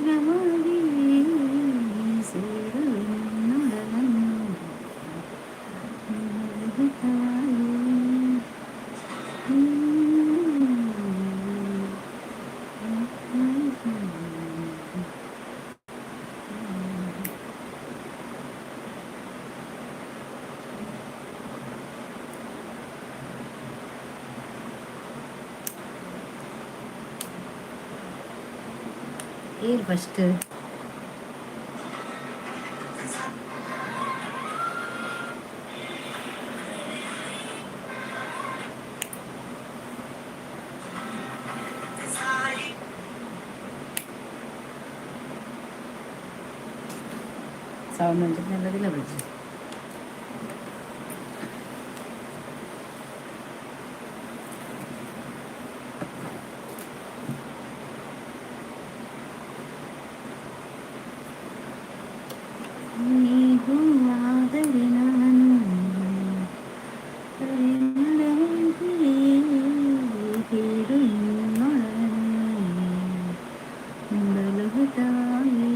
ಬೇಗವಾಗಿ ಸೇರು ನಿನ್ನೊಡಲನ್ನು ಹಿತವಾಗಿ. ಏರ್ ಫಸ್ಟ್? ಸೌಂಡ್ ಒಂಚೂರು ಬಜ್ಜಿ. ನೀ ಹೂವಾದರೆ ನಾನು ಸೇರು ನಿನ್ನೊಡನೆ ನೋಡಲು ಹಿತವಾಗಿ.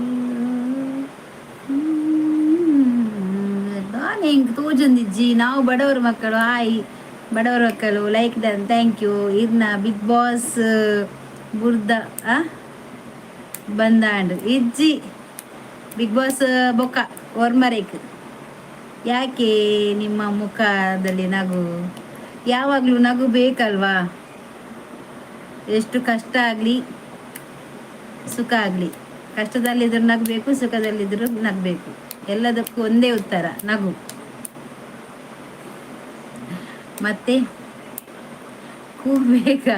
ದಾನೆ ಹಿಂಗ್ ತೋಜೊಂದಿಜ್ಜಿ. ನಾವು ಬಡವರ ಮಕ್ಕಳು. ಹಾಯ್ ಬಡವರ ಮಕ್ಕಳು, like done, thank you. ಇರ್ನ ಬಿಗ್ ಬಾಸ್ ಬುರ್ದ ಆ ಬಂದಾಂಡ್ ಇಜ್ಜಿ. ಬಿಗ್ ಬಾಸ್ ಬೊಕ್ಕ ಒರ್ಮರೇಕ್. ಯಾಕೆ ನಿಮ್ಮ ಮುಖದಲ್ಲಿ ನಗು? ಯಾವಾಗಲೂ ನಗು ಬೇಕಲ್ವಾ? ಎಷ್ಟು ಕಷ್ಟ ಆಗಲಿ, ಸುಖ ಆಗಲಿ, ಕಷ್ಟದಲ್ಲಿದ್ದರೂ ನಗಬೇಕು, ಸುಖದಲ್ಲಿದ್ದರೂ ನಗಬೇಕು. ಎಲ್ಲದಕ್ಕೂ ಒಂದೇ ಉತ್ತರ, ನಗು. ಮತ್ತೆ ಕೂಬೇಕ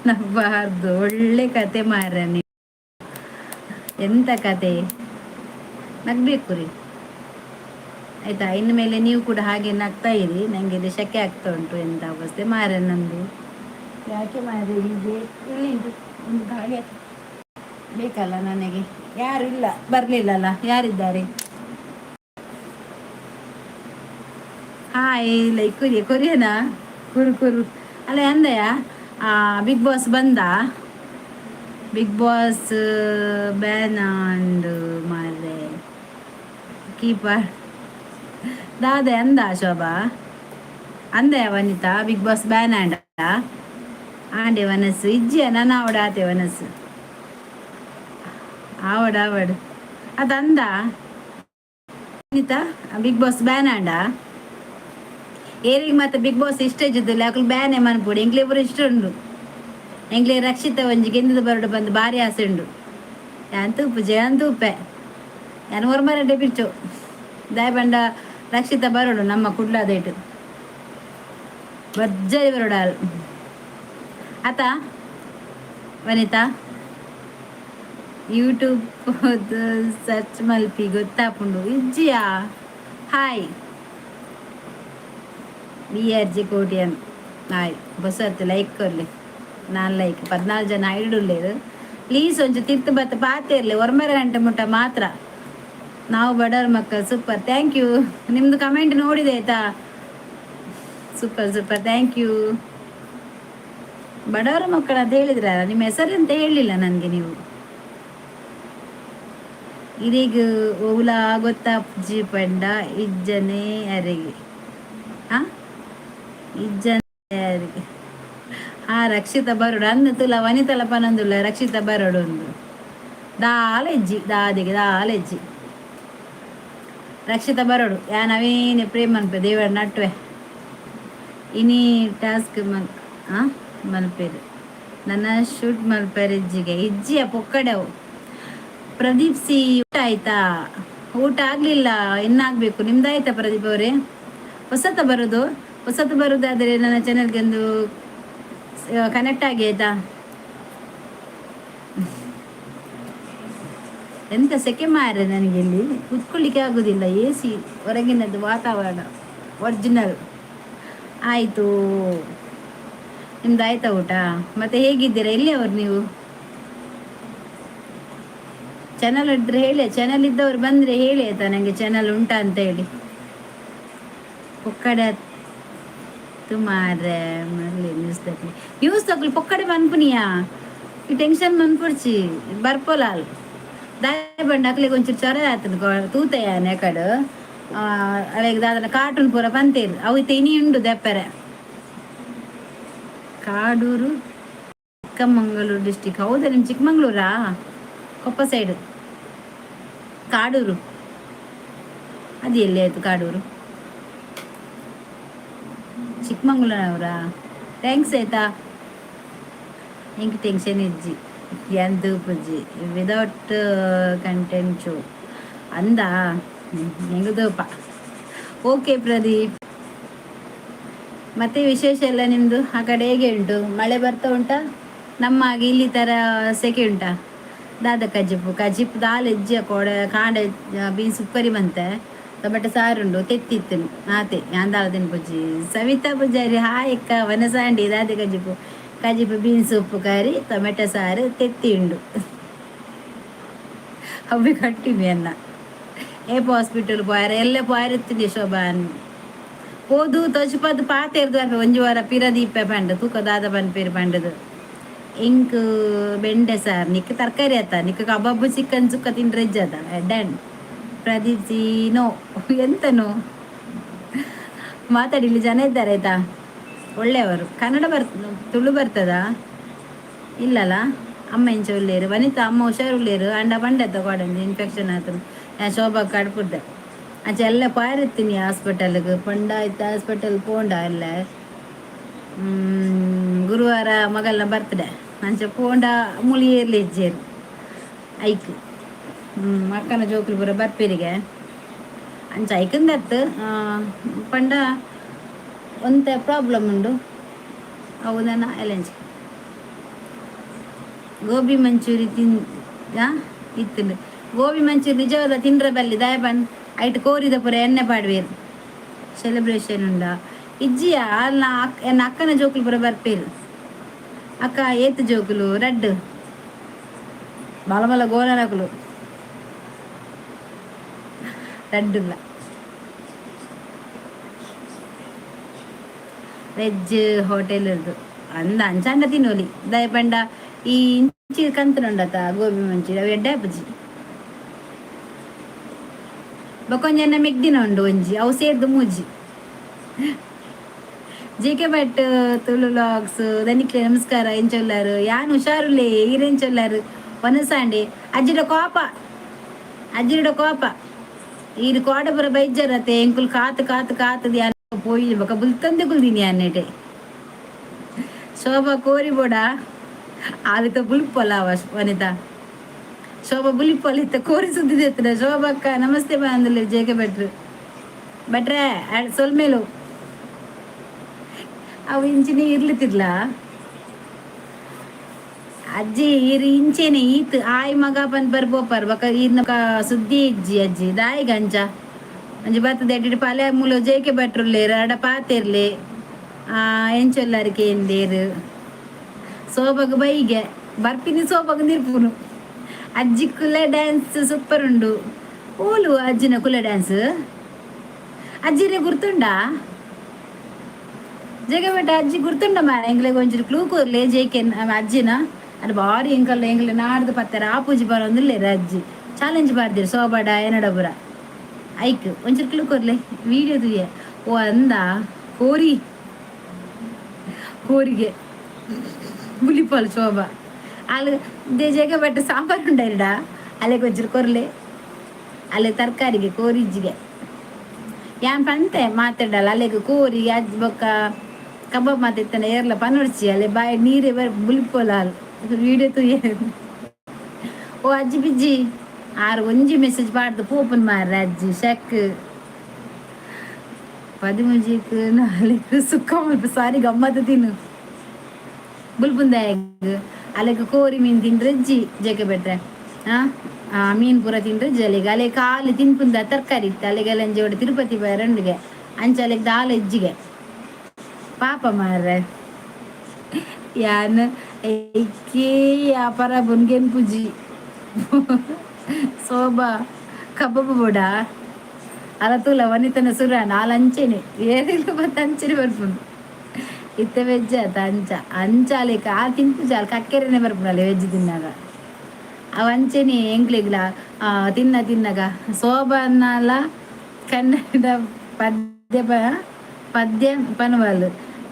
ನಗಬಾರ್ದು. ಒಳ್ಳೆ ಕತೆ ಮಾರ ನೀವು. ಎಂತ ಕತೆ? ನಗಬೇಕು ರೀ, ಆಯ್ತಾ? ಇನ್ನು ಮೇಲೆ ನೀವು ಕೂಡ ಹಾಗೆ ನಗ್ತಾ ಇರಿ. ನನಗೆ ಇಲ್ಲಿ ಶೆಕೆ ಆಗ್ತಾ ಉಂಟು. ಎಂತ ಅವಸ್ಥೆ ಮಾರ ನಂದು! ಯಾಕೆ ಮಾರೆ ಹೀಗೆ? ಇಲ್ಲಿ ಒಂದು ಗಾಳಿ ಬೇಕಲ್ಲ ನನಗೆ. ಯಾರು ಇಲ್ಲ, ಬರಲಿಲ್ಲಲ್ಲ? ಯಾರಿದ್ದಾರೆ? ಹಾಯ್, ಲೈಕ್ ಕೊರಿಯ ಕೊರಿಯನಾ? ಕುರು ಕುರು ಅಲ್ಲ ಅಂದಯ. ಬಿಗ್ ಬಾಸ್ ಬಂದ? ಬಿಗ್ ಬಾಸ್ ಬ್ಯಾನ್ ಅಂಡ್ ಮಾರ್ರೆ. ಕೀಪರ್ ದಾದೆ ಅಂದ ಶೋಭಾ ಅಂದೆ. ವನಿತಾ, ಬಿಗ್ ಬಾಸ್ ಬ್ಯಾನ್ ಆಂಡ ಆಂಡೆ ವನಸ್ಸು ಇಜ್ಜಿಯ? ನನ್ನ ಆವಡ ಆತೆ ವನಸ್ಸು ಆವಡ ಆವಡ್ ಅದಂದ. ವನಿತಾ, ಬಿಗ್ ಬಾಸ್ ಬ್ಯಾನ್ ಆಂಡ? ಏರಿಗೆ ಮತ್ತೆ ಬಿಗ್ ಬಾಸ್ ಇಷ್ಟ ಇದ್ದಿದ್ದಿಲ್ಲ, ಅಕ್ಲು ಬ್ಯಾನೆ ಮನ್ಪುಡಿ. ಎಂಕ್ಲೆ ಪೂರ ಇಷ್ಟ ಉಂಡು. ಎಂಕ್ಲೆ ರಕ್ಷಿತ ಒಂಜಿ ಗೆಂದದ ಬರಡು ಬಂದು ಭಾರಿ ಆಸೆ ಉಂಡು. ಯಾನ್ ತೂಪು, ಜಯನ್ ತೂಪೆ. ಯಾನ್ ಒರ್ಮರಡ್ಡೆ ಬಿಚ್ಚು ದಾಯ ಬಂಡ ರಕ್ಷಿತ ಬರೋಡು ನಮ್ಮ ಕುಡ್ಲಾದೇಟು ಭರ್ಜರಿ ಬರೋಡಾಲ್ ಆತ. ವನಿತಾ, ಯೂಟ್ಯೂಬ್ ಸರ್ಚ್ ಮಲ್ಪಿ, ಗೊತ್ತಾಪುಂಡು. ಇಜ್ಜಿಯಾ? Hi B R G Kotian, hi. ಬಸತ್ ಲೈಕ್ ಕೊರ್ಲಿ. ನಾನ್ ಲೈಕ್ 14 ಜನ ಐಡುಲ್ಲೇರು. ಪ್ಲೀಸ್ ಒಂಚು ತಿರ್ತು ಬತ್ತ ಪಾತೇರ್ಲಿ, ಒರ್ಮೆರೆ ಗಂಟೆ ಮುಟ್ಟ ಮಾತ್ರ. ನಾವು ಬಡವರ ಮಕ್ಕಳು, ಸೂಪರ್, thank you. ನಿಮ್ಮದು ಕಮೆಂಟ್ ನೋಡಿದೆ ಆಯ್ತಾ? Super super, thank you. ಬಡವರ ಮಕ್ಕಳು ಅಂತ ಹೇಳಿದ್ರಲ್ಲ, ನಿಮ್ಮ ಹೆಸರೆಂತ ಹೇಳಲಿಲ್ಲ ನನಗೆ ನೀವು. ಇದೀಗ ಓಲಾ ಗೊತ್ತಾಪ್ಜಿ ಪಂಡ ಇಜ್ಜನೆ ಅರೆಗೆ ಆ ಇಜ್ಜನೆ ಅರೆಗೆ. ಆ ರಕ್ಷಿತ ಬರೋಡು ಅಂದ ತುಲ ವನಿತಲ ಪನಂದುಲ್ಲ. ರಕ್ಷಿತ ಬರೋಡು ಒಂದು ದಾಲ ಇಜ್ಜಿ, ದಾದಿಗೆ ದಾಲ ಇಜ್ಜಿ. ರಕ್ಷಿತ ಬರೋಡು ಯಾ ನವೀನ ಪ್ರೇಮ ಅನ್ಪೆ ದೇವರ ನಟ್ವೆ. ಇನಿ ಟಾಸ್ಕ್ ಮಲ್ ಆ ಮಲ್ಪೇರು ನನ್ನ ಶೂಟ್ ಮಲ್ಪೇರು ಇಜ್ಜಿಗೆ ಇಜ್ಜಿಯ ಪೊಕ್ಕಡೆವು. ಪ್ರದೀಪ್ ಸಿ, ಊಟ ಆಯ್ತಾ? ಊಟ ಆಗ್ಲಿಲ್ಲ, ಇನ್ನಾಗಬೇಕು. ನಿಮ್ದಾಯ್ತಾ ಪ್ರದೀಪ್ ಅವರೇ? ಹೊಸತ ಬರೋದು, ಹೊಸತು ಬರೋದಾದರೆ ನನ್ನ ಚಾನೆಲ್ಗೆ ಒಂದು ಕನೆಕ್ಟ್ ಆಗಿ, ಆಯ್ತಾ? ಎಂತ ಸೆಕೆ ಮಾರ್ರೆ! ನನಗೆ ಇಲ್ಲಿ ಕುತ್ಕೊಳ್ಳಿಕ್ಕೆ ಆಗೋದಿಲ್ಲ. ಎ ಸಿ ಹೊರಗಿನದ್ದು ವಾತಾವರಣ ಒರಿಜಿನಲ್. ಆಯಿತು, ನಿಮ್ದು ಆಯ್ತಾ ಊಟ? ಮತ್ತೆ ಹೇಗಿದ್ದೀರಾ? ಎಲ್ಲಿ ಅವರು ನೀವು? ಚಾನಲ್ ಇದ್ರೆ ಹೇಳಿ. ಚಾನಲ್ ಇದ್ದವರು ಬಂದರೆ ಹೇಳಿ ಆಯ್ತಾ ನನಗೆ, ಚಾನಲ್ ಉಂಟಾ ಅಂತ ಹೇಳಿ. ಪೊಕ್ಕಡೆ ಮಾರ್ರೆ ಮರ್ಲಿ. News ತಕ್ಲಿ, news ತಕ್ಲಿ. ಪೊಕ್ಕಡೆ ಮನ್ಪುನಿಯಾ? ಈ ಟೆನ್ಷನ್ ಮನ್ಪುಡ್ಚಿ, ಬರ್ಪೋಲಾಲ್. ದಾಯ ಬಂಡ ಅಕ್ಲೆಗ್ ಒಂಚೂರು ಚೊರ ಆತುಂಡು ತೂತಯಾನೆ ಕಡು ಅಲೆಗ್ ದಾದನ ಕಾರ್ಟೂನ್ ಪೂರ ಪಂತೇರು ಅವು ಇತ್ತೆ ಇನಿ ಉಂಡು ದೆಪ್ಪರೆ. ಕಾಡೂರು ಚಿಕ್ಕಮಂಗಳೂರು ಡಿಸ್ಟಿಕ್, ಹೌದಾ? ನಿಮ್ ಚಿಕ್ಕಮಂಗ್ಳೂರಾ? ಕೊಪ್ಪ ಸೈಡ್ ಕಾಡೂರು. ಅದು ಎಲ್ಲಿ ಆಯ್ತು ಕಾಡೂರು? ಚಿಕ್ಕಮಂಗ್ಳೂರಿನವರಾ? Thanks ಆಯ್ತಾ. ಎಂಕ್ ಟೆನ್ಷನ್ ಇಜ್ಜಿ, ಯಾನ್ ತೂಪುಜಿ, without content show ಅಂದ ಎಂಗ್ ತೂಪ. ಓಕೆ ಪ್ರದೀಪ್, ಮತ್ತೆ ವಿಶೇಷ ಎಲ್ಲ ನಿಮ್ಮದು? ಆ ಕಡೆ ಹೇಗೆ ಉಂಟು? ಮಳೆ ಬರ್ತಾ ಉಂಟಾ? ನಮ್ಮ ಹಾಗೆ ಇಲ್ಲಿ ಥರ ಸೆಕೆ ಉಂಟಾ? ದಾದ ಕಜಿಪು? ಕಜಿಪು ದಾಲ್ ಎಜ್ಜೆ ಕೋಡೆ ಕಾಂಡೆ ಬೀನ್ಸ್ ಉಪ್ಪರಿ ಬಂತೆ, ಟೊಮೆಟೊ ಸಾರುಂಡು, ತೆತ್ತಿತ್ತು ಆತೆ. ಯಾಂದಾಳ ತಿನ್ಪುಜಿ. ಸವಿತಾ ಪೂಜಾರಿ, ಹಾಯ್ ಅಕ್ಕ, ವನಸಾಂಡಿ. ದಾದೆ ಕಜಿಪು? ಕಜಿಪು ಬೀನ್ಸ್ ಉಪ್ಪು ಕರಿ, ಟೊಮೆಟೊ ಸಾರು, ತೆತ್ತಿ ಉಂಡು. ಅವಿ ಕಟ್ಟಿನಿ ಅನ್ನ. ಏಪ ಹಾಸ್ಪಿಟಲ್ ಪೋಯರ? ಎಲ್ಲ ಪೋಯರೆತ್ತಿನಿ ಶೋಭಾನ್. ಪೋದು ತೊಜಪದು ಪಾತೆರ್ದು ಬರ್ಪೆ. ಒಂಜಿ ವಾರ ಪಿರ ದೀಪೆ ಪಂಡ ತೂಕ ದಾದ ಪನ್ಪೇರು ಪಂಡದು. ಎಂಕ್ ಬೆಂಡೆ ಸಾರ್, ನಿಕ್ ತರಕಾರಿ ಆತ. ನಿಕ್ ಕಬಾಬು, ಚಿಕನ್ ಸುಕ್ಕ ತಿಂಡ್ರೆ ಇಜ್ಜದ. Done. Pradeep G, no. ಎಂತನೋ ಮಾತಾಡಿ. ಇಲ್ಲಿ ಜನ ಇದ್ದಾರೆ ಆಯ್ತಾ, ಒಳ್ಳೆಯವರು. ಕನ್ನಡ ಬರ್ ತುಳು ಬರ್ತದಾ? ಇಲ್ಲಲ್ಲ? ಅಮ್ಮ ಇಂಚ ಉಳ್ಳೇರು? ವನಿತಾ ಅಮ್ಮ ಹುಷಾರುಳ್ಳೇರು. ಅಂಡ ಬಂಡೆ ಕೊಡಂಜಿ ಇನ್ಫೆಕ್ಷನ್ ಆತು. ನಾನು ಶೋಭಾ ಕಡ್ಪುಡ್ಡೆ. ಅಂಚ ಎಲ್ಲ ಪಾರಿತ್ತೀನಿ ಹಾಸ್ಪಿಟಲ್ಗೆ ಪಂಡ ಆಯ್ತು. ಹಾಸ್ಪಿಟಲ್ ಪೋಂಡ ಎಲ್ಲ. ಗುರುವಾರ ಮಗಲ್ನ ಬರ್ತ್ಡೆ. ಅಂಚ ಪೋಂಡ ಮುಳಿ ಏರ್ಲಿ ಇಜ್ಜೇರು ಐಕ್. ಅಕ್ಕನ ಜೋಕುಲು ಪೂರ ಬರ್ಪೇರಿಗೆ. ಅಂಚ ಐಕಂದತ್ತು ಪಂಡ ಒಂತೆ ಪ್ರಾಬ್ಲಮ್ ಉಂಡು. ಅವು ನನ್ನ ಎಲೆಂಚ್ ಗೋಬಿ ಮಂಚೂರಿ ತಿನ್ ಇತ್ತುಂಡು. ಗೋಬಿ ಮಂಚೂರಿ ನಿಜವಾದ ತಿಂಡ್ರೆ ಬಲ್ಲಿ ದಾಯ ಪಂಡ್ ಐಟ್ ಕೋರಿದ ಪೂರ ಎಣ್ಣೆ ಪಾಡ್ವೇರು. ಸೆಲೆಬ್ರೇಷನ್ ಉಂಡ? ಇಜ್ಜಿಯ. ಅಲ್ಲ, ಎನ್ನ ಅಕ್ಕನ ಜೋಕುಲು ಪೂರ ಬರ್ಪೇರು. ಅಕ್ಕ ಏತ್ ಜೋಕುಲು? ರಡ್ಡು ಬಲ ಬಲ ಗೋಲನಕುಲು ರಡ್ಡುಲ್ಲ. ವೆಜ್ ಹೋಟೆಲ್ ಇರ್ದು ಅಂದ ಅಂಚಾಂಡ ತಿನ್ನೋಲಿ. ದಾಯ ಪಂಡ ಈ ಇಂಚಿ ಕಂತನುಂಡತ ಗೋಬಿ ಮಂಚೂರಿ, ಅವು ಎಡ್ಡೆ ಆಪುಜಿ. ಬೊಕೊಂಜನ ಮೆಗ್ದಿನ ಉಂಡು ಒಂಜಿ, ಅವು ಸೇರ್ದು ಮೂಜಿ. G K Bhat Tulu vlogs ದನಿಕ್ಲೆ ನಮಸ್ಕಾರ. ಎಂಚೊಲ್ಲಾರು? ಯಾನ್ ಹುಷಾರುಲೇ, ಈರೆಂಚೊಲ್ಲಾರು? ವನಸಾಂಡೆ ಅಜ್ಜಿಡ ಕೋಪ, ಅಜ್ಜಿಡ ಕೋಪ. ಈರು ಕೋಡಪುರ ಬೈಜರತೆ. ಎಂಕುಲು ಕಾತು ಕಾತು ಕಾತದ ಯಾನ್ ಪೋಯಿ ಬೊಕ ಬುಲ್ತಂದೆ ಕುಲ್ದಿನಿ ಅನ್ನೆಟೆ. ಶೋಭಾ ಕೋರಿ ಬೋಡ ಆಲಿತ ಬುಲ್ಪೊಲ ವನಿತಾ. ಶೋಭಾ ಬುಲಿಪೊಲ ಇತ್ತ ಕೋರಿ ಸುದ್ದಿ ಎತ್ತದ. ಶೋಭಕ್ಕ ನಮಸ್ತೆ ಬಂದಿಲ್ಲ. ಜೆ ಕೆ ಭಟ್ರು, ಭಟ್ರೆ ಸೊಲ್ಮೇಲು. ಅವು ಇಂಚಿನ ಇರ್ಲಿತ್ತಿರ್ಲ ಅಜ್ಜಿ. ಇರ್ ಇಂಚೆನೆ ಈತ್ ಆಯ್ ಮಗ ಪನ್ ಬರ್ ಪೋಪರ್. ಬಕ ಈರ್ನ ಸುದ್ದಿ ಇಜ್ಜಿ ಅಜ್ಜಿ. ದಾಯಿ ಗಂಜ ಒಂಜಿ ಬತ್ತದ ಎಡ್ಡೆ ಪಲೆ ಮೂಲ. ಜೇಕೆ ಭಟ್ರುಲ್ಲೇರು ಅಡ ಪಾತೆರ್ಲೆ ಎಂಚೊಲ್ಲರಿಕೆ ಎಂದೇರು. ಸೋಬಗ ಬೈಗೆ ಬರ್ಪಿನಿ, ಸೋಬಗ ನಿರ್ಪುನು. ಅಜ್ಜಿ ಕುಲ್ಲ ಡ್ಯಾನ್ಸ್ ಸೂಪರ್ ಉಂಡು. ಓಲು ಅಜ್ಜಿನ ಕುಲ್ಲ ಡ್ಯಾನ್ಸ್? ಅಜ್ಜಿನೇ ಗುರ್ತುಂಡಾ ಜಗಬೇಟ? ಅಜ್ಜಿ ಗುರ್ತುಂಡ ಮಾರ? ಎಂಗ್ಲೆಗ್ ಒಂಚೂರು ಕ್ಲೂ ಕೊರ್ಲೆ. ಜೇಕೆ ಅಜ್ಜಿನ ಅದು ಬಾರಿ ಎಂಕಲ್ಲ ಎಂಗ್ಲೆ ನಾಡ್ದು ಪತ್ತೆರ ಆಪೂಜಿ ಬರೋಂದಿಲ್ಲೇರ. ಅಜ್ಜಿ ಚಾಲೆಂಜ್ ಬಾರ್ದಿರು ಸೋಬಾಡ ಏನಡಬುರ ಐಕ್ ಒಂಚೂರು ಕ್ಲೂ ಕೊರ್ಲೆ. ವಿಡಿಯೋ ತುಯ್ಯ. ಓ ಅಂದ ಕೋರಿ ಕೋರಿಗೆ ಬುಲಿಪಾಲ್ ಶೋಭಾ ಅಲ್ಲಿ ಜಗ ಬಟ್ ಸಾಂಬಾರು ಉಂಡೈರ್ಡ ಅಲ್ಲೇ ಒಂಚೂರು ಕೊರ್ಲೆ. ಅಲ್ಲೇ ತರಕಾರಿಗೆ ಕೋರಿಜ್ಜಿಗೆ ಯಾನ್ ಪಂತೆ ಮಾತಾಡಲ್ಲ. ಅಲ್ಲೆಗ್ ಕೋರಿ ಅಜ್ಜಿ ಬೊಕ್ಕ ಕಬಾಬ್ ಮಾತಿತ್ತನ ಏರ್ಲ ಪನೊಡ್ಚಿ. ಅಲ್ಲೇ ಬಾಯಿ ನೀರೇ ಬರ್ ಬುಲಿಪೋಲ. ವಿಡಿಯೋ ತೂಯೆ. ಓ ಅಜ್ಜಿ ಬಿಜ್ಜಿ ಆರು ಒಂಜಿ ಮೆಸೇಜ್ ಪಾಡ್ದು ಪೋಪನ್ ಮಾರ್ರೆ ಅಜ್ಜಿ ಶಕ್ ಪದಿಮೂಜಿಕ್ ನಾಲ್ಕು ಸುಕ್ಕ ಮಲ್ಪ ಸಾರಿ ಗಮ್ಮತ್ತು ತಿನ್ನು ಬುಲ್ಪುಂದಾಯಗ್. ಅಲೆಗ್ ಕೋರಿ ಮೀನ್ ತಿಂಡ್ರೆ ಜಿ ಜೆಕೆ ಬೆಟ್ರೆ. ಆ ಮೀನ್ ಪೂರ ತಿಂಡ್ರೆ ಜಲಿಗೆ ಅಲೆ ಕಾಲಿ ತಿನ್ಪುಂದ ತರಕಾರಿ ಇತ್ತು. ಅಲೆಗೆ ಅಲ್ಲಂಜಿ ಒಡೆ ತಿರುಪತಿ ರಂಡಿಗೆ ಅಂಚ ಅಲೆಗ್ ದಾಲ ಇಜ್ಜಿಗೆ. ಪಾಪ ಮಾರ್ರೆ. ಯಾನ್ ಐಕೇ ವ್ಯಾಪಾರ ಬುನ್ಗೆನ್ ಪೂಜಿ. ಶೋಭಾ ಕಬಾಬ್ ಬೋಡ ಅಲ ತೂಲ ವನಿತನ ಸುರ ನಾಲ್ ಅಂಚೆನೆ ಏರಿಲ್ಲ ಬತ್ತ ಅಂಚೆನೆ ಬರ್ಪುಂಡು. ಇತ್ತೆ ವೆಜ್ ಆತ. ಅಂಚ ಅಂಚ ಅಲೆಕ ಆ ತಿನ್ಪುಜಿ. ಅಲ್ ಕಕ್ಕೆರೆನೆ ಬರ್ಪುಂಡು ಅಲ್ಲಿ ವೆಜ್ ತಿನ್ನಾಗ. ಅವಂಚೆನೆ ಎಂಕ್ಲೆಗ್ಲ ತಿನ್ನ ತಿನ್ನಗ ಶೋಭಾನಲ ಕನ್ನಡ ಪದ್ಯ ಪದ್ಯ ಪನ್ವಲ್.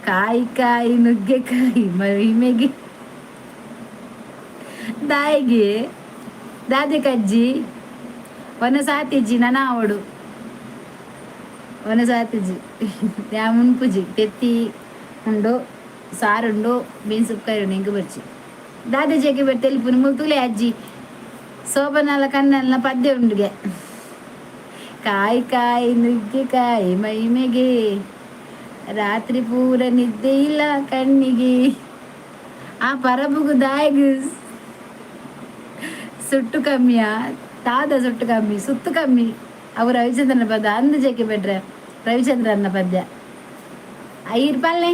ಕಾಯಿ ಕಾಯಿ ನುಗ್ಗೆಕಾಯಿ ಮಹಿಮೆಗೆ ದಾಯಿಗೆ ದಾದೆ ಕಜ್ಜಿ ಒನ ಸಾತಿಜ್ಜಿ ನನ ಅವಡು ಒನ ಸಾತಿಜ್ಜಿ ಯಾ ಮುನ್ಪುಜಿ ತೆತ್ತಿ ಉಂಡು, ಸಾರುಂಡು, ಬೀನ್ಸ್ ಉಪ್ಕಾರಿ ಉಂಡು. ಎಂಕ್ ಬರ್ಚಿ ದಾದೆ ಜೆಗೆ ಬರ್ ತೆಲಿಪುನು ಮುಲ್ತುಲೆ ಅಜ್ಜಿ. ಶೋಭನಾಲ ಕಣ್ಣಲ್ಲ ಪದ್ಯ ಉಂಡುಗೆ. ಕಾಯಿ ಕಾಯಿ ನುಗ್ಗೆಕಾಯಿ ಮೈಮೆಗೆ, ರಾತ್ರಿ ಪೂರ ನಿದ್ದೆ ಇಲ್ಲ ಕಣ್ಣಿಗೆ. ಆ ಪರಬುಗು ದಾಯಿಗ್ ಸುಟ್ಟು ಕಮ್ಮಿಯ ತಾದ ಸುಟ್ಟು ಕಮ್ಮಿ ಸುತ್ತು ಕಮ್ಮಿ. ಅವು ರವಿಚಂದ್ರನ ಪದ ಅಂದು ಜೆಗೆ ಬೆಟ್ರೆ ರವಿಚಂದ್ರನ ಪದ್ಯ. ಐರ್ ಪಲ್ಲೆ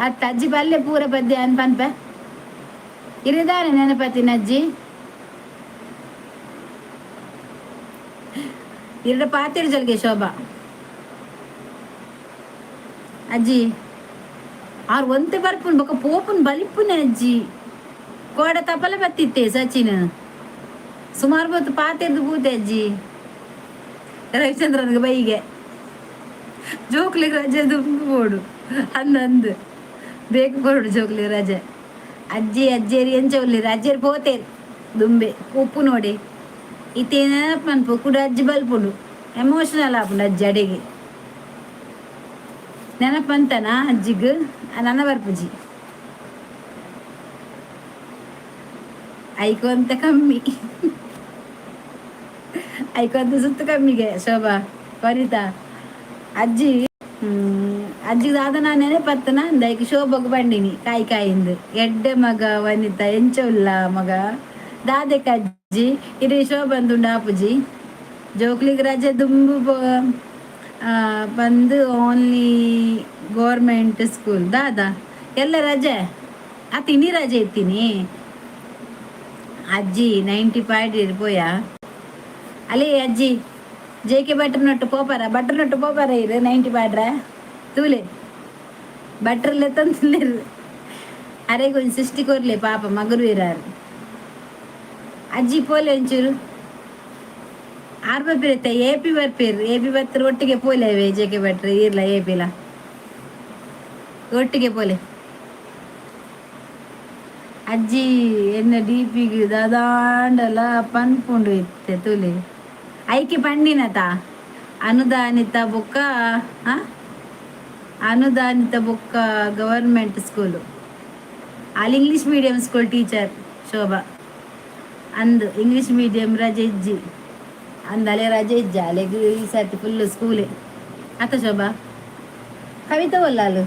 ಅತ್ತ ಅಜ್ಜಿ, ಪಲ್ಲೆ ಪೂರ ಪದ್ಯ ಅನ್ ಪನ್ಪೆ ಇರಿದಾನೆ ನೆನಪತ್ತಿನ ಅಜ್ಜಿ. ಇರಡ ಪಾತಿರು ಜಲ್ಗೆ ಶೋಭಾ ಅಜ್ಜಿ. ಆರ್ ಒಂತೆ ಬರ್ಪುನ್ ಬೊಕ ಪೋಪುನ್ ಬಲಿಪುನೆ ಅಜ್ಜಿ. ಕೋಡ ತಪಲ ಬತ್ತಿತ್ತೆ ಸಚಿನ್ ಸುಮಾರು ಬತ್ತು ಪಾತೆರ್ದು ಪೂತೆ ಅಜ್ಜಿ. ರವಿಚಂದ್ರನ್ಗೆ ಬೈಗೆ ಜೋಕ್ಲಿಗೆ ರಜೆ ದುಂಬು ಬೋಡು ಅಂದ್ ಅಂದ್ ಬೇಗ ಕೊರಡು ಜೋಕ್ಲಿ ರಜೆ. ಅಜ್ಜಿ ಅಜ್ಜೇರಿ ಎಂಚ ಉಲ್ಲೇರು? ಅಜ್ಜೇರು ಪೋತೇರು ದುಂಬೆ ಉಪ್ಪು ನೋಡಿ ಇತ್ತೇನ ಪನ್ಪು ಕುಡ ಅಜ್ಜಿ ಬಲ್ಪುಂಡು. ಎಮೋಷನಲ್ ಆಪುಂಡು ಅಜ್ಜಿ ಅಡೆಗೆ. ನೆನಪಂತನ ಅಜ್ಜಿಗ್ ನನ್ನ ಬರ್ಪುಜಿ. ಐಕೊಂತ ಕಮ್ಮಿ, ಐಕೊಂತ ಸುತ್ತು ಕಮ್ಮಿಗೆ. ಶೋಭಾ, ವನಿತಾ ಅಜ್ಜಿ, ಅಜ್ಜಿ ದಾದ ನಾನು ನೆನಪತ್ತನ ಅಂದೈಕ್ ಶೋಭಗ್ ಬಂಡಿನಿ ಕಾಯಿ ಕಾಯಿಂದು. ಎಡ್ಡೆ ಮಗ ವನಿತಾ, ಎಂಚ ಉಲ್ಲ ಮಗ? ದಾದೆಕ್ ಅಜ್ಜಿ ಇಡೀ ಶೋಭಂದುಂಡು ಆಪುಜಿ. ಜೋಕ್ಲಿಗ್ ರಜೆ ದುಂಬು ಬಂದು only government school ದಾದಾ ಎಲ್ಲ ರಜೆ ಆತ. ಇನಿ ರಜೆ ಇತ್ತೀನಿ ಅಜ್ಜಿ. 90 ಪಾಡಿರ್ ಪೋಯ ಅಲ್ಲಿ ಅಜ್ಜಿ. ಜೆ ಕೆ ಭಟ್ರ ನೊಟ್ಟು ಪೋಪಾರ, ಭಟ್ರ ನೊಟ್ಟು ಪೋಪಾರ ಇರು. 90 ಪಾಡ್ರ ತೂಲೆ ಭಟ್ರಲ್ಲೇ ತಂದುಲ್ಲೇರು. ಅರೆ ಕೊಂಚ ಸೃಷ್ಟಿ ಕೊರ್ಲೆ ಪಾಪ ಮಗರು ಇರಾರು. ಅಜ್ಜಿ ಪೋಲೆ ಒಂಚೂರು ಆರ್ ಬರ್ಪಿರತ್ತೆ. ಎ ಪಿ ಬರ್ಪೇರು, ಎ ಪಿ ಬತ್ತರ ಒಟ್ಟಿಗೆ ಪೋಲೆ. ಜೆ ಕೆ ಭಟ್ರು ಇರ್ಲ ಎ ಪಿಲ ಒಟ್ಟಿಗೆ ಪೋಲೆ. ಅಜ್ಜಿ ಎನ್ನ ಡಿ ಪಿಗೆ ದಾದಾಂಡಲ ಪನ್ಪುಂಡು ಇತ್ತೆ ತುಲೆ. ಐಕೆ ಪಂಡಿನತ ಅನುದಾನಿತ ಬೊಕ್ಕ ಅನುದಾನಿತ ಬೊಕ್ಕ ಗವರ್ಮೆಂಟ್ ಸ್ಕೂಲು ಅಲ್ಲಿ English medium school teacher Shobha ಅಂದು. ಇಂಗ್ಲೀಷ್ ಮೀಡಿಯಂ ರಜೆ ಇಜ್ಜಿ ಅಂದಲೆ ರಜೆ ಇಜ್ಜಿ ಅಲೆಗ್ ಈ ಸರ್ತಿ ಫುಲ್ ಸ್ಕೂಲೇ ಅತ್ತ ಶೋಭಾ. ಕವಿತಾ ಒಲ್ಲಾಲು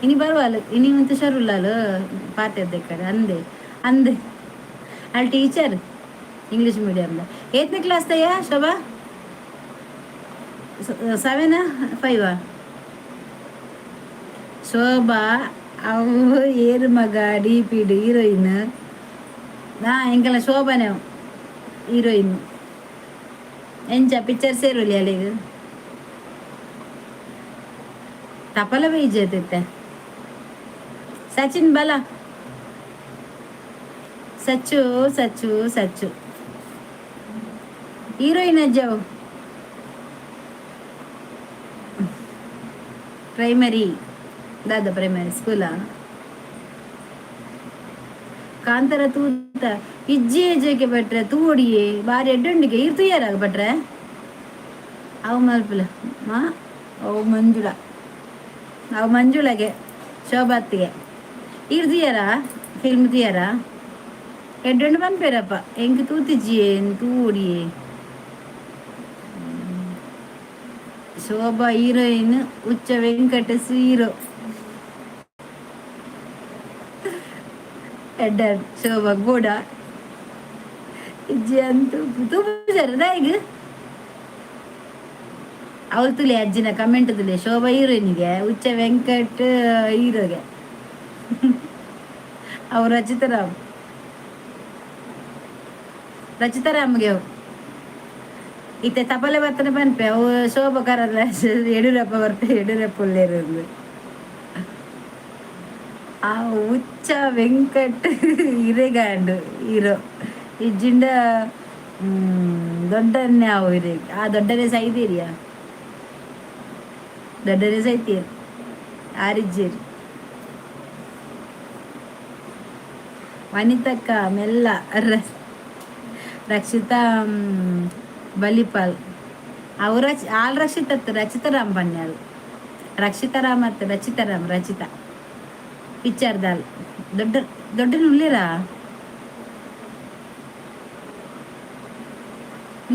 ಇನಿ ಬರುವಾಲು, ಇನಿ ಒಂತೆ ಶರುಲ್ಲಾಲು ಪಾತೆರ್ದೆ ಕಡೆ ಅಂದೆ ಅಂದೆ. ಅಲ್ಲಿ ಟೀಚರ್ ಇಂಗ್ಲೀಷ್ ಮೀಡಿಯಮ್ದ. ಏತ್ನೇ ಕ್ಲಾಸ್ ತಯ್ಯ ಶೋಭಾ? ಸೆವೆನಾ ಫೈವಾ ಶೋಭಾ? ಅವು ಏರು ಮಗ D P D heroine ನಾ ಎಂಕಲ ಶೋಭಾನೆ ಹೀರೋಯಿನ್. ಎಂಚ ಪಿಕ್ಚರ್ ಸೇರುಲಿ ಅಲ್ಲಿಗೆ ತಪಲ ಬೈಜತ್ತೆ. ಸಚಿನ್ ಬಲ ಸಚ್ಚು ಸಚ್ಚು ಸಚ್ಚು ಹೀರೋಯಿನ್ ಅಜ್ಜವು. ಪ್ರೈಮರಿ ದಾದ ಪ್ರೈಮರಿ ಸ್ಕೂಲ ಕಾಂತಾರ ತೂತ ಇಜ್ಜಿ ಜೇಕೆ ಭಟ್ರೆ ತೂಡಿಯೇ ಬಾರಿ ಎಡ್ಡುಂಡಿಗೆ ಇರ್ ತುಯ್ಯಾರಾಗ ಭಟ್ರೆ. ಅವು ಮಲ್ಪುಲ ಮಾ ಅವು ಮಂಜುಳ, ಅವು ಮಂಜುಳಗೆ ಶೋಭಾತ್ತಿಗೆ ಇರ್ ತುಯ್ಯಾರ ಫಿಲ್ಮ್ ತುಯ್ಯಾರ ಎಡ್ಡುಂಡು ಪನ್ಪೇರಪ್ಪ. ಎಂಕ್ ತೂತಿಜ್ಜಿಯೇ ತೂಡಿಯೇ. ಶೋಭಾ ಹೀರೋಯಿನ್, ಹುಚ್ಚ ವೆಂಕಟೇಶ್ ಹೀರೋ. ಎಡ್ಡ ಶೋಭಾ ಗೋಡ ಇಜ್ಜಿ ಅಂತೂ ತೂಪುಜಾರ ದಾಯಿಗ್ ಅವಳು ತುಲೆ ಅಜ್ಜಿನ ಕಮೆಂಟ್ ತುಲೆ. ಶೋಭಾ ಹೀರೋಯಿನ್ಗೆ, ಹುಚ್ಚ ವೆಂಕಟ್ ಹೀರೋಗೆ, ಅವ್ರು ರಚಿತಾರಾಮ್, ರಚಿತಾರಾಮ್ಗೆ ಅವು ಇತ್ತೆ ತಪಲೆ ಬರ್ತನೆ ಪನ್ಪೆ. ಅವು ಶೋಭಾ ಕರ ಯಡಿಯೂರಪ್ಪ ಬರ್ತೆ, ಯಡಿಯೂರಪ್ಪ ಉಲ್ಲೇರು. ಆ ಹುಚ್ಚ ವೆಂಕಟ್ ಇರೆಗಾಂಡು ಹೀರೋ. ಇಜ್ಜಿಂಡ ದೊಡ್ಡನ್ನೇ ಅವು ಇರೆ. ಆ ದೊಡ್ಡನೆ ಸೈದೇರಿಯಾ, ದೊಡ್ಡನೆ ಸೈತೀರ್ ಆರಿಜ್ಜೇರು. ವನಿತಕ್ಕ ಮೆಲ್ಲ. ರಕ್ಷಿತಾ ಬಲಿಪಾಲ್ ಅವು ರಚ್ ಆಲ್ ರಕ್ಷಿತತ್ ರಚಿತಾರಾಮ್ ಪನ್ಯಾಲ್. ರಕ್ಷಿತಾರಾಮ್ ಅತ್, ರಚಿತಾರಾಮ್, ರಚಿತಾ ಪಿಕ್ಚರ್ದಾಲ್. ದೊಡ್ಡ ದೊಡ್ಡ ಉಲ್ಲೇರಾ?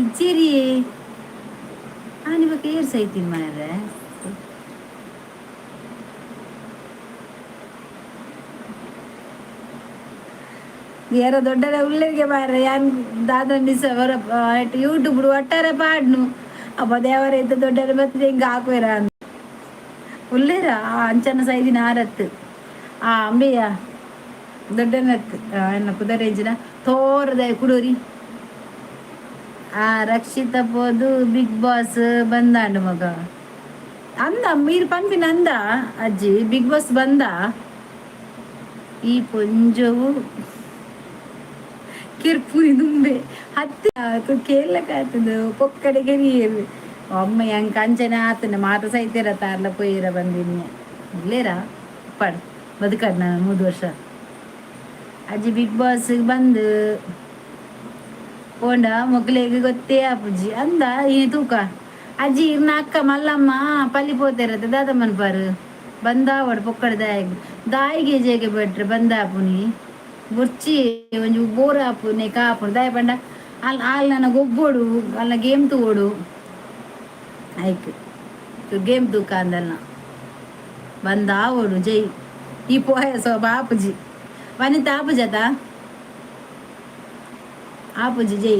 ಇಜ್ಜೇರಿ. ಆನಿ ಬೊಕ ಏರ್ ಸೈತಿನ್ ಮಾರ್ರೆ? ಏರ ದೊಡ್ಡರ ಉಲ್ಲೆರ್ಗೆ ಮಾರ್ರೆ. ಯಾನ್ ದಾದ ಮಿಸ್ ಅವರ ಯೂಟ್ಯೂಬ್ ಒಟ್ಟಾರೆ ಪಾಡ್ನು. ಅಪ್ಪ ದೇವರ ಇತ್ತ ದೊಡ್ಡರ ಬತ್ತಿದೆ ಹಿಂಗ ಹಾಕುವೆರ ಉಲ್ಲೇರ. ಅಂಚನ ಸೈದಿನ ಆರತ್ತು. ಆ ಅಂಬೆಯ ದೊಡ್ಡನತ್ತು ಎನ್ನ ಪುದರೇಂಜಿನ ತೋರದ ಕುಡೋರಿ. ಆ ರಕ್ಷಿತ ಪೋದು ಬಿಗ್ ಬಾಸ್ ಬಂದಾಂಡು ಮಗ ಅಂದ. ಮೀರ್ ಪನ್ಪಿನ ಅಂದ ಅಜ್ಜಿ, ಬಿಗ್ ಬಾಸ್ ಬಂದ. ಈ ಪೊಂಜವು ಕಿರ್ಪುನಿ ದುಂಬೆ ಹತ್ತಿ ಕೇಳಕ್ಕಾಗ್ತದೆ. ಪೊಕ್ಕಡೆ ಕೆರಿಯೇರು ಅಮ್ಮ. ಎಂಕ್ ಅಂಚನೆ ಆತನ ಮಾತ ಸೈತೇರ ತಾರ್ಲ ಪೋಯಿರ ಬಂದಿನಿ. ಇಲ್ಲೇರಾ ಪಡ್ ಬದುಕಡ್ ನಾನು 3 ವರ್ಷ. ಅಜ್ಜಿ ಬಿಗ್ ಬಾಸ್ ಬಂದು ಪೋಂಡ ಮೊಕ್ಲೆಗ್ ಗೊತ್ತೇ ಆಪುಜಿ ಅಂದ. ಈ ತೂಕ ಅಜ್ಜಿ, ಇರ್ನ ಅಕ್ಕ ಮಲ್ಲಮ್ಮ ಪಲ್ಲಿ ಪೋತೇರತ್ತೆ. ದಾದ ಮನ್ಪಾರು ಬಂದಾವಡ್ ಪೊಕ್ಕಡೆ. ದಾಯಿಗ್ ದಾಯಿಗೆ ಜೇಗೆ ಬೆಟ್ರೆ ಬಂದಾಪುನಿ ಬೊರ್ಚಿ. ಒಂಜಿ ಬೋರ್ ಆಪುನೆ ಕಾಪುನು. ದಾಯ ಪಂಡ ಅಲ್ ಆಲ್ ನನ ಗೊಬ್ಬೋಡು, ಅಲ್ನ ಗೇಮ್ ತೂವೊಡು. ಐಕ್ ಗೇಮ್ ತೂಕ ಅಂದಲ್ನ ಬಂದಾವೊಡು. ಜೈ ಈ ಪೋಯ ಸೋಬ ಆಪುಜಿ. ವನಿತ ಆಪುಜತ ಆಪುಜಿ. ಜೈ.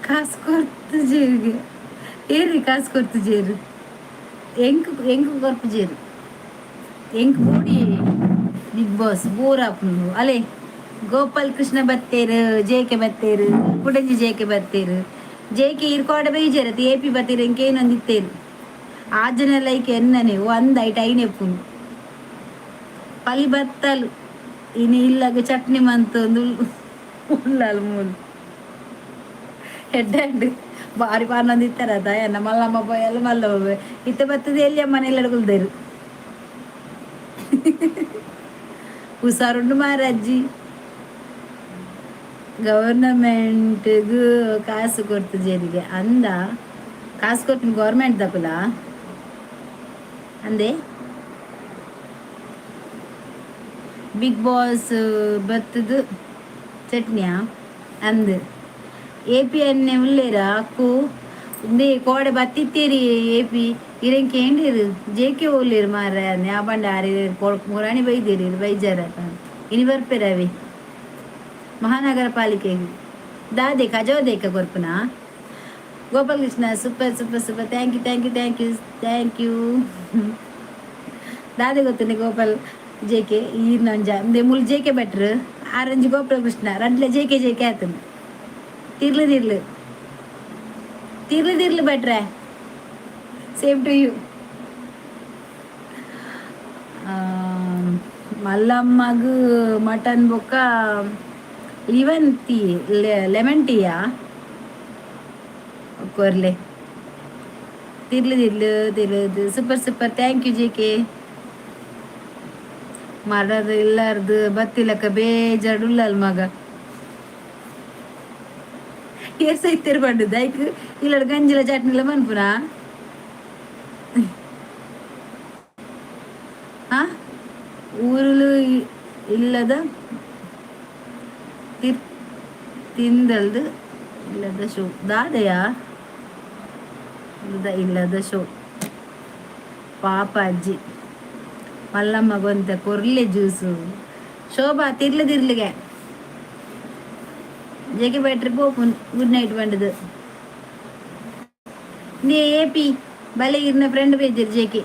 ಕಾಸ್ ಕೊರ್ತುಜೆರ್ಗೆ. ಏರಿ ಕಾಸ್ ಕೊರ್ತುಜೆರ್? ಎಂಕ್ ಎಂಕ್ ಕೊರ್ಪುಜೆರ್. ಎಂಕ್ ಬೋಡಿ big boss, bore ಆಪುಂಡು. ಅಲೆ ಗೋಪಾಲ್ ಕೃಷ್ಣ ಬತ್ತೇರು, ಜೇಕೆ ಬತ್ತೇರು, ಕುಡಂಜಿ ಜೇಕೆ ಬತ್ತೇರು. ಜೇಕೆ ಈರ್ ಕೋಡೆ ಬೈಜೆರ್ ಎ ಪಿ ಬತ್ತೀರ್. ಎಂಕೇನೊಂದಿತ್ತೇರು ಆ ಜನ ಲೈಕ್ ಎನ್ನನೆ ಒಂದ್ ಐಟ್ ಐನೆಪ್ಪುನು ಪಲಿ ಬತ್ತಲು. ಇನಿ ಇಲ್ಲಗ ಚಟ್ನಿ ಮಂತೊಂದು ಉಳ್ಳಾಲ್ ಮೂಲು. ಹೆಡ್ಡೆ ಬಾರಿ ಪಾರ್ನೊಂದಿತ್ತರ ಎನ್ನ ಮಲ್ಲಮ್ಮ ಪೋಯಲ್. ಮಲ್ಲಮ್ಮ ಪೋಯ್ ಇತ್ತೆ ಬತ್ತದ. ಎಲ್ಲಿ ಅಮ್ಮನ ಇಲ್ಲ ಕುಲ್ದೇರು. ಹುಷಾರುಂಡು ಮಾರಜ್ಜಿ. ಗವರ್ನಮೆಂಟ್ಗ್ ಕಾಸು ಕೊರ್ತುಜೆರಿಗೆ ಅಂದ. ಕಾಸು ಕೊರ್ಪಿನ ಗೌರ್ಮೆಂಟ್ ದಕುಲ ಅಂದೆ. ಬಿಗ್ ಬಾಸ್ ಬತ್ತದು ಚಟ್ನಿಯಾ ಅಂದ್. ಎ ಪಿ ಎನ್ನೆ ಉಲ್ಲೇರ ಅಕ್ಕು? ಇಂದೇ ಕೋಡೆ ಬತ್ತಿತ್ತೀರಿ ಎ ಪಿ. ಇರೆನ್ ಕೇಂಡಿರು, ಜೆ ಕೆ ಓಲೇರು ಮಾರ್ರೆ ಅಂದೆ. ಆ ಬಂಡ ಆರಿ ಮುರಾಣಿ ಬೈದಿರಿ ಬೈಜಾರ. ಇನಿ ಬರ್ಪೇರವಿ ಮಹಾನಗರ ಪಾಲಿಕೆ. ದಾದೆ ಕಜೋ ದೇಕ ಕೊರ್ಪುನ? Gopalakrishna super super super. Thank you, thank you, thank you, thank you. ದಾದೆ ಗೊತ್ತುಂಡೆ Gopal J K ಈರ್ನೊಂಜ ಇಂದೆ ಮುಲ್ ಜೆ ಕೆ ಭಟ್ರು ಆರಂಜಿ Gopalakrishna ರಡ್ಲೆ J K J K ಆತುಂಡು. ತಿರ್ಲು ತಿರ್ಲು ತಿರ್ಲು ತಿರ್ಲು ಭಟ್ರೆ. Same to you. ಮಲ್ಲಮ್ಮಗ್ mutton ಬೊಕ್ಕ ಲಿವನ್ ಟೀ, ಲೆಮನ್ ಟೀಯಾ ಕೊರ್ಲೆ. ತಿರ್ಲು ತಿರ್ಲು ತಿರ್ಲು. Super super. Thank you J K. ಮರದು ಇಲ್ಲಾರ್ದು ಬತ್ತಿಲಕ್ಕ ಬೇಜಾರ್ಡ್ ಉಲ್ಲಲ್ ಮಗ. ಏರ್ ಸೈತೇರ್ ಪಂಡುದು ಐಕ್ ಇಲ್ಲಡ್ ಗಂಜಿಲ ಚಟ್ನಿಲ ಮನ್ಪುನಾ? ಆ ಊರುಲು ಇಲ್ಲದ ತಿರ್ ತಿಂದಲ್ದು ಇಲ್ಲದ ಶೋ ದಾದೆಯಾ ಇಲ್ಲದ ಶೋ. ಪಾಪ ಅಜ್ಜಿ ಮಲ್ಲಮ್ಮ ಗೊಂತೆ ಕೊರ್ಲೆ ಜ್ಯೂಸು. ಶೋಭಾ ತಿರ್ಲು ತಿರ್ಲಿಗೆ. ಜೆಗೆ ಬ್ಯಾಟ್ರಿ ಪೋಪುನ್ ಗುಡ್ ನೈಟ್ ಪಂಡುದು. ನೇ ಎ ಪಿ ಬಲೆ ಇರ್ನ ಫ್ರೆಂಡ್ ಬೇಜರ್ ಜೆಕೆ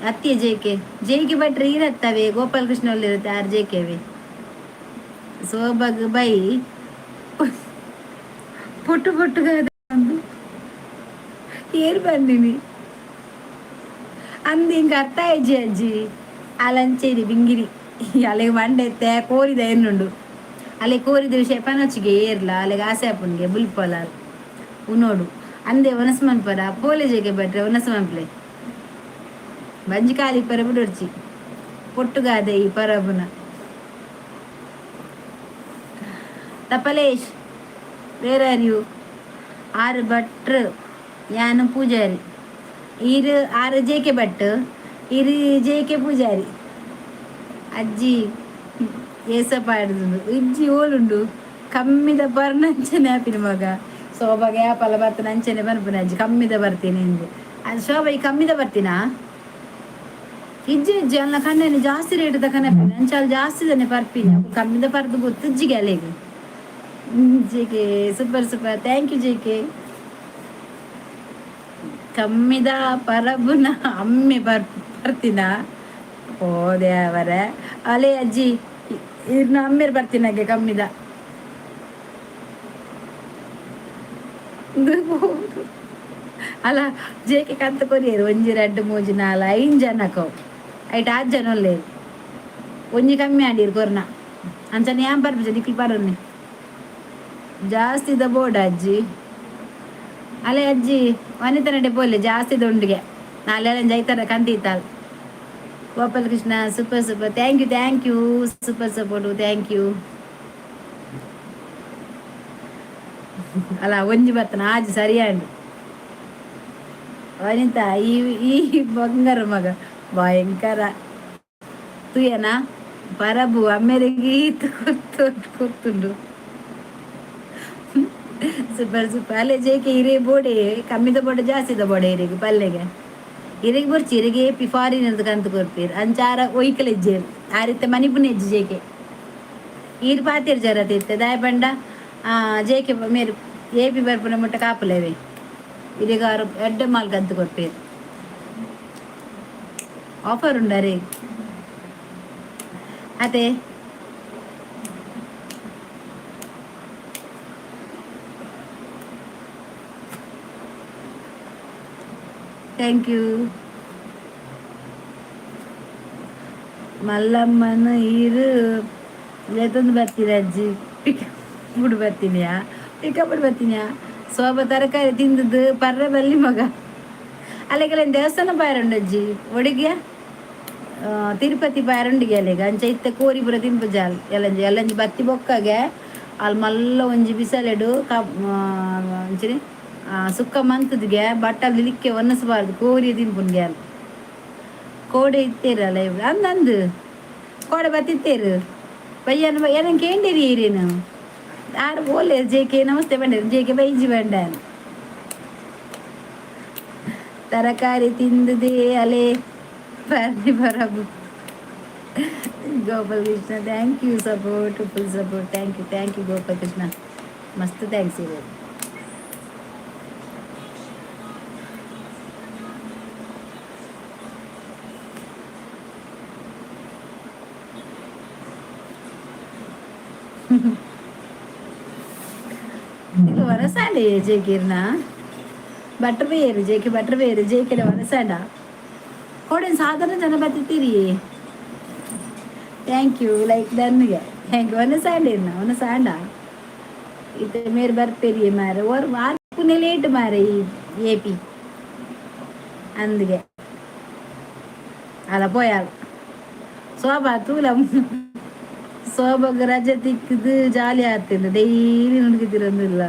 ಅತ್ತಿಯ ಜೆಕೆ. ಜೆಕೆ ಭಟ್ರು ಇರತ್ತವೆ. ಗೋಪಾಲಕೃಷ್ಣ ಇರುತ್ತೆ ಆರ್ ಜೆಕೆ ಅವೆ. ಸೋಬಗ್ ಬೈ ಪೊಟ್ಟು ಪೊಟ್ಟು ಏರ್ ಬಂದಿನಿ ಅಂದು. ಹಿಂಗೆ ಅರ್ಥ ಆಯ್ಜಿ ಅಜ್ಜಿ. ಆಲಂಚೇರಿ ಬಿಂಗಿರಿ. ಅಲ್ಲಿಗೆ ಮಂಡೆತ್ತೆ ಕೋರಿದ ಎನ್ನುಂಡು. ಅಲ್ಲಿ ಕೋರಿದ ವಿಷಯ ಪನೊಚ್ಚಿಗೆ ಏರ್ಲ ಅಲ್ಲಿಗೆ ಆಸೆ ಆಪುನ್ಗೆ ಬುಲ್ಪಲ ಉನೋಡು ಅಂದೆ ಒನಸ್ ಮನ್ಪರ ಪೋಲೇಜೆಗೆ ಬಟ್ರೆ ಒನಸ್ ಮನ್ಪ್ಲೆ ಬಂಜಿ ಖಾಲಿ ಪರ ಬಿಡೊರ್ಚಿ ಪೊಟ್ಟುಗಾದೆ ಈ ಪರಬುನ. ತಪಲೇಶ್, where are you? ಆರು ಭಟ್ರು, ಯಾನು ಪೂಜಾರಿ. ಈರು ಆರು ಜೆ ಕೆ ಭಟ್, ಇರು ಜೆ ಕೆ ಪೂಜಾರಿ. ಅಜ್ಜಿ ಏಸಪ್ಪ ಹಿಡ್ದು ಇಜ್ಜಿ ಓಲುಂಡು ಕಮ್ಮಿದ ಬರ್ನಂಚನೆ ಆಪಿನ ಮಗ ಶೋಭಾಗೆ ಆಪಲ ಬರ್ತನ ಅಂಚನೆ ಬರ್ಪುನ ಅಜ್ಜಿ ಕಮ್ಮಿದ ಬರ್ತೀನಿ ಎಂದು. ಅದು ಶೋಭಾ, ಈ ಕಮ್ಮಿದ ಬರ್ತೀನಾ? ಇಜ್ಜಿ ಇಜ್ಜಿ ಅಲ್ಲ, ಕಣ್ಣೇನು ಜಾಸ್ತಿ ರೇಟ್ the ಕನಪಿನ ಅಂಚಾಲ್ ಜಾಸ್ತಿ ದನೆ ಪರ್ಪಿನಿ ಕಮ್ಮಿದ ಪರ್ದು ಗೊತ್ತಿಜ್ಜಿಗೆ ಅಲೆಗ್. J K, super super, thank you J K. ಕಮ್ಮಿದ ಪರಬುನ ಅಮ್ಮೆ ಬರ್ತೀನ? ಓ ದೇವರೇ, ಅಲೆ ಅಜ್ಜಿ, ಇರ್ನ ಅಮ್ಮೇರ್ ಬರ್ತೀನಾಗೆ ಕಮ್ಮಿದ. ಅಲ್ಲ, ಜೇಕೆ ಕಂತ ಕೊರಿಯರು ಒಂಜಿ ರಡ್ಡು ಮೂಜಿ ನಾಲ್ ಐನ್ ಜನಕ್ಕವು ಐಟ್ ಆರು ಜನ ಉಲ್ಲೇರು. ಒಂಜಿ ಕಮ್ಮಿ ಆಂಡೀರು ಕೊರ್ನ ಅಂಚನೆ ಯಾನ್ ಪರ್ಪುಜ ನಿಕ್ಲು ಪರೊನ್ನಿ ಜಾಸ್ತಿದ ಬೋಡ ಅಜ್ಜಿ. ಅಲೆ ಅಜ್ಜಿ, ವನಿತನಡೆ ಪೋಲೆ ಜಾಸ್ತಿ ದೊಂಡಿಗೆ ನಾಲೆಲ್ಲ ಜೈತರ ಕಂತೀತಾಲ್. Gopal Krishna, super super, thank you, thank you, super support, thank you. ಅಲ್ಲ, ಒಂಜಿ ಬತ್ತನ ಆಜಿ ಸರಿಯಾಂಡು. ವನಿತಾ, ಈ ಈ ಬಂಗಾರ ಮಗ ಭಯಂಕರ ತುಯನ ಪರಬು ಅಮ್ಮೆರಿಗೆ ಈತ್ ಕೊತ್ತು ಕೊತ್ತುಂಡು. Super super. ಅಲ್ಲೇ ಜೇಕೆ ಇರೇ ಬೋಡೆ ಕಮ್ಮಿದ ಬೋಡೆ ಜಾಸ್ತಿದ ಬೋಡೆ ಇರಿಗೆ ಪಲ್ಲೆಗೆ ಇರಿಗೆ ಬರ್ಚಿ ಇರಿಗೆ ಏಪಿ ಫಾರಿನರ್ದು ಕಂತು ಕೊರ್ಪೀರ್ ಅಂಚಾರ ಒಯ್ಕಲ ಇಜ್ಜೇರು ಆ ರೀತಿ ಮನಿಪುನ ಇಜ್ಜಿ. ಜೇಕೆ ಈರ್ ಪಾತಿರ್ ಜರ ತಿತ್ತೆ ದಾಯ ಪಂಡ ಜೇಕೆ ಮೇರು ಏಪಿ ಬರ್ಪುನ ಮುಟ್ಟ ಕಾಪುಲೇವೆ ಇರಿಗಾರು ಎಡ್ಡೆ ಮಾಲ್ ಕಂತು ಕೊರ್ಪೀರ್. ಆಫರ್ ಉಂಡಾರೆ ಅದೇ. Thank you. ಮಲ್ಲಮ್ಮನ ಈರು ಲೇತೊಂದು ಬರ್ತೀರ ಅಜ್ಜಿ? ಪಿಕಪ್ ಬರ್ತೀನಿಯಾ? ಪಿಕಪ್ ಬರ್ತೀನಿಯಾ? ಸೋಬ ತರಕಾರಿ ತಿಂದದ್ದು ಪರ್ರೆ ಬಲ್ಲಿ ಮಗ. ಅಲ್ಲಿಗೆ ದೇವಸ್ಥಾನ ಪಾಯರುಂಡು ಅಜ್ಜಿ ಒಡಿಗೆ ತಿರುಪತಿ ಪಾಯರುಂಡಿಗೆ ಅಲ್ಲಿಗೆ ಅಂಚ ಇತ್ತೆ ಕೋರಿ ಪೂರ ತಿನ್ಪು ಜಾಲ್ ಎಲ್ಲಂಜಿ ಎಲ್ಲಂಜಿ ಬತ್ತಿ ಬೊಕ್ಕಗೆ ಅಲ್ಲಿ ಮಲ್ಲ ಒಂಜಿ ಬಿಸಲೆಡು ಕಪ್ ಅಂಚನೆ ಸುಕ್ಕ ಮಂತದ್ಗೆ ಬಟ್ಟಲ್ ಲಿಕ್ಕೆ ಒನ್ನಸಬಾರ್ದು ಕೋರಿ ತಿನ್ಪುನ್ಗೆ. ಅಲ್ಲಿ ಕೋಡೆ ಇತ್ತೇರಲ್ಲ ಅಂದಂದು ಕೋಡೆ ಬತ್ತಿತ್ತೇರು ಬಯ್ಯನ ಏನನ್ ಕೇಂಡಿರಿ ಈರೇನು ಆರು ಬೋಲೆ ಜೆ ಕೆ ನಮಸ್ತೆ ಬಂಡೆ ಜೆ ಕೆ ಬೈಜಿ ಬಂಡಾನು. ತರಕಾರಿ ತಿಂದುದೇ ಅಲೆ ಬರ್ನಿ ಬರಬು. Gopal Krishna, thank you support, full support, thank you, thank you Gopal Krishna, ಮಸ್ತ್ thanks ಇದೆ. ವರಸಾಂಡೆ ಜೇಕಿರ್ನ ಬಟ್ರ್ ಬೇರು ಜೇಕೆ ಬಟ್ರ್ ಬೇರು ಜೇಕೆಡೆ ವರಸಾಂಡ ಕೊಡೆ ಸಾಧಾರಣ ಜನ ಬತ್ತಿತ್ತೀರಿ. Thank you like ಡನ್ಗೆ thank you. ಒನಸಾಂಡೆ ಇರ್ನ ಒನಸಾಂಡ ಇತ್ತೆ ಮೇರ್ ಬರ್ಪೇರಿ ಮಾರೆ ಓರ್ ವಾರ್ಪುನೆ ಲೇಟ್ ಮಾರೆ ಈ ಎ ಪಿ ಅಂದ್ಗೆ ಅಲ್ಲ ಪೋಯಾಲ್. ಶೋಭಾ ತೂಲ ಶೋಭಗ್ ರಜೆ ತಿಕ್ಕದು ಜಾಲಿ ಆಗ್ತಿಲ್ಲ ಡೈಲಿ ನುಡುಗುತ್ತಿರೊಂದಿಲ್ಲ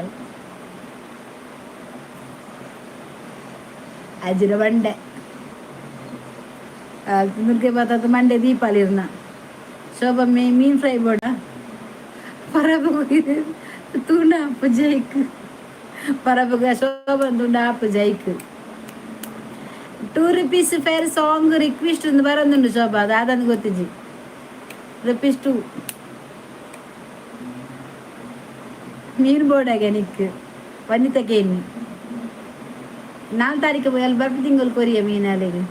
ಅಜ್ಜಿನ ಬಂಡೆ ನುರ್ಗೆ ಬಾತದ ಮಂಡೆ ದೀಪಾಲಿರ್ನ. ಶೋಭಾ ಮೇ ಮೀನ್ ಫ್ರೈ ಬೋಡ ಪರಬು ತೂಂಡ ಅಪ್ಪು ಜೈಕ್ ಪರಬುಗ ಶೋಭನ್ ತುಂಡ ಅಪ್ಪು ಜೈಕ್. ₹2 fair song request ಒಂದು ಬರೋದುಂಡು ಶೋಭಾ, ಅದು ಅದನ್ನು ಗೊತ್ತಿಜ್ಜಿ. ರುಪೀಸ್ 2 ಮೀನು ಬೋರ್ಡಾಗೆ ನಿಕ್ ವನಿತಕೇನಿ ನಾಲ್ಕು ತಾರೀಕು ಎಲ್ಲಿ ಬರ್ಪು ತಿಂಗಳು ಕೊರಿಯ ಮೀನು ಅಲ್ಲಿಗೆ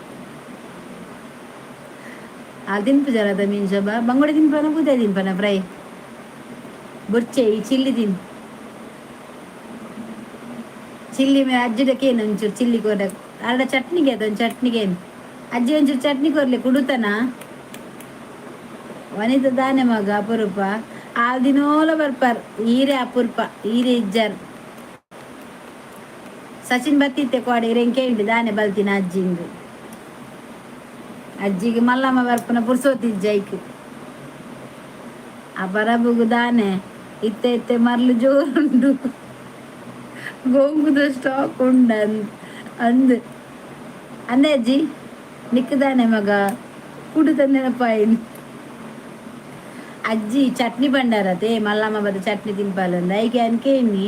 ಆ ತಿನ್ಪು ಜರದ ಮೀನು. ಶೋಭಾ, ಬಂಗುಡೆ ತಿನ್ಪನ ಪೂತೆ ತಿನ್ಪನ ಫ್ರೈ ಬುರ್ಚೆ ಈ ಚಿಲ್ಲಿ ತಿನ್ ಚಿಲ್ಲಿ ಮೇ ಅಜ್ಜಿಡಕ್ಕೇನು ಒಂಚೂರು ಚಿಲ್ಲಿ ಕೊರ ಅರಡ ಚಟ್ನಿಗೆ ಅದೊಂದು ಚಟ್ನಿಗೆ ಏನು ಅಜ್ಜಿ ಒಂಚೂರು ಚಟ್ನಿ ಕೊರ್ಲಿ ಕುಡುತನ. ವನಿತ ದಾನೆ ಮಗ ಅಪರೂಪ ಆಲ್ ದಿನೋಲ ಬರ್ಪಾರ್ ಈರೆ ಅಪರೂಪ ಈರೆ ಇಜ್ಜಾರ್. ಸಚಿನ್ ಬತ್ತಿತ್ತೆ ಕೋಡೆ ಇರೆನ್ ಕೇಂಡು ದಾನೆ ಬಲ್ತಿನ ಅಜ್ಜಿಂಗ್. ಅಜ್ಜಿಗೆ ಮಲ್ಲಮ್ಮ ಬರ್ಪುನ ಪುರ್ಸೋತಿಜ್ಜ ಐಕ್. ಆ ಪರಬುಗು ದಾನೆ ಇತ್ತೆ ಇತ್ತೆ ಮರ್ಲು ಜೋರುಂಡು, ಗೋಂಕುದ ಸ್ಟಾಕ್ ಉಂಡು ಅಂದ್ ಅಂದೆ ಅಜ್ಜಿ ನಿಕ್ಕದಾನೆ ಮಗ ಕುಡುತ ನೆನಪಾಯಿನಿ. ಅಜ್ಜಿ ಚಟ್ನಿ ಬಂಡಾರತೆ ಮಲ್ಲಮ್ಮ ಬದ ಚಟ್ನಿ ತಿನ್ಪಾಲಂದ ಐಕೆ ಅನ್ಕೇನಿ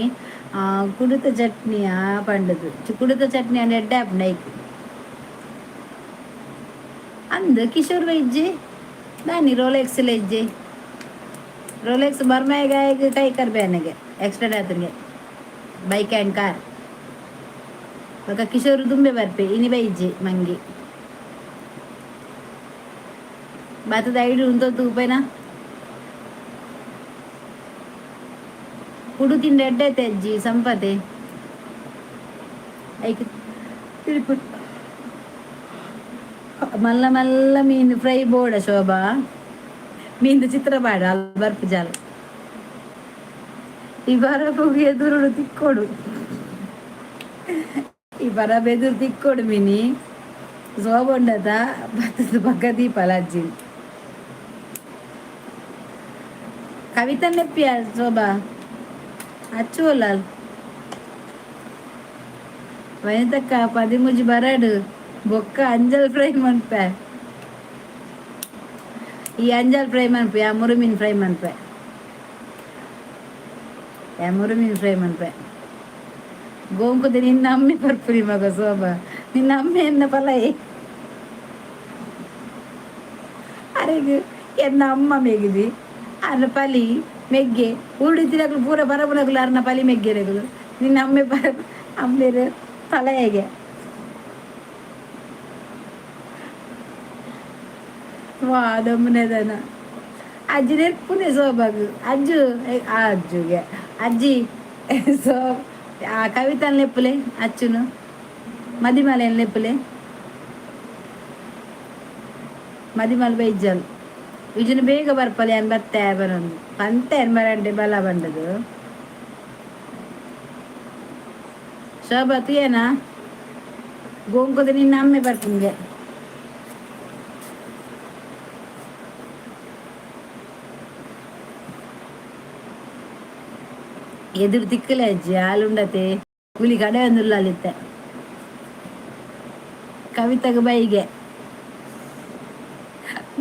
ಕುಡುತ ಚಟ್ನಿ ಆ ಪಂಡದು ಕುಡುತ ಚಟ್ನಿ ಅಂಡ ಎಡ್ಡೆ ಆಪುಂಡು ಐಕ್ ಅಂದ್. ಕಿಶೋರ್ ವೈಜ್ಜೆ ದಾನಿ ರೋಲೆಕ್ಸ್ ಇಜ್ಜೆ, ರೋಲೆಕ್ಸ್ ಬರ್ಮಾಯಿಗಾಯಗ್ ಕೈ ಕರ್ಬೇನಗೆ ಎಕ್ಸ್ಟ್ರಾ ಆತನಿಗೆ ಬೈಕ್ ಆ್ಯಂಡ್ ಕಾರ್. ಬೊಕ ಕಿಶೋರ್ ದುಂಬೆ ಬರ್ಪೆ ಇನಿ ಬೈಜ್ಜೆ ಮಂಗಿ ಬತ್ತದ ಐಡು ಉಂತೊಂದು ಉಪೇನಾ. ಕುಡು ತಿಂಡ ಎಡ್ಡೆ ಅಜ್ಜಿ ಸಂಪತೆ ಐಕ್ ತಿರುಪು ಮಲ್ಲ ಮಲ್ಲ ಮೀನು ಫ್ರೈ ಬೋಡ ಶೋಭಾ ಮೀನ್ದ ಚಿತ್ರ ಬಾಡ ಅಲ್ ಬರ್ಪು ಜಾಲ. ಈ ಬರಪುಗೆ ಎದುರುಡು ತಿಕ್ಕೋಡು, ಈ ಬರ ಬೆದುರು ತಿಕ್ಕೋಡು ಮಿನಿ ಸೋಬೊಂಡದ ಬತ್ತದ ಪಕ್ಕ ದೀಪಲ ಅಜ್ಜಿ. ಕವಿತಾ ನೆಪ್ಪಿಯ ಶೋಭಾ ಅಚ್ಚು ಲಾಲ್ ವನಿತಕ್ಕ ಪದಿಮುಜಿ ಬರಡು ಬೊಕ್ಕ ಅಂಜಲ್ ಫ್ರೈ ಮನ್ಪೆ. ಈ ಅಂಜಲ್ ಫ್ರೈ ಮನ್ಪೆ, ಆ ಮುರುಮೀನ್ ಫ್ರೈ ಮನ್ಪೆ, ಆ ಮುರುಮೀನ್ ಫ್ರೈ ಮನ್ಪೆ. ಗೋಂಕುದ ನಿನ್ನ ಅಮ್ಮೆ ಪರ್ಪುರಿ ಮಗ ಶೋಭಾ ನಿನ್ನ ಅಮ್ಮೆ ಎನ್ನ ಪಲೈ ಅರೆಗ್ ಎನ್ನ ಅಮ್ಮ ಮೆಗಿದಿ ಅರ್ನ ಪಲಿ ಮೆಗ್ಗೆ ಊರುಡಿತ್ತಿನಕುಲು ಪೂರ ಬರಬುನಕುಲು ಅರ್ನ ಪಲಿ ಮೆಗ್ಗೆನಕುಲು ನಿನ್ನ ಅಮ್ಮೆ ಪರ ಅಮ್ಮೆರು ಪಲಯಗೆ ವಾ ದಮ್ಮನೆದನ ಅಜ್ಜಿ ನೆರ್ಪುನೆ ಸೋಬಾಗು ಅಜ್ಜು ಅಜ್ಜುಗೆ ಅಜ್ಜಿ. ಸೊ ಆ ಕವಿತನ್ ಲೆಪ್ಪುಲೆ ಅಚ್ಚುನು ಮದಿಮಲೆನ್ ಲೆಪ್ಪುಲೆ ಮದಿಮಲ್ ಬೈಜಲ್ ವಿಜುನು ಬೇಗ ಬರ್ಪಲೆ ಅನ್ ಬತ್ತೆ ಬರೊಂದು ಪಂತೆ ಅನ್ ಬರಂಡೆ ಬಲ ಬಂಡದು. ಶೋಭಾ ತುಯೇನಾ ಗೋಂಕುದ ನಿನ್ನ ಅಮ್ಮೆ ಬರ್ಪುಂಗೆ. ಎದುರು ತಿಕ್ಕಲೆ ಅಜ್ಜಿ ಹಾಲುಂಡತೆ ಕೂಲಿ ಕಡೆ ಒಂದುಲ್ಲಾಲಿತ್ತೆ ಕವಿತಗ ಬೈಗೆ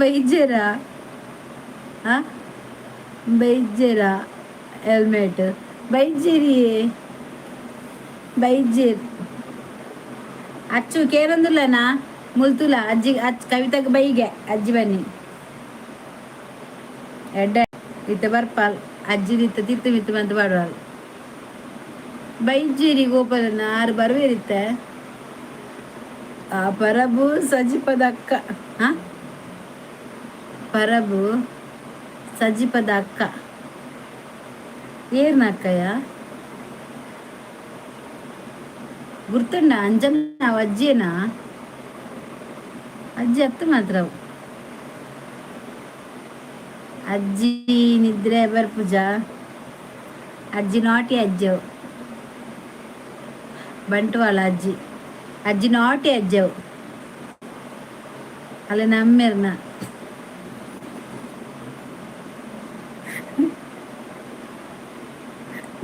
ಬೈಜೇರಾ ಆ ಬೈಜೇರಾ ಹೆಲ್ಮೆಟ್ ಬೈಜೇರಿ ಬೈಜೇರ್ ಅಚ್ಚು ಕೇರೊಂದುಲ್ಲನಾ ಮುಲ್ತುಲ ಅಜ್ಜಿ ಅಚ್ಚ ಕವಿತಗ ಬೈಗೆ ಅಜ್ಜಿ ಬನ್ನಿ ಎಡ್ಡೆ ಇತ್ತ ಬರ್ಪಾಲ್ ಅಜ್ಜಿ ಇತ್ತ ತಿತ್ತು ಮಿತ್ತು ಮಂತ್ ಪಾಡುವಾಲ್ ಬೈಜೇರಿ ಗೋಪಾಲನ ಆರು ಬರುವೇರಿತ್ತೆ. ಆ ಪರಬು ಸಜಿಪದ ಅಕ್ಕ ಆ ಪರಬು ಸಜಿಪದ ಅಕ್ಕ ಏರ್ನ ಅಕ್ಕಯ್ಯ ಗುರ್ತುಂಡ ಅಂಜನ ಅಜ್ಜಿಯೇನಾ ಅಜ್ಜಿ ಅತ್ತು ಮಾತ್ರ ಅವು. ಅಜ್ಜಿ ನಿದ್ರೆ ಬರ್ಪುಜ ಅಜ್ಜಿ ನಾಟಿ ಅಜ್ಜವು ಬಂಟ್ವಾಳ ಅಜ್ಜಿ ಅಜ್ಜಿ ನಾಟಿ ಅಜ್ಜವು ಅಲ್ಲ ನಮ್ಮೆರ್ನ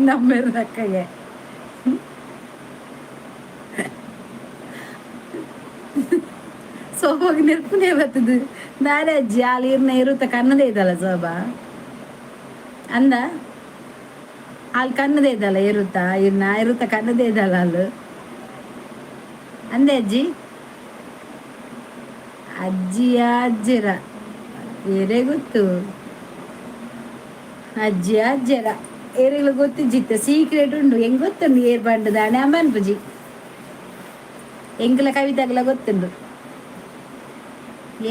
ನಮ್ಮೆರ್ನ ಅಕ್ಕಗೆ ಸೋಬಾಗ ನೆರ್ಪುನೇ ಬರ್ತದೆ ದಾರೆ ಅಜ್ಜಿ ಅಲ್ಲಿ ಇರ್ನ ಇರುತ್ತ ಕನ್ನದೇ ಇದ್ದಲ್ಲ ಸೋಬಾ ಅಂದ ಅಲ್ಲಿ ಕನ್ನದೇ ಇದ್ದಲ್ಲ ಇರುತ್ತಾ ಇರ್ನ ಇರುತ್ತ ಕನ್ನದೇ ಇದ್ದಲ್ಲ ಅಲ್ಲಿ ಅಂದೆ ಅಜ್ಜಿ ಅಜ್ಜಿಯ ಅಜ್ಜಿರ ಏರೇ ಗೊತ್ತು ಅಜ್ಜಿ ಅಜ್ಜರ ಏರೆಗ್ಲ ಗೊತ್ತಿಜ್ಜಿತ್ತ ಸೀಕ್ರೆಟ್ ಉಂಡು ಹೆಂಗ್ ಗೊತ್ತುಂಡು ಏರ್ ಬಂಡದಾನೆ ಅಮ್ಮನ್ ಪೂಜಿ ಎಂಕಲ ಕವಿತಾಗಲ ಗೊತ್ತುಂಡು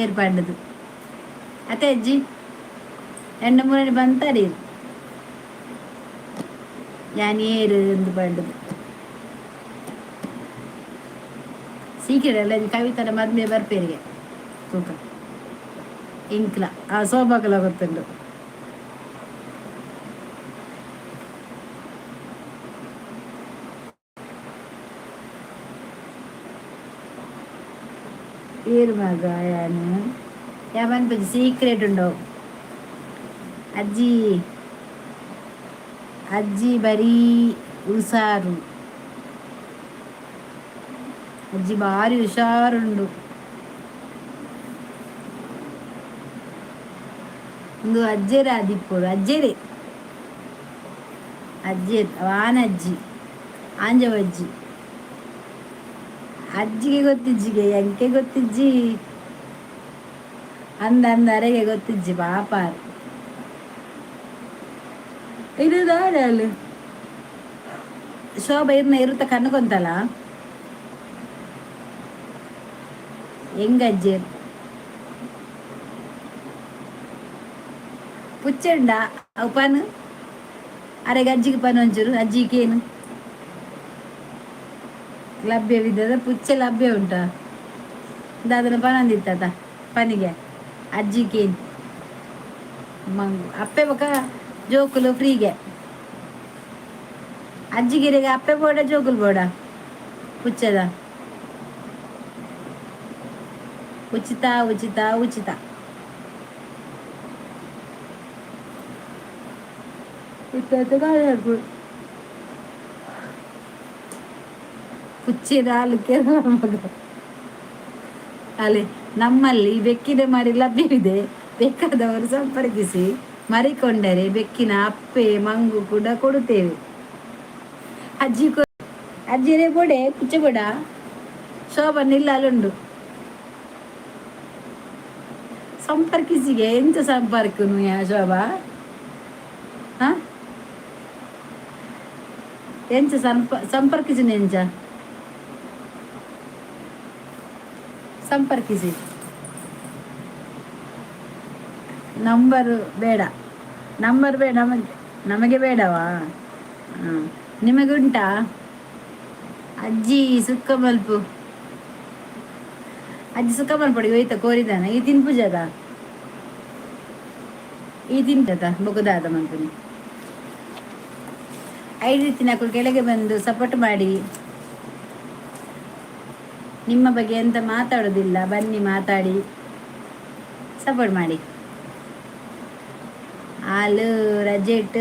ಏರ್ ಪಂಡದು ಅತ್ತೆ ಅಜ್ಜಿ ಎಂಡ ಮೂರನೇ ಬಂತಾರಿ ಯಾನ್ ಏರು ಎಂದು ಪಂಡದು ಸೀಕ್ರೆಟ್ ಅಲ್ಲ ಕವಿತನ ಮದ್ಮೆ ಬರ್ಪೇರಿಗೆ ತೂಕ. ಎಂಕ್ಲ ಆ ಸೋಬಾಕಲ ಗೊತ್ತುಂಡು. ಏರು ಮಗ ಯಾನು ಯಾವನ್ ಸೀಕ್ರೆಟ್ ಉಂಡು. ಅಜ್ಜಿ ಅಜ್ಜಿ ಬರೀ ಹುಷಾರು, ಅಜ್ಜಿ ಭಾರಿ ಹುಷಾರುಂಡು. ಒಂದು ಅಜ್ಜೆರೆ ಆದಿಪ್ಪೊಡು, ಅಜ್ಜೆರೆ ಅಜ್ಜೆ ವಾನಜ್ಜಿ ಆಂಜವಜ್ಜಿ. ಅಜ್ಜಿಗೆ ಗೊತ್ತಿಜ್ಜಿಗೆ, ಎಂಕೆ ಗೊತ್ತಿಜ್ಜಿ ಅಂದ ಅಂದ ಅರೆಗೆ ಗೊತ್ತಿಜ್ಜಿ ಪಾಪ. ಇದು ದಾಡಲು ಶೋಭ ಇರ್ನ ಇರುತ್ತ ಕಣ್ಣು ಕೊಂತಲ್ಲ ಎಂಗಜ್ಜೆ ಪುಚ್ಚೆಂಡ ಅವು ಪನ್ ಅರೆಗೆ ಅಜ್ಜಿಗೆ ಪನ್ ಒಂಚೂರು. ಅಜ್ಜಿಗೆ ಏನು ಲಭ್ಯವಿದ್ದದ ಪುಚ್ಚೆ ಲಭ್ಯ ಉಂಟಾ? ದಾದನ ಪನಂದಿತ್ತ ಪನಿಗೆ ಅಜ್ಜಿಗೆ ಮಂಗು ಅಪ್ಪೆ ಬೊಕ ಜೋಕುಲು ಫ್ರೀಗೆ. ಅಜ್ಜಿಗಿರಿಗೆ ಅಪ್ಪೆ ಬೋಡ ಜೋಕುಲು ಬೋಡ ಪುಚ್ಚದ ಉಚಿತ ಉಚಿತ ಉಚಿತ. ಪುಚ್ಚಿದ ಮಗ ಅಲ್ಲಿ ನಮ್ಮಲ್ಲಿ ಬೆಕ್ಕಿನ ಮರಿ ಲಭ್ಯವಿದೆ, ಬೇಕಾದವರು ಸಂಪರ್ಕಿಸಿ. ಮರಿಕೊಂಡರೆ ಬೆಕ್ಕಿನ ಅಪ್ಪೆ ಮಂಗು ಕೂಡ ಕೊಡುತ್ತೇವೆ. ಅಜ್ಜಿ ಅಜ್ಜಿರೇ ಬೋಡೆ ಪುಚ್ಚೆ ಬೋಡ ಶೋಭನ್ ಇಲ್ಲ ಅಲ್ಲುಂಡು. ಸಂಪರ್ಕಿಸಿಗೆ ಎಂತ ಸಂಪರ್ಕನು ಯಾ ಶೋಭಾ? ಹಾ, ಎಂಚ ಸಂಪರ್ಕಿಸಿನ ಎಂಚ ಸಂಪರ್ಕಿಸಿ? ನಂಬರು ಬೇಡ, ನಂಬರ್ ಬೇಡ ನಮಗೆ, ನಮಗೆ ಬೇಡವಾ? ಹಾಂ, ನಿಮಗುಂಟಾ ಅಜ್ಜಿ? ಸುಕ್ಕ ಮಲ್ಪು ಅಜ್ಜಿ, ಸುಕ್ಕ ಮಲ್ಪಡಿ. ಹೋಯ್ತ ಕೋರಿದಾನ ಈ ತಿನ್ಪುಜದ ಈ ತಿಂತದ ಬೊಗದಾದ ಮಲ್ಪುನಿ. ಐದು ತಿನ್ನಕ್ಕೂ ಕೆಳಗೆ ಬಂದು ಸಪೋರ್ಟ್ ಮಾಡಿ. ನಿಮ್ಮ ಬಗ್ಗೆ ಎಂತ ಮಾತಾಡೋದಿಲ್ಲ, ಬನ್ನಿ ಮಾತಾಡಿ, ಸಪೋರ್ಟ್ ಮಾಡಿ. ಹಾಲು ರಜೆಟ್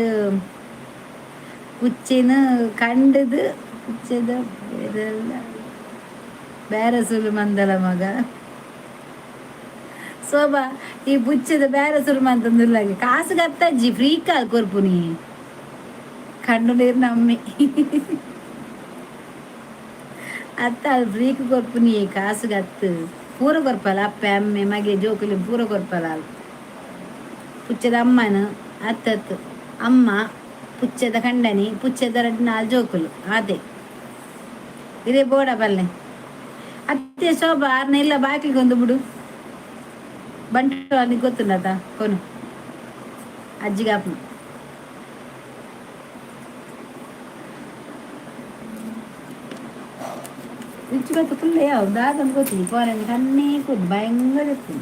ಪುಚ್ಚಿನ ಕಂಡದು ಪುಚ್ಚದ ಬೇರೆ ಸುಲು ಮಂದಲ ಮಗ ಶೋಭಾ. ಈ ಪುಚ್ಚದ ಬೇರೆ ಸುಲು ಮಂತಂದುಲ್ಲ. ಕಾಸು ಕತ್ತಜ್ಜಿ ಫ್ರೀ ಕಾಲ್ ಕೊರ್ಪುನಿ ಕಣ್ಣು ನೀರು ನಮ್ಮಿ ಅತ್ತ ಅದು ಫ್ರೀಕ್ ಕೊರ್ಪುನಿ ಕಾಸು ಗತ್ತು ಪೂರ ಕೊರ್ಪಲ. ಅಪ್ಪೆ ಅಮ್ಮೆ ಮಗೆ ಜೋಕುಲಿ ಪೂರ ಕೊರ್ಪಲ. ಪುಚ್ಚದ ಅಮ್ಮನ ಅತ್ತತ್ತು ಅಮ್ಮ, ಪುಚ್ಚದ ಕಂಡನಿ, ಪುಚ್ಚದ ರಡ್ಡು ನಾಲ್ ಜೋಕುಲು ಅದೇ ಇದೇ ಬೋಡ ಬಲ್ಲೆ. ಅತ್ತೆ ಶೋಭಾ ಆರ್ನ ಇಲ್ಲ ಬಾಕಿಗೆ ಒಂದು ಬಿಡು ಬಂಟು ಅಲ್ಲಿ ಗೊತ್ತುಂಡತ ಕೊನು ಅಜ್ಜಿಗೆ ಅಪ್ಪನ ಉಚ್ಚು ಫುಲ್ ಯಾವ ದಾದ ಗೊತ್ತಿಲ್ಲ. ಫೋನ್ ಕಣ್ಣೇ ಕೊದ್ದು ಭಯಂಕರ ಇತ್ತು.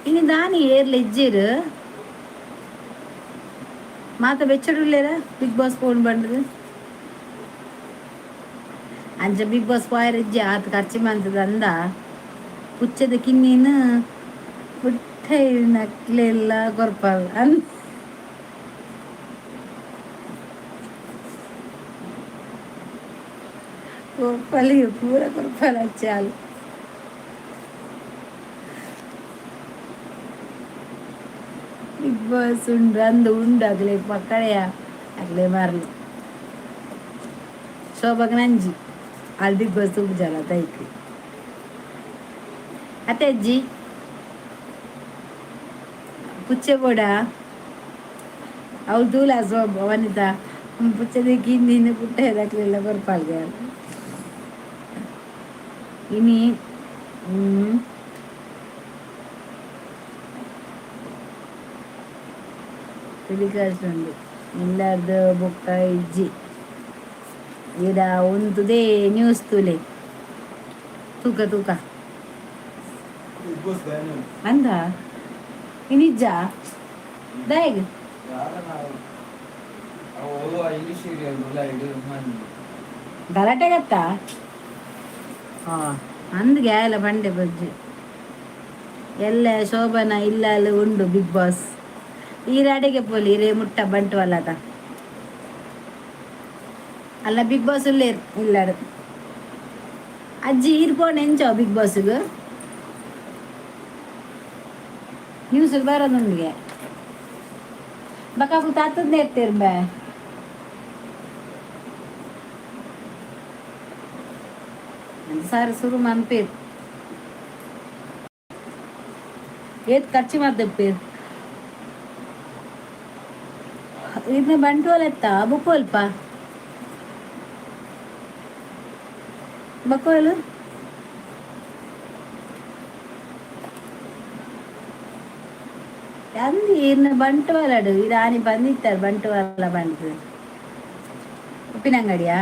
ಇನ್ನು ದಾನಿ ಏರ್ಲ ಇಜ್ಜಿರು ಮಾತ ಬೆಚ್ಚಡುಲ್ಲೇರ ಬಿಗ್ ಬಾಸ್ ಫೋನ್ ಬಂಡದು ಅಂಚ ಬಿಗ್ ಬಾಸ್ ಪೋಯರ್ ಇಜ್ಜಿ ಆತ ಖರ್ಚು ಮಂತದ ಅಂದ ಪುಚ್ಚದ ಕಿನ್ನಿನ ಪುಟ್ಟ ನಕ್ಲೆಲ್ಲ ಕೊರ್ಪಾಲ್ ಅನ್ ಕೊರ್ಪಲಿ ಪೂರ ಕೊರ್ಪಾಲ ಚಾಲು. ಬಿಗ್ ಬಾಸ್ ಉಂಡು ಅಂದು ಉಂಡು ಅಗಲೆ ಪಕ್ಕಳೆಯ ಅಗಲೆ ಮಾರ್ಲು ಶೋಭಾಗ್ ನಂಜಿ ಅಲ್ಲಿ ಬಿಗ್ ಬಾಸ್ ತೂಪುಜಾಲ ತೈಕ್. ಅತ್ತೆ ಅಜ್ಜಿ ಪುಚ್ಚೆ ಬೋಡ ಅವ್ಳು ತೂಲ ಶೋಭ ವನಿತಾ ಪುಚ್ಚದ ಕಿನ್ನಿನ ಪುಟ್ಟ ದಕ್ಲೆಲ್ಲ ಕೊರ್ಪಾಲ್ಗೆ ಇನಿ. ಟೆಲಿಕಾಸ್ಟ್ ಉಂಡು. ಇಲ್ಲದ ಬೊಕ್ಕ ಇಜ್ಜಿ. ಇಡ ಉಂತುದೇ ನ್ಯೂಸ್ ತೂಲೆ. ತೂಕ ತೂಕ. ಬಿಗ್ ಬಾಸ್ ದಾನೆ? ಅಂದ ಇನ್ನಿಜ್ಜ ದಾಯೆಗ್? ಅವು ಇಂಗ್ಲಿಷ್ ಸೀರಿಯಲ್ ಉಲಾಯಿಡ್ ಮಂದಿ. ಗಲಾಟೆಗತ್ತ ಹಾ ಅಂದ್ಗೆ ಆಯಲ ಬಂಡೆ ಬಜ್ಜಿ ಎಲ್ಲ ಶೋಭನ ಇಲ್ಲಲ್ ಉಂಡು ಬಿಗ್ ಬಾಸ್. ಈರ್ ಅಡೆಗೆ ಪೋಲಿ ಇರೇ ಮುಟ್ಟ ಬಂಟ್ವಾಳದ ಅಲ್ಲ ಬಿಗ್ ಬಾಸ್ ಉಲ್ಲೇರ್ ಇಲ್ಲಡು. ಅಜ್ಜಿ ಈರ್ ಪೋಣ ಎಂಚ ಬಿಗ್ ಬಾಸ್ಗ್? ನ್ಯೂಸ್ ಬರೋದುಂಡಿಗೆ ಬಕಾಕು ತಾತದ ನೇರ್ತೀರ್ ಬೇ. ಸಾರಿ ಶುರು ಮನ್ಪೇರ್ ಏತ್ ಖರ್ಚು ಮಾಡ್ದಪ್ಪೇರ್ ಇದನ್ನ ಬಂಟ್ವಾಳ ಎತ್ತ ಬುಕ್ಕೋಲ್ಪ ಬಕ್ಕೋಲು. ಅಂದಿ ಇರ್ನ ಬಂಟ್ವಾಳಡು ಇದು ಆನಿ ಬಂದಿತ್ತಾರೆ ಬಂಟ್ವಾಳ ಬಂತು ಉಪ್ಪಿನಂಗಡಿಯಾ.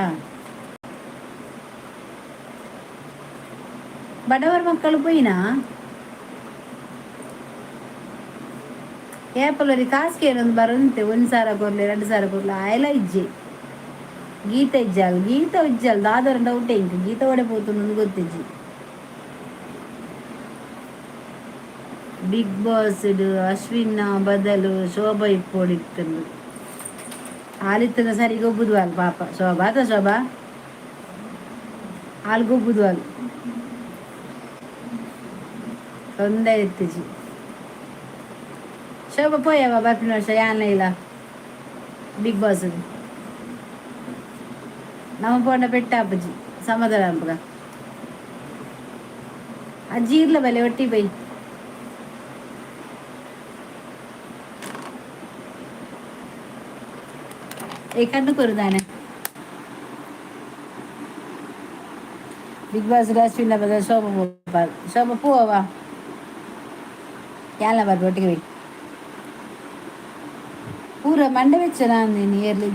ಬಡವರ ಮಕ್ಕಳು ಪೋಯಿನಾ? ಏಪಲೊರಿ ಕಾಸ್ ಕೇನೊಂದು ಬರಂತೆ. 1,000 ಕೊರ್ಲೆ, 2,000 ಕೊರ್ಲೆ ಆಯಲ ಇಜ್ಜಿ. ಗೀತ ಇಜ್ಜಾಲ್, ಗೀತ ಇಜ್ಜಾಲ್. ದಾದರ ಡೌಟ್ ಇಂಕ್. ಗೀತ ಒಡೆ ಪೋತುಂಡು ಗೊತ್ತಿಜ್ಜಿ. ಬಿಗ್ ಬಾಸ್ ಅಶ್ವಿನ ಬದಲು ಶೋಭಾ ಇಪ್ಪೊಡಿತ್ತಂದು. ಆಲಿತ್ತನ ಸರಿ ಗೊಬ್ಬುದ್ವಾಲ್ ಪಾಪ ಶೋಭಾ ಅತ ಶೋಭಾ ಆಲ್ ಗೊಬ್ಬುದ್ವಾಲ್ ತೊಂದರೆ ಇತ್ತಿಜಿ. ಶೋಭಾ ಪೋಯವ ಬರ್ಪಿನ ವರ್ಷ ಯಾನ್ ಇಲ್ಲ ಬಿಗ್ ಬಾಸ್. ನಮ್ಮ ಪೋಂಡ ಪೆಟ್ಟಾಪುಜಿ ಸಮಾಧಾನ ಅನ್ಪಗ. ಅಜ್ಜಿ ಇರ್ಲ ಬಲೆ ಒಟ್ಟಿ ಬೈ. ಏ ಕಣ್ಣು ಕೊರುದಾನೆ ಬಿಗ್ ಬಾಸ್ ಅಶ್ವಿನ ಬದಲು ಶೋಭಾ ಪೋಪಾಲ್. ಶೋಭಾ ಪೂವ ಯಾಲ ಬರ್ಪೆ ಒಟ್ಟಿಗೆ ಬೈ. ಪೂರ ಮಂಡೆ ಬೆಚ್ಚ ನಾಂದಿನಿ ಏರ್ಲಿ.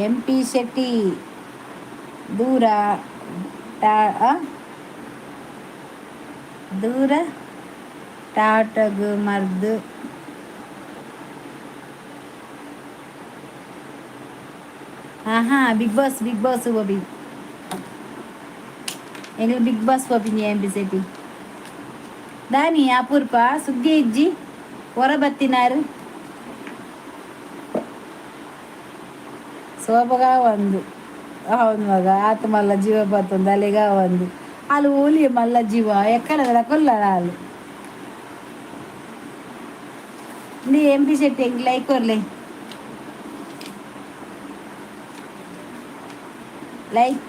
ಎಂ ಪಿ ಶೆಟ್ಟಿ ದೂರ ಟಾ ಆ? ದೂರ ಟಾಟಗ್ ಮರ್ದು. ಹಾ, ಬಿಗ್ ಬಾಸ್, ಬಿಗ್ ಬಾಸ್ ಪೋಪಿ ಎಂಗ್ಲ. ಬಿಗ್ ಬಾಸ್ ಪೋಪಿನಿ ಎಂ ಪಿ ಶೆಟ್ಟಿ. ದಾನಿ ಅಪೂರ್ಪ ಸುದ್ದಿ ಇಜ್ಜಿ ಹೊರ ಬತ್ತಿನಾರು. ಸೋಬಗ ಒಂದು అవును ಮಗ ಆತ ಮಲ್ಲ ಜೀವ ಬತ್ತೊಂದು ಅಲ್ಲಿಗ ಒಂದು ಅಲ್ಲಿ ಓಲಿ ಮಲ್ಲ ಜೀವ ಎಕ್ಕಡ ಕೊಲ್ಲ ಅಲ್ಲಿ. ನೀ ಎಂ ಪಿ ಶೆಟ್ಟಿ ಹೆಂಗ್ ಲೈಕ್ ಕೊರ್ಲೆ. ಲೈಕ್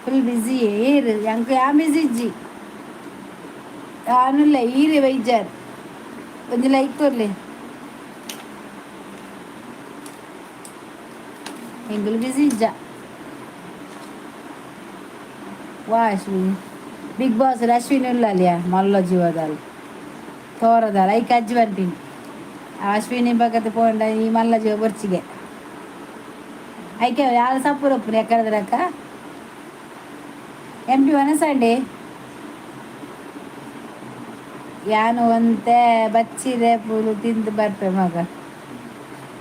ಫುಲ್ ಬಿಸಿ ಏರು ಎಂಕ್ ಯಾ ಬಿಸಿ ಇಜ್ಜಿ ಯಾನುಲ್ಲ ಈರೆ ಬೈಜಾರ್. ಒಂಜಿ ಲೈಕ್ ಕೊರ್ಲೆ. ಎಂಕುಲು ಬಿಸಿ ಇಜ್ಜ. ವಾ ಅಶ್ವಿನಿ ಬಿಗ್ ಬಾಸ್ ಅಶ್ವಿನಿ ಉಳ್ಳಾಲಿಯ ಮಲ್ಲ ಜೀವದಾಲ್ ತೋರದಾಲ್ ಐಕ್ ಅಜ್ಜಿ ಪನ್ಪಿನಿ. ಅಶ್ವಿನಿ ಬಗತ್ ಪೋಂಡ ಈ ಮಲ್ಲ ಜೀವ ಬೊರ್ಚಿಗೆ ಐಕೆ ಯಾರು ಸಪ್ಪುರಪ್ಪುನ ಎಕ್ಕಡದ್ರಕ್ಕ ಎಂ ಪಿ ವನಸಂಡೆ ಯಾನು ಒಂತೆ ಬಚ್ಚಿರೆ ಪೂಲು ತಿಂದು ಬರ್ಪೆ ಮಗ.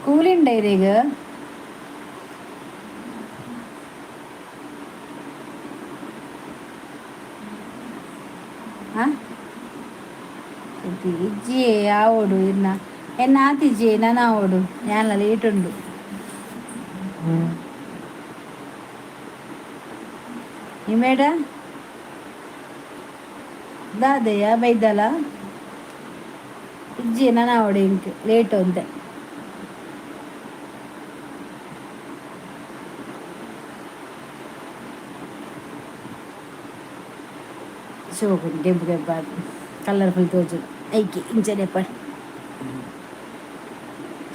ಕೂಲಿಂಡ ಇರೆಗ್ ಆ ಇಜ್ಜಿ ಆವೊಡು ಇನ್ನ ಎನ್ನ ಆತಿಜ್ಜಿ ನನ ಆವೊಡು ಯಾನ್ಲ ಲೇಟ್ ಉಂಡು. ನಿಮೇಡ ದಾದೆಯ ಬೈದಲ ಇಜ್ಜಿ ನನ ಆವೊಡು ಇಂಕ್ ಲೇಟ್ ಒಂತೆ. ಶೋಕುಂಡು ಕೆಂಪು ಕೆಂಪಾದ್ ಕಲರ್ಫುಲ್ ತೋಜು. ಐಕೆ ಇಂಚನೆ ಪರ್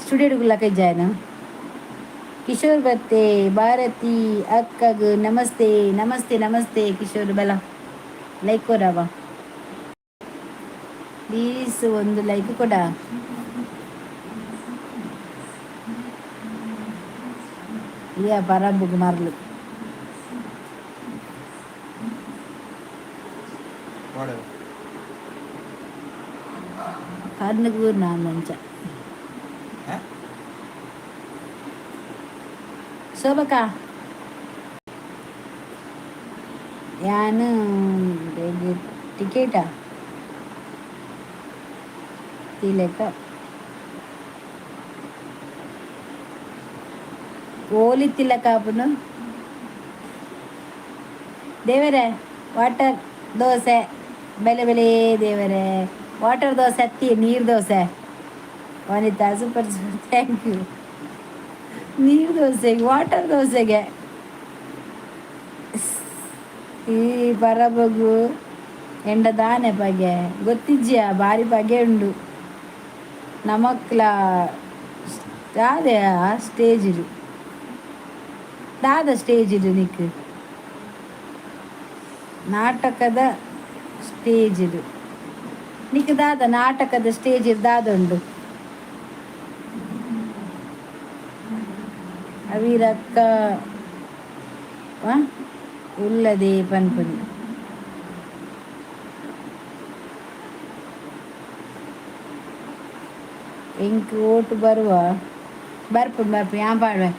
ಸ್ಟುಡಿಯೋ ಗುಲ್ಲಕ ಜಾಯ್ನ. ಕಿಶೋರ್ ಬತ್ತೆ. ಭಾರತಿ ಅಕ್ಕಗ್ ನಮಸ್ತೆ, ನಮಸ್ತೆ, ನಮಸ್ತೆ ಕಿಶೋರ್. ಬಲ ಲೈಕ್ ಕೊರವ ಪ್ಲೀಸ್. ಒಂದು ಲೈಕ್ ಕೊಡ. ಇಯ ಪರಂಬುಗ್ ಮರ್ಲು. ವಾಡವ್. ಕಣ್ಣು ಊರು ನಾನಂಚ. ಹಾ? ಶೋಭಕ್ಕ, ಯಾನು ಟಿಕೆಟಾ ತಿಲಕ ಓಲಿ ತಿಲಕ ಆಪುನು. ದೇವರೇ, ವಾಟರ್ ದೋಸೆ ಬೆಲೆ ಬೆಲೆ. ದೇವರೇ, ವಾಟರ್ ದೋಸೆ ಅತ್ತಿ, ನೀರು ದೋಸೆ. ವನಿತಾ, super super, thank you. ನೀರು ದೋಸೆಗೆ, ವಾಟರ್ ದೋಸೆಗೆ ಈ ಪರಬಗು ಎಂಡ ದಾನೆ ಪಗೆ ಗೊತ್ತಿಜ್ಜಿಯ? ಬಾರಿ ಪಗೆ ಉಂಡು ನಮಕ್ಲ. ದಾದೆ ಸ್ಟೇಜ್ ದಾದ? ಸ್ಟೇಜ್ ನಿಕ್ ನಾಟಕದ ಸ್ಟೇಜ್ ನಿಕ್ ದಾದ? ನಾಟಕದ ಸ್ಟೇಜ್ ದಾದ ಉಂಡು? ಅವಿರಕ್ಕ ಉಲ್ಲದೆ ಪನ್ಪುನಿ. ಎಂಕ್ ಓಟು ಬರುವ ಬರ್ಪುಂಡು, ಬರ್ಪು. ಯಾನ್ ಪಾಡುವೆ,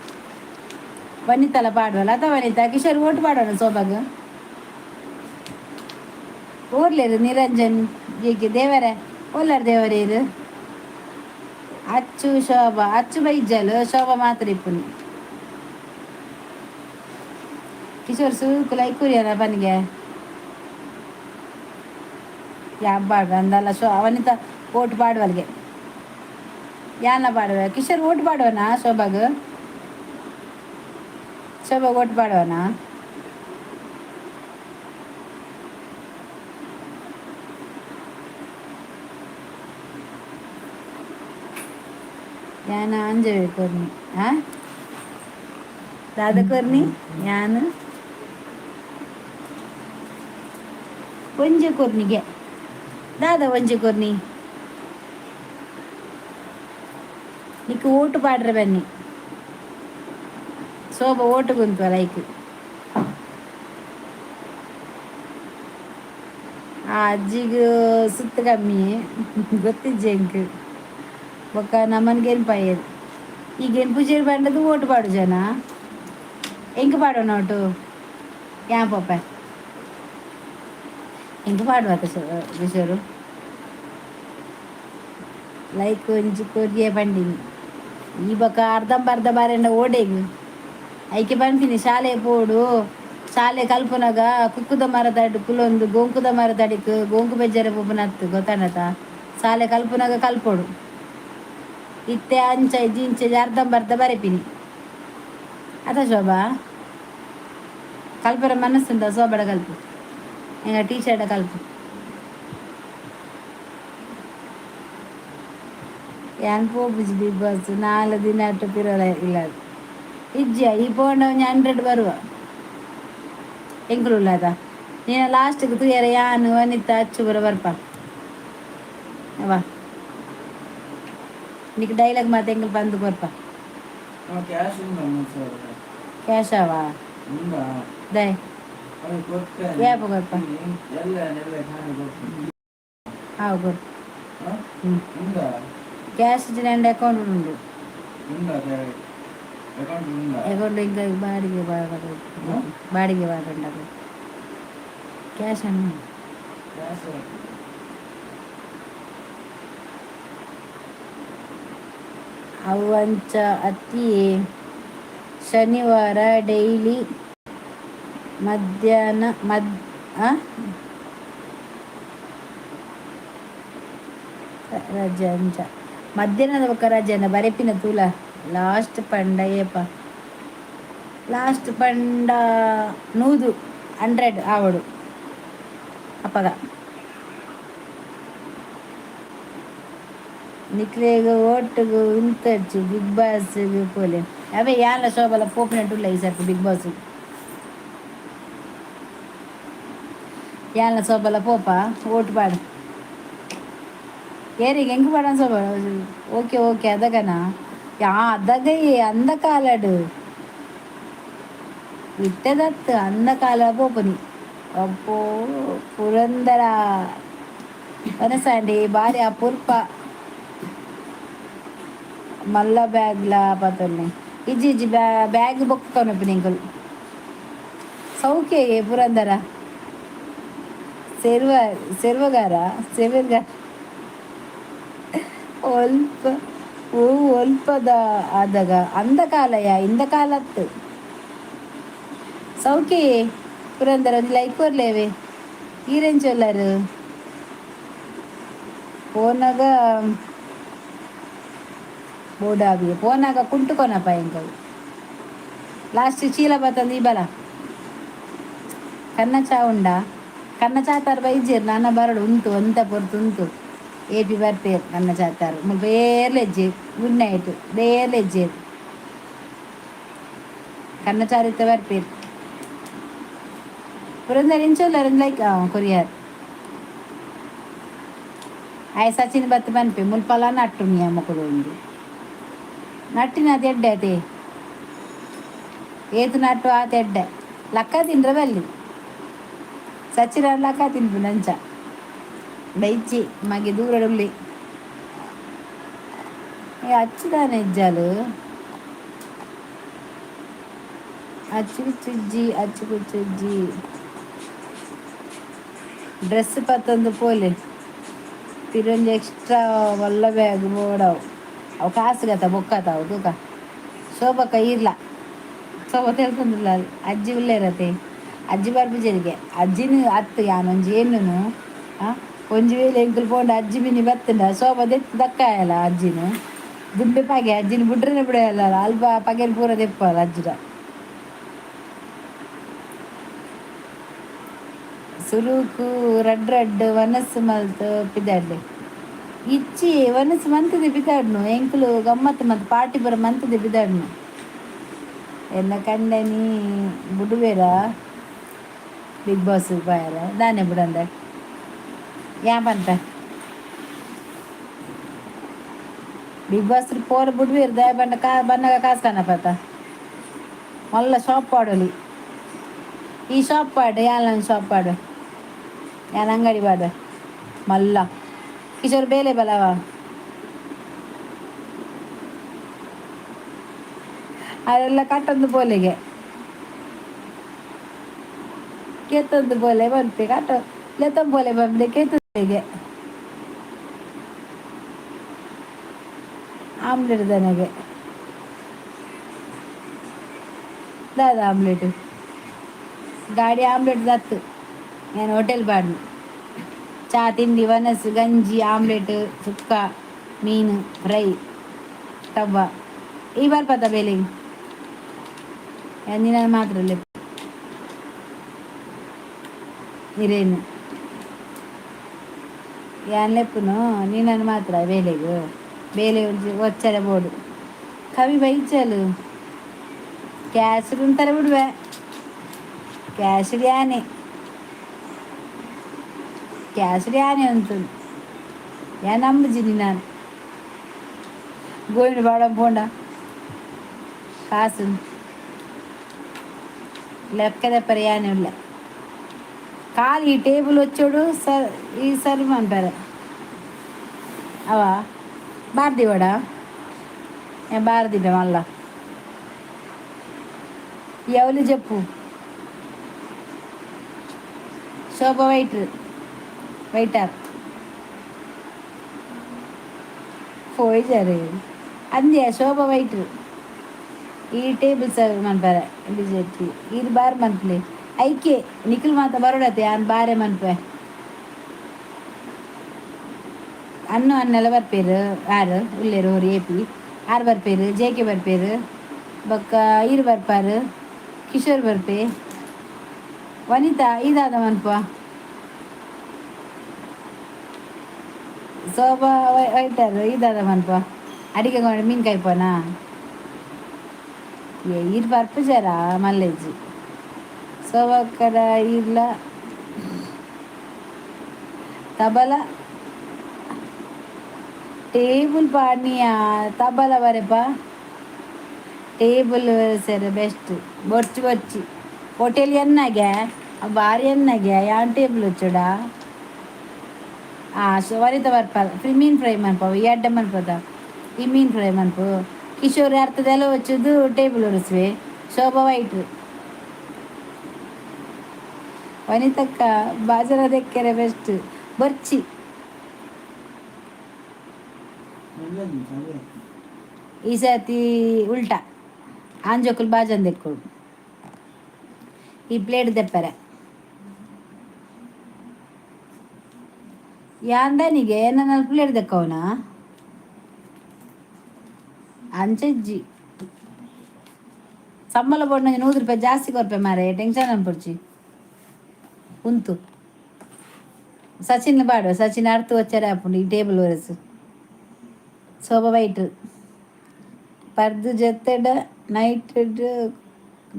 ವನಿತಲ ಪಾಡುವಲ್ಲ ಅತ? ವನಿತಾ, ಕಿಶೋರ್, ಓಟು ಪಾಡೋಣ ಸೋಬಾಗ. ಊರ್ಲೇರು ನಿರಂಜನ್ ಜಿ ದೇವರೇ, ಒಲ್ಲರ್ ದೇವರೇರು? ಅಚ್ಚು, ಶೋಭಾ. ಅಚ್ಚು ಬೈಜಲ್, ಶೋಭಾ ಮಾತ್ರ ಇಪ್ಪುನಿ. ಕಿಶೋರ್ ಸುರುಕು ಲೈಕ್ ಕೊರಿಯನ ಪನಿಗೆ. ಯಾ ಪಾಡುವೆ ಅಂದಲ್ಲ. ಶೋ ವನಿತಾ ಓಟು ಪಾಡುವಲ್ಗೆ ಯಾನ ಪಾಡುವೆ. ಕಿಶೋರ್, ಓಟು ಪಾಡುವನಾ ಶೋಭಾಗ್? ಶೋಭಾಗ್ ಓಟು ಪಾಡುವನಾ? ಯಾನ ಅಂಜವೆ ಕೊರ್ನಿ. ಆ ದಾದ ಕೊರ್ನಿ? ಯಾನ್ ಒಂಜೆ ಕೊರ್ನಿಗೆ. ದಾದ ಒಂಜೆ ಕೊರ್ನಿ? ನಿಕ್ ಓಟು ಪಾಡ್ರೆ ಬನ್ನಿ. ಶೋಭ ಓಟು ಗುಂತು ಲೈಕ್. ಆ ಅಜ್ಜಿಗ್ ಸುತ್ತ ಕಮ್ಮಿ ಗೊತ್ತಿಜ್ಜೆ ಎಂಕ್. ಬೊಕ್ಕ ನಮನ್ ಗೆನ್ಪಾಯೆರ್. ಈ ಗೆನ್ಪುಜೆರ್ ಪಂಡದು ಓಟು ಪಾಡು ಜನ. ಎಂಕ್ ಪಾಡೋಣ ಓಟು? ಯಾನ್ ಪೋಪೆ. ಎಂಕ್ ಪಾಡುವ ಕಿಶೋರು? ಲೈಕ್ ಒಂಜಿ ಕೊರಿಯೆ ಪಂಡಿನಿ. ಈ ಬೊಕ್ಕ ಅರ್ಧಂಬರ್ಧ ಬಾರೆಂಡ ಓಡೆಗ್ ಐಕೆ ಪನ್ಪಿನಿ. ಶಾಲೆ ಪೋಡು, ಶಾಲೆ ಕಲ್ಪುನಗ ಕುಕ್ಕುದ ಮರದಡಿ ಕುಲೊಂದು ಗೋಂಕುದ ಮರದಡಿಕ್ ಗೋಂಕು ಬೆಜ್ಜರೆ ಪೋಪುನತ್ತು ಗೊತ್ತಾಂಡತ? ಶಾಲೆ ಕಲ್ಪುನಗ ಕಲ್ಪೊಡು. ಇತ್ತೆ ಅಂಚ ಇಜ್ಜಿ, ಇಂಚ ಇಜ್ಜಿ, ಅರ್ಧಂಬರ್ಧ ಬರೆಪಿನಿ ಅತ? ಶೋಭಾ, ಕಲ್ಪರ ಮನಸ್ಸುಂಡ ಶೋಭಡ ಕಲ್ಪು, ಎಂಗ ಟೀಚರ್ಡ ಕಲ್ಪು. ಯಾನ್ ಪೋಪುಜಿ ಬಿಗ್ ಬಾಸ್. 4 ದಿನ ಅಟ್ಟು ಪಿರೋಲ ಇಲ್ಲ ಇಜ್ಜಿಯ. ಈ ಪೋಂಡ ಒಂಜಿ 100 ಬರುವ. ಎಂಕುಲು ಉಳ್ಳಾದ ನೀನ ಲಾಸ್ಟ್ಗೆ ತೂಯರ. ಯಾನ್, ವನಿತಾ, ಅಚ್ಚು ಪೂರ ಬರ್ಪ. ವಾ, ನಿಕ್ ಡೈಲಾಗ್ ಮಾತ ಎಂಕುಲು ಪಂದ್ ಕೊರ್ಪ. ಕ್ಯಾಶ್ ಉಂಡ 3000? ಕ್ಯಾಶ್ ಅವಾ? ಉಂಡ. ದೈ? ಅದು ಕೊರ್ಪೆ. ಏಪ ಕೊರ್ಪ? ಎಲ್ಲ ಎಲ್ಲ ಖಾಲಿ ಕೊರ್ಪೆ. ಹಾವು ಕೊರ್ಪ. ಹಾ? ಹ್ಞೂ. ಉಂಡ. ಕ್ಯಾಶ್ ನನ್ನ ಅಕೌಂಟ್ ಉಂಡು. ಉಂಡ, ಅಕೌಂಟ್ ಉಂಡ. ಅಕೌಂಟ್ ఇంకా ಬಾಡಿಗೆ ಬಾಡ. ಹ್ಮ್? ಬಾಡಿಗೆ ಬಾಡ. ಕ್ಯಾಶ್ ಅನ್ನು. ಕ್ಯಾಶ್. ಅವು ಅಂಚ ಅತಿ. ಶನಿವಾರ ಡೈಲಿ ಮಧ್ಯಾಹ್ನ ಮದ್ ಆ? ರಜೆ ಅಂಚ ಮಧ್ಯಾಹ್ನದ ಬೊಕ್ಕ ರಜೆನ ಬರೆಪಿನ ತೂಲ. ಲಾಸ್ಟ್ ಪಂಡ ಏಪ? ಲಾಸ್ಟ್ ಪಂಡ 100, 100 ಆವಡು ಅಪಗ. ನಿಕ್ಲೆಗ್ ಓಟುಗು ಉಂತೊಡ್ಚಿ, ಬಿಗ್ ಬಾಸ್ ಪೋಲೆ. ಅವೇ ಯಾನ್ಲ ಶೋಭಲ ಪೋಪಿನಟ್ಟುಲ್ಲ ಈ ಸರ್ತಿ ಬಿಗ್ ಬಾಸ್. ಯಾನ್ಲ ಶೋಭಲ ಪೋಪ. ಓಟು ಪಾಡು ಏರಿಗೆ? ಎಂಕ್ ಪಾಡನ್ ಶೋಭ? ಓಕೆ ಓಕೆ, ಅದಗನ ಯಾ ಅದಗ ಅಂದ ಕಾಲಡು. ಇಟ್ಟದತ್ತು ಅಂದ ಕಾಲ ಪೋಪುನಿ. ಅಪ್ಪೋ ಪುರಂದರ ವನಸಾಂಡಿ ಬಾರಿ ಅಪೂರ್ಪ. ಮಲ್ಲ ಬ್ಯಾಗ್ಲ ಪತೊನ್ನೆ. ಇಜ್ಜಿ ಇಜ್ಜಿ, ಬ್ಯಾಗ್ ಬೊಕ್ಕ ಕೊನೊಪುನಿ ಎಂಕುಲು. ಸೌಖ್ಯ ಪುರಂದರ. ಸೆರ್ವ ಸೆರ್ವಗಾರ ಸೆವೆರ್ಗಾರ. ಒಲ್ಪ ಓ ಒಲ್ಪದ ಆದಾಗ ಅಂದ ಕಾಲಯ ಇಂದ ಕಾಲತ್ತು. ಸೌಖ್ಯ ಪುರಂದರ, ಒಂಜಿ ಲೈಕ್ ಕೊರ್ಲೇವೆ. ಈರೆಂಚೊಲ್ಲರು ಪೋನಾಗ ಬೋಡಾಬಿ ಪೋನಾಗ ಕುಂಟುಕೊನಪ್ಪ ಎಂಕವು. ಲಾಸ್ಟ್ ಚೀಲ ಬತ್ತಂದು ಈ ಬಲ. ಕನ್ನ ಚಾ ಉಂಡಾ? ಕನ್ನ ಚಾತಾರ ಬೈಜೇರು. ನಾನ ಬರಡು ಉಂಟು ಒಂತ ಪೊರ್ತು ಉಂಟು. ಏಪಿ ಬರ್ಪೇರು ಕನ್ನ ಚಾತಾರು. ಮುಲ್ಪ ಏರ್ಲ ಇಜ್ಜೆ. Good night. ಏರ್ಲ ಇಜ್ಜೇರು. ಕನ್ನ ಚಾರಿತ ಬರ್ಪೇರು. ಪುರಂದರ್ ಇಂಚೊಲ್ಲರ್? ಲೈಕ್ ಕೊರಿಯರ್ ಆಯ್ ಸಚಿನ್ ಬತ್ತು ಪನ್ಪೆ, ಮುಲ್ಪಲ ನಟ್ಟು ಮೊಕುಲು. ಒಂಜಿ ನಟ್ಟಿನ ಎಡ್ಡೆ ಅತೆ. ಏತು ನಟ್ಟು ಆತ ಎಡ್ಡೆ. ಲಕ್ಕ ತಿಂದ್ರೆ ಬಲ್ಲಿ. ಸಚಿನ ಲಕ್ಕ ತಿನ್ಪುನಂಚ ಅಂಚ ಬೈಚಿ ಮಗೆ ದೂರಡುಳ್ಳಿ. ಏ ಅಚ್ಚುದಾನೆ ಇಜ್ಜಾಲು. ಅಚ್ಚು ಚುಜ್ಜಿ ಅಚ್ಚು ಕುಚ್ಚುಜ್ಜಿ. ಡ್ರೆಸ್ ಪತ್ತೊಂದು ಪೋಲೆ. ಪಿರೊಂಜಿ ಎಕ್ಸ್ಟ್ರಾ ಮಲ್ಲ ಬ್ಯಾಗ್ ಬೋಡವು. ಅವು ಕಾಸುಗತ ಬೊಕ್ಕತ ಅವು. ತೂಕ ಶೋಭಕ್ಕ ಇರ್ಲ. ಶೋಭ ತೆಲ್ತೊಂದುಲ್ಲ. ಅಜ್ಜಿ ಉಲ್ಲೇರತೆ. ಅಜ್ಜಿ ಬರ್ಪುಜೆರಿಗೆ. ಅಜ್ಜಿನ ಅತ್ತು ಯಾನ್ ಒಂಜಿ ಏನುನು ಒಂಜಿ ವೇಳೆ ಎಂಕುಲು ಪೋಂಡ ಅಜ್ಜಿ ಮಿನಿ ಬತ್ತುಂಡ ಶೋಭ ದೆತ್ತ್ ದಕ್ಕಾಯಲ ಅಜ್ಜಿನ. ದುಂಬೆ ಪಗೆ ಅಜ್ಜಿನ ಬುಡ್ರನೆ ಬುಡಯಲ್ಲ. ಅಲ್ಪ ಪಗೆಲ್ ಪೂರ ದೆಪ್ಪಲ್ಲ ಅಜ್ಜಿಡ. ಸುರುಕು ರಡ್ಡ್ ರಡ್ಡ್ ವನಸ್ ಮಲ್ತ್ ಪಿದಾಡ್ಲೆ. ಇಚ್ಚಿ, ವನಸ್ ಮಂತದೆ ಪಿದಾಡ್ನು. ಎಂಕುಲು ಗಮ್ಮತ್ತು ಮಂತ್ ಪಾರ್ಟಿ ಪೂರ ಮಂತದೆ ಪಿದಾಡ್ನು. ಎನ್ನ ಕಂಡನಿ ಬುಡುವೆರ ಬಿಗ್ ಬಾಸ್ ಪೋಯೆರೆ? ದಾನೆ ಬುಡಂದೆ? ಯಾ ಪನ್ಪೆ? ಬಿಗ್ ಬಾಸ್ ಪೋರ ಬುಡುವೆರ್. ದಾಯೆ ಪಂಡ ಕಾ ಬನ್ನಗ ಕಾಸ್ ಕನಪತ. ಮಲ್ಲ ಶಾಪ್ ಪಾಡೊಲಿ. ಈ ಶಾಪ್ ಪಾಡು. ಯಾನ್ಲ ಶಾಪ್ ಪಾಡು. ಯಾನ್ ಅಂಗಡಿ ಪಾಡುವೆ ಮಲ್ಲ. ಕಿಶೋರ್ ಬೇಲೆ ಬಲವ. ಅದೆಲ್ಲ ಕಟ್ಟೊಂದು ಪೋಲೆಗೆ ಕೇತೊಂದು ಪೋಲೆ ಪನ್ಪೆ. ಕಟ್ಟ ಲೆತ್ತೊಂದು ಪೋಲೆ ಪನ್ಪೆ. ಕೇತೊಂದಿಗೆ ಆಮ್ಲೆಟ್ ದನಗೆ ದಾದ ಆಮ್ಲೆಟ್? ಗಾಡಿ ಆಮ್ಲೆಟ್ ದತ್ತು. ನಾನು ಹೋಟೆಲ್ ಪಾಡ್ನು. ಚಾ ತಿಂಡಿ ವನಸ್ ಗಂಜಿ ಆಮ್ಲೆಟ್ ಸುಕ್ಕ ಮೀನು ಫ್ರೈ ತವ್ವ. ಈ ಬರ್ಪತ ಬೇಲೆ ನಿನ್ನ ಮಾತ್ರ ಇರೇನು. ಯಾನ್ ಲೆಪ್ಪುನು ನಿನ್ನನ್ನು ಮಾತ್ರ ಬೇಲೆಗ್. ಬೇಲೆ ಒಂಜಿ ಒಚ್ಚರೆ ಬೋಡು. ಕವಿ ಬೈಚಲು ಕ್ಯಾಶ್ ಉಂತಾರೆ ಬಿಡುವೆ. ಕ್ಯಾಶ್ ಯಾನೆ, ಕ್ಯಾಶ್ ಯಾನೆ ಉಂಟು. ಯಾನ್ ನಂಬುಜಿನಿ. ನಾನು ಗೋವಿನ ಬಾಡ ಪೋಂಡ ಕಾಸು ಲೆಕ್ಕದ ಯಾನೆ ಉಲ್ಲ. ಖಾಲಿ ಈ ಟೇಬಲ್ వచ్చೋಡು ಸರ್. ಈ ಸರ್ವ್ ಮನ್ಪೆರೆ ಅವ ಬಾರ್ದಿವಡ. ಬಾರ್ದಿಬೆ ಮಲ್ಲ ఎవరు చెప్పు. శోభ వైట్ వైటర్ ಪೋಯ್ಜಾರೆ ಅಂದ್ಯ. ಶೋಭ ವೈಟ್ರು ಈ ಟೇಬಲ್ ಸರ್ವ್ ಮನ್ಪರೆ ಬಿಜೆಪಿ. ಈರ್ ಬಾರ್ ಮನ್ಪಲೆ. ಐಕೆ ನಿಖಿಲ್ ಮಾತ ಬರೋಡತೆ. ಯಾನ್ ಬಾರೆ ಮನ್ಪೆ. ಅನ್ನು ಅನ್ನೆಲ್ಲ ಬರ್ಪೇರು. ಆರು ಉಲ್ಲೇರು ಹೋರಿ ಏಪಿ ಆರು ಬರ್ಪೇರು. J K ಬರ್ಪೇರು. ಬೊಕ್ಕ ಈರ್ ಬರ್ಪಾರು. ಕಿಶೋರ್ ಬರ್ಪೆ. ವನಿತಾ ಇದಾದ ಮನ್ಪ. ಶೋಭಾ ವೈಟರ್ ಇದಾದ ಮನ್ಪ. ಅಡಿಗೆ ಮೀನ್ ಕಾಯ್ಪನಾ? ಏ ಈರ್ ಬರ್ಪುಜಾರ ಮಲ್ಲೇಜಿ. ಶೋಭಕ್ಕಡ ಇರ್ಲ ತಬಲ ಟೇಬಲ್ ಪಾಡ್ನಿಯ. ತಬಲ ಬರೆಪ. ಟೇಬಲ್ ಸರಿ ಬೆಸ್ಟ್. ಬೊರ್ಚಿ ಬೊರ್ಚಿ. Hotel ಎನ್ನಾಗೆ, ಬಾರಿ ಎನ್ನಾಗೆ. ಯಾನ್ ಟೇಬಲ್ వచ్చುಡ ಸೊ ವನಿತ ಬರ್ಪಲ್. ಫ್ರೀ ಮೀನ್ ಫ್ರೈ ಮನ್ಪವು, ಎಡ್ಡೆ ಮನ್ಪದ. ಈ ಮೀನ್ ಫ್ರೈ ಮನ್ಪು. ಕಿಶೋರ್ ಅರ್ಥದೆಲ್ಲ వచ్చುದು ಟೇಬಲ್ ಒರೆಸುವೆ. ಶೋಭಾ ವೈಟ್. ವನಿತಕ್ಕ, ಬಾಜನ ದೆಕ್ಕೆರೆ ಬೆಸ್ಟ್ ಬರ್ಚಿ. ಈ ಸರ್ತಿ ಉಲ್ಟಾ, ಆಂಜೋಕುಲು ಬಾಜನ್ ದೆಕ್ಕೊಡು, ಈ ಪ್ಲೇಟ್ ದೆಪ್ಪರೆ. ಯಾಂದನಿಗೆ ನನ್ನ ಪ್ಲೇಟ್ ದೆಕ್ಕವನ ಅಂಚೆಜ್ಜಿ. ಸಂಬಳ ಬೋರ್ಡ್ 100 ರೂಪಾಯಿ ಜಾಸ್ತಿ ಕೊರ್ಪೆ ಮಾರೆ, ಟೆನ್ಷನ್ ಅನ್ಪೊಡ್ಚಿ. ಉಂತು ಸಚಿನ್ ಬಾಡು. ಸಚಿನ್ ಅರ್ಥ వచ్చారే ಅప్పుడు ಈ ಟೇಬಲ್ ವರೆಸು. ಶೋಭಾ ವೈಟ್ ಪರ್ದು ಜೊತೆಡ night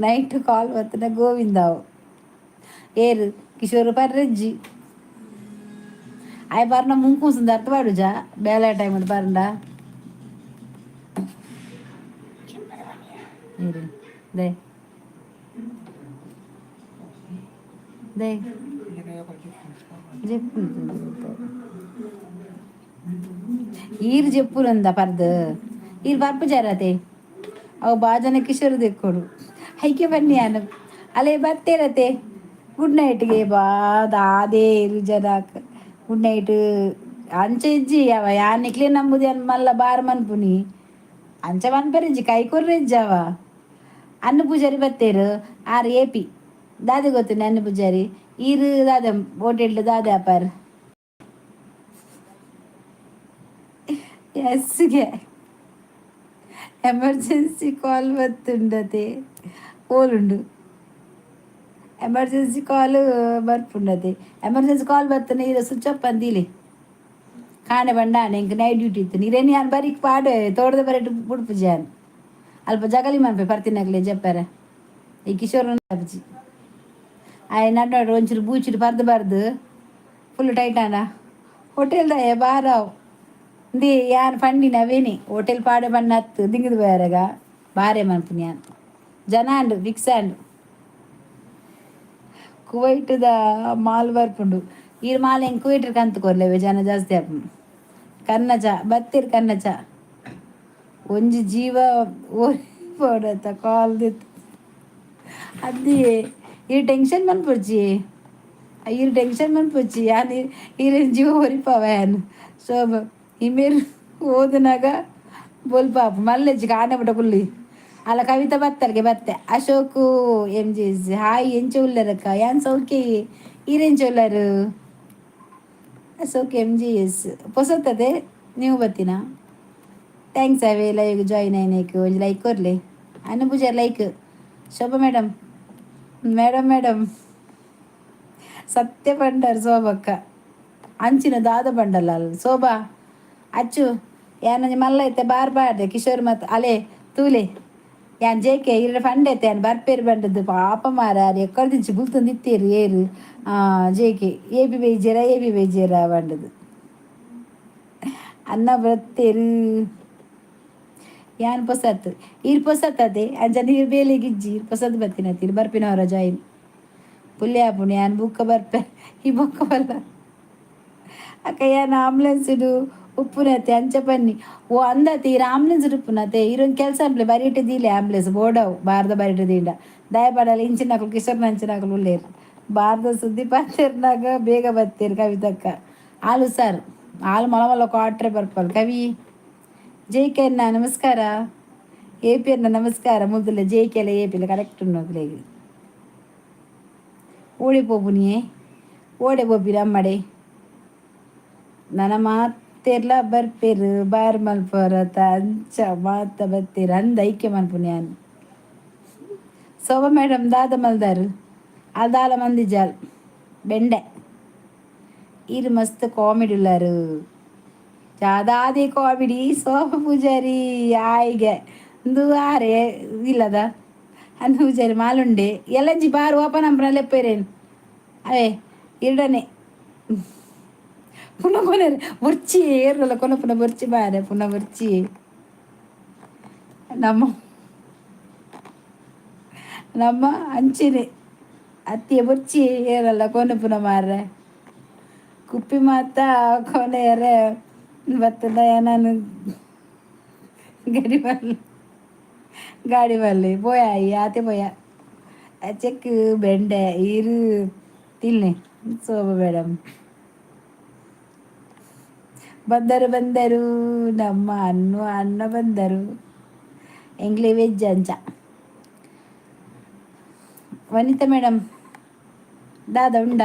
night call ಬತ್ತನ ಗೋವಿಂದಾವು. ಏರು ಕಿಶೋರ್ ಪರ್ರೆಜ್ಜಿ ಆಯ್ ಬರ್ನ ಮುಂಕೂಸುಂದು ಅರ್ಥ ಪಾಡುಜ. ಬೇಲೆ ಟೈಮ್ ಪರಂಡ ಏರು they they ಜೆಪ್ಪು ಈರ್ ಜೆಪ್ಪುರಂದ ಪರ್ದು ಈರ್ ಬರ್ಪು ಜರತೆ. ಅವು ಬಾಜನ ಕಿಶೋರ್ ದೆಕ್ಕೊಡು. ಐಕೆ ಬನ್ನಿ ಯಾನು ಅಲ್ಲೇ ಬತ್ತೇರತೆ. ಗುಡ್ ನೈಟ್ಗೆ ಬಾ ದಾದೇ ಇರು ಜನಕ್ ಗುಡ್ ನೈಟ್. ಅಂಚ ಇಜ್ಜಿ ಅವ ಯಾನ್ ನಿಕ್ಲೆ ನಂಬುದು. ಯಾನ್ ಮಲ್ಲ ಬಾರ್ ಮನ್ಪುನಿ ಅಂಚ ಮನ್ಪೆರಿಜ್ಜಿ, ಕೈ ಕೊರ್ರೆಜ್ಜಿ ಅವ. ಅನ್ನ ಪೂಜಾರಿ ಬತ್ತೇರು. ಆರ್ ಏಪಿ ದಾದೆ ಗೊತ್ತುಂಡು ಅನ್ನ ಪೂಜಾರಿ? ಈರು ದಾದೆ ಹೋಟೆಲ್ ದಾದೆ ಅಪಾರ್ ಎಸ್ಗೆ ಎಮರ್ಜೆನ್ಸಿ ಕಾಲ್ ಬತ್ತುಂಡತೆ. ಓಲುಂಡು ಎಮರ್ಜೆನ್ಸಿ ಕಾಲ್ ಬರ್ಪುಂಡತೆ. ಎಮರ್ಜೆನ್ಸಿ ಕಾಲ್ ಬತ್ತನೆ ಈರ ಸ್ವಿಚ್ ಆಫ್ ಅಂದಿಲೆ. ಕಾಣೆ ಬಂಡಾನೆ ಇಂಕ್ ನೈಟ್ ಡ್ಯೂಟಿ ಇತ್ತು. ನೀರೇನು ಯಾನ್ ಬರೀಕ್ ಪಾಡೆ ತೋಟದ ಬರೆಟ್ ಬುಡ್ಪುಜಿ ಯಾನ್. ಅಲ್ಪ ಜಗಲಿ ಮನ್ಪೆ ಪರ್ತಿನಕ್ಲೆ ಜಪ್ಪರೆ. ಈ ಕಿಶೋರ್ ಅಪ್ಜಿ ಆಯ್ ನಡು ಒಂಚೂರು ಬೂಚಿಡು ಪರ್ದು ಬರ್ದು ಫುಲ್ ಟೈಟ್ ಆಂಡ. ಹೋಟೆಲ್ದಾಯ ಬಾರಾವ್ ಇಂದಿ ಯಾನ್ ಪಂಡಿನ ಅವೇನಿ ಹೋಟೆಲ್ ಪಾಡೆ ಬಣ್ಣ ಹತ್ತು ದಿಂಗಿದು ಬೇರೆಗ ಬಾರೆ ಮನ್ಪುನಿ ಯಾನ್. ಜನ and fix and ಕುವೈಟ್ದ mall ಬರ್ಪುಂಡು. ಈ ಮಾಲ್ ಹೆಂಗೆ ಕುವೈಟ್ ಕಂತು ಕೊರ್ಲೆವೆ. ಜನ ಜಾಸ್ತಿ ಆಪುಂಡು. ಕನ್ನಚ ಬತ್ತೀರ್ ಕನ್ನಚ. ಒಂಜಿ ಜೀವ ಓಡತ್ತ ಕಾಲ್ ದಿತ್ತು ಅದ್ದಿಯೇ. ಈ ಟೆನ್ಷನ್ ಮನ್ಪೊಡ್ಚಿ, ಈ ಟೆನ್ಷನ್ ಮನ್ಪೊಡ್ಚಿ. ಯಾನ್ ಈರೆನ್ ಜೀವ ಒರಿಪಾವ ಯಾನ್. ಶೋಭ ಇಮೇರ್ ಓದುನಾಗ ಬೊಲ್ಪಾಪ ಮಲ್ಲೆಜ್ಜಿ ಕಾಣೆ ಬಿಟ್ಟ ಕುಲ್ಲಿ ಅಲ್ಲ. ಕವಿತಾ ಬತ್ತಲ್ಗೆ ಬತ್ತೆ. Ashok M G hi. ಎಂಚ ಉಲ್ಲರಕ್ಕ? ಯಾನ್ ಸೌಖ್ಯ, ಈರೆಂಚ ಉಲ್ಲರು? ಅಶೋಕ್ M G S ಪೊಸತ್ತದೆ ನೀವು ಬತ್ತಿನ. Thanks ಅವೇ ಲೈವ್ ಜಾಯಿನ್ ಆಯ್ನೇಕ್. ಒಂಜಿ ಲೈಕ್ ಕೊರ್ಲೆ ಅನ್ನು Pujar like. Shobha madam, madam madam ಸತ್ಯ ಪಂಡರ್ ಶೋಭಕ್ಕ. ಅಂಚಿನ ದಾದ ಬಂಡಲ್ಲ ಅಲ್ಲ ಶೋಭಾ ಅಚ್ಚು. ಯಾನೊಂಜಿ ಮಲ್ಲ ಐತೆ ಬಾರ್ ಬಾರ್ದೆ ಕಿಶೋರ್ ಮತ್ತು ಅಲೆ ತೂಲೆ. ಯಾನ್ ಜೇಕೆ ಇರ ಫಂಡ್ ಐತೆ. ಯಾನ್ ಬರ್ಪೇರು ಬಂಡದ್ದು ಪಾಪ ಮಾರ. ಎಕ್ಕಡ್ದಿಂಚಿ ಬುಲ್ತೊಂದು ಇತ್ತೇರು ಏರು JK A B ಬೈಜೇರ A B ಬೈಜೇರ ಬಂಡದು ಅನ್ನ ಬರ್ತೇರು. ಯಾನ್ ಪೊಸತ್ತು, ಈರ್ ಪೊಸತ್ತತೆ. ಅಂಚ ನೀರು ಬೇಲೆ ಗಿಜ್ಜಿ. ಈರ್ ಪೊಸತ್ ಬತ್ತಿನ ತೀರ್ ಬರ್ಪಿನವರ ಜಾಯಿನ್ ಪುಲ್ಯ ಆಪುಂಡು. ಯಾನ್ ಬುಕ್ಕ ಬರ್ಪೆ ಈ ಬೊಕ್ಕ ಬಲ್ಲ. ಅಕ್ಕ, ಯಾನ್ ಆಂಬುಲೆನ್ಸ್ ಉಪ್ಪುನತೆ ಅಂಚ ಪನ್ನಿ. ಓ ಅಂದತೆ, ಈರ್ ಆಂಬುಲೆನ್ಸ್ ಉಪ್ಪುನತೆ. ಈರೊಂದು ಕೆಲಸ ಅನ್ಪ್ಲೆ, ಬರಿಟೆ ದೀಲೆ ಆಂಬುಲೆನ್ಸ್ ಬೋಡವು. ಬಾರ್ದ ಬರಿಟೆ ದೀಂಡ ದಯಪಡಲ. ಇಂಚಿನಕುಲು ಕಿಶೋರ್ನ ಅಂಚಿನಕುಲು ಉಲ್ಲೇರು. ಬಾರ್ದ ಸುದ್ದಿ ಪಾತೆರ್ನಾಗ ಬೇಗ ಬತ್ತೀರು. ಕವಿತಕ್ಕ ಆಲು ಸರ್ ಆಲು ಮೊಲ ಮೊಲ ಕ್ವಾಟ್ರೆ ಬರ್ಪಲ್. ಕವಿ ಜೆ ಕೆ ಅಣ್ಣ ನಮಸ್ಕಾರ. ಎ ಪಿ ಅಣ್ಣ ನಮಸ್ಕಾರ. ಮೊದಲ ಜೆ ಕೆ ಎಲ್ಲ ಎ ಪಿ ಎಲ್ಲ ಕರೆಕ್ಟ್ ಮೊದಲಿಗೆ. ಓಡಿ ಪೋಪುನಿಯೇ, ಓಡೆ ಪೋಪಿರ ಅಮ್ಮಡೆ. ನನ್ನ ಮಾತೆರ್ಲ ಬರ್ಪೇರು ಬಾರ್ ಮಲ್ಪರತ ಅಂಚ ಮಾತ ಬತ್ತೀರ ಅಂದ ಐಕ್ಯ ಮಲ್ಪುನಿ ಯಾನ್. ಶೋಭಾ ಮೇಡಮ್ ದಾದ ಮಲ್ದಾರು? ಅಲ್ದಾಲ ಮಂದಿ ಜಾಲ್ ಬೆಂಡೆ. ಈರು ಮಸ್ತ್ ಕಾಮಿಡಿ ಉಲ್ಲಾರು. ದಾದಿ ಕಾಮಿಡಿ ಶೋಭಾ ಪೂಜಾರಿ ಆಯ್ಗೆ ಇಂದು ಆರೆ ಇಲ್ಲದ ಅನ್ನ ಪೂಜಾರಿ ಮಾಲುಂಡೆ. ಎಲ್ಲಂಜಿ ಬಾರ್ ಓಪನ್ ಅಂಬ್ರ ಲೆಪ್ಪೇರೇನು ಅವೇ ಇರಡನೆ. ಪುನಃ ಕೊನೆ ಬೊರ್ಚಿ ಏರ್ರಲ್ಲ ಕೊನೆ ಪುನಃ ಬೊರ್ಚಿ ಬಾರೆ ಪುನಃ ಬೊರ್ಚಿ. ನಮ್ಮ ನಮ್ಮ ಅಂಚಿನೆ. ಅತ್ತಿಯ ಬೊರ್ಚಿ ಏರಲ್ಲ ಕೊನಪುನ ಮಾರ್ರೆ. ಕುಪ್ಪಿ ಮಾತ ಕೊನೆಯರೆ ಬತ್ತದ. ನಾನು ಗಡಿ ಬಲ್ಲ, ಗಾಡಿ ಬಲ್ಲೆ ಪೋಯ, ಆತೆ ಪೋಯ. ಚೆಕ್ ಬೆಂಡೆ ಈರು ತಿನ್ನೆ. ಶೋಭ ಮೇಡಮ್ ಬಂದರು, ಬಂದರು. ನಮ್ಮ ಅನ್ನು ಅಣ್ಣ ಬಂದರು. ಎಂಗ್ಲಿ ವೆಜ್ ಅಂಚ. ವನಿತಾ ಮೇಡಮ್, ದಾದ ಉಂಡ?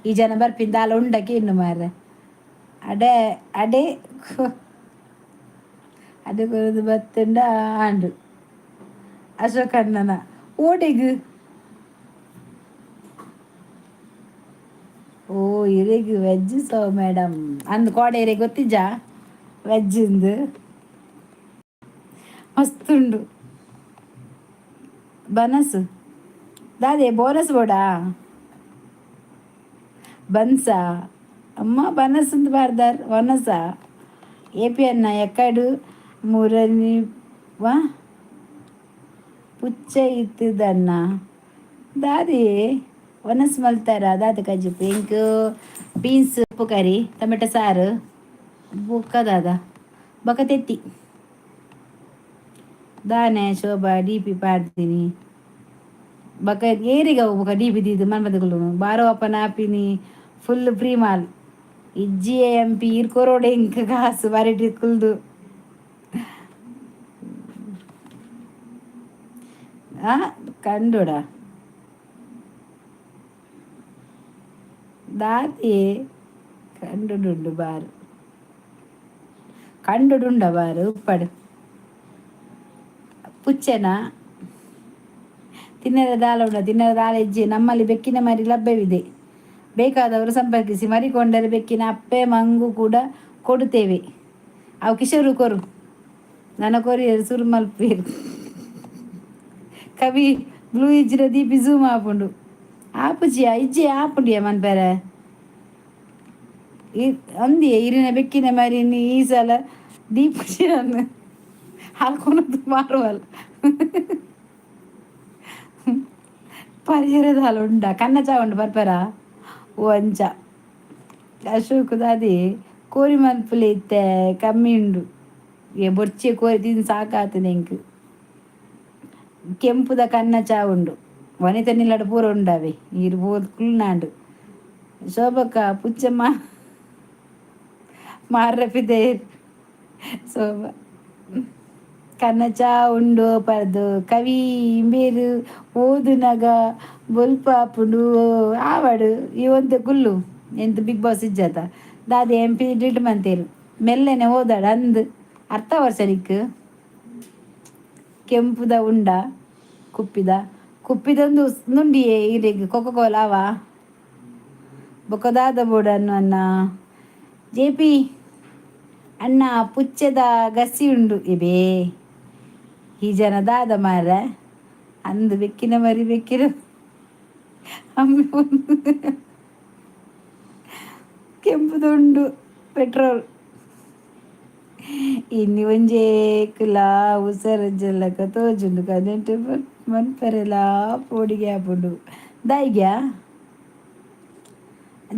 ಈ ಜನ ಬರ್ಪಿನ ದಾಲ ಉಂಡಕ್ಕೆ ಇನ್ನು ಮಾರ್ರೆ. ಅಡೆ ಅಡೆ ಅಡೆ ಕೊರದು ಬತ್ತುಂಡ ಆಂಡು. ಅಶೋಕ್ ಅಣ್ಣನ ಓಡೆಗ್? ಓ, ಇರೆಗ್ ವೆಜ್. ಸೊ ಮೇಡಮ್ ಅಂದ್ ಕೋಡೆ ಇರೆಗ್ ಗೊತ್ತಿಜ್ಜಾ ವೆಜ್ ಇಂದು? ಮಸ್ತ್ ಉಂಡು ಬನಸ್. ದಾದೆ ಬೋನಸ್ ಬೋಡಾ? ಬನ್ಸಾ ಅಮ್ಮ ಬನಸ್ ಅಂತ ಬಾರ್ದಾರ್. ವನಸ ಎ ಪಿ ಅನ್ನ ಎಕ್ಕಡು ಮುರನಿ ವಾ ಪುಚ್ಚ ಇತ್ತದಣ್ಣ. ದಾದಿ ವನಸ್ ಮಲ್ತಾರ? ದಾದ ಕಜಿಪು? ಎಂಕ್ ಬೀನ್ಸ್ ಉಪ್ಪು ಕರಿ, ಟೊಮೆಟೊ ಸಾರು, ಬೊಕ್ಕ ದಾದ? ಬೊಕ್ಕ ತೆತ್ತಿ. ದಾನೆ ಶೋಭಾ ಡಿ ಪಿ ಪಾಡ್ತೀನಿ. ಬೊಕ್ಕ ಏರಿಗ ಬೊಕ್ಕ ಡಿ ಪಿ ದೀದು ಮನ್ಮದಗುಲು ಬಾರೋ ಅಪ್ಪನ ಆಪಿನಿ. ಫುಲ್ ಫ್ರೀ ಮಾಲ್ ಇಜ್ಜಿ. ಎಂ ಪಿ ಇರ್ ಕೊರೋಡೆ ಇಂಕ ಕಾಸು ಬರಿಟಿ ಕುಲ್ದು. ಆ ಕಂಡುಡ ದಾತಿ ಕಂಡುಡುಂಡು ಬಾರು, ಕಂಡುಡುಂಡ ಬಾರು. ಉಪ್ಪಡು ಪುಚ್ಚೆನ ತಿನ್ನರೆ ದಾಲ ಉಂಡ? ತಿನ್ನರೆ ದಾಲ ಇಜ್ಜಿ. ನಮ್ಮಲ್ಲಿ ಬೆಕ್ಕಿನ ಮರಿ ಲಭ್ಯವಿದೆ, ಬೇಕಾದವರು ಸಂಪರ್ಕಿಸಿ. ಮರಿ ಕೊಂಡರೆ ಬೆಕ್ಕಿನ ಅಪ್ಪೆ ಮಂಗು ಕೂಡ ಕೊಡುತ್ತೇವೆ. ಅವು ಕಿಶೋರು ಕೊರು, ನನ್ನ ಕೊರಿಯರ್ ಸುರು ಮಲ್ಪೇರು. ಕವಿ ಬ್ಲೂ ಇಜ್ಜಿರ ದೀಪಿ ಝೂಮ್ ಆಪುಂಡು. ಆಪುಜಿಯ ಇಜ್ಜಿ ಆಪುಂಡಿಯ ಮನ್ಪೆರೆ ಅಂದಿಯೇ. ಇರಿನ ಬೆಕ್ಕಿನ ಮರಿ ಈ ಸಲ ದೀಪುಜಿ ಹಾಲ್ಕೊನದು ಮಾರುವಲ್ಲ. ಪರಿಹರ ದಾಲ ಉಂಡ? ಕನ್ನ ಚಾ ಉಂಡು ಬರ್ಪೆರ? ಓ ಅಂಚ. ಅಶೋಕ್ ದಾದಿ ಕೋರಿ ಮನ್ಪುಲೆ, ಇತ್ತೆ ಕಮ್ಮಿ ಉಂಡು. ಏ ಬೊರ್ಚಿ ಕೋರಿ ತಿಂದು ಸಾಕಾತದೆ ಎಂಕ್. ಕೆಂಪುದ ಕನ್ನ ಚಾ ಉಂಡು. ವನಿತ ನಿಲ್ಲಡ ಪೂರ ಉಂಡಾವೆ. ಈರ್ ಪೋದು ಕುಲ್ನಾಂಡು. ಶೋಭಕ್ಕ ಪುಚ್ಚಮ್ಮ ಮಾರ್ರೆ. ಶೋಭ ಕನ್ನ ಚಾ ಉಂಡು ಪರ್ದು. ಕವಿ ಇಂಬೇರು ಓದುನಗ ಬೊಲ್ಪಾಪುಂಡು. ಆವಡು ಈ ಒಂತೆ ಕುಲ್ಲು. ಎಂತ ಬಿಗ್ ಬಾಸ್ ಇಜ್ಜಾತ ದಾದೆ? ಎಂ ಪಿ ಡಿಲೀಟ್ ಮಂತೇರು. ಮೆಲ್ಲನೆ ಓದಾಡ ಅಂದ್ ಅರ್ಥ ವರ್ಷ ನಿಕ್. ಕೆಂಪುದ ಉಂಡ? ಕುಪ್ಪಿದ ಕುಪ್ಪಿದೊಂದು ನುಂಡಿಯೇ ಇರೆಗ್ ಕೊಕ ಕೋಲ ಅವ. ಬೊಕ್ಕ ದಾದ ಬೋಡು ಅನ್ನ? ಜೆ ಪಿ ಅಣ್ಣ, ಪುಚ್ಚೆದ ಗಸಿ ಉಂಡು. ಇಬೇ ಈ ಜನ ದಾದ ಮಾರ್ರೆ? ಅಂದು ಬೆಕ್ಕಿನ ಮರಿ ಬೆಕ್ಕಿನ ಅಮ್ಮೆ ಕೆಂಪುದುಂಡು. ಪೆಟ್ರೋಲ್ ಇನ್ನಿ ಒಂಜೇ ಕುಲಾ ಉಸರಜ್ಜಲ್ಲಕ ತೋಜುಂಡು. ಕನೆಂಟ್ ಮನ್ಪರೆಲಾ ಪೋಡಿಗೆ ಆಪುಂಡು. ದಾಯಿಗ್ಯಾ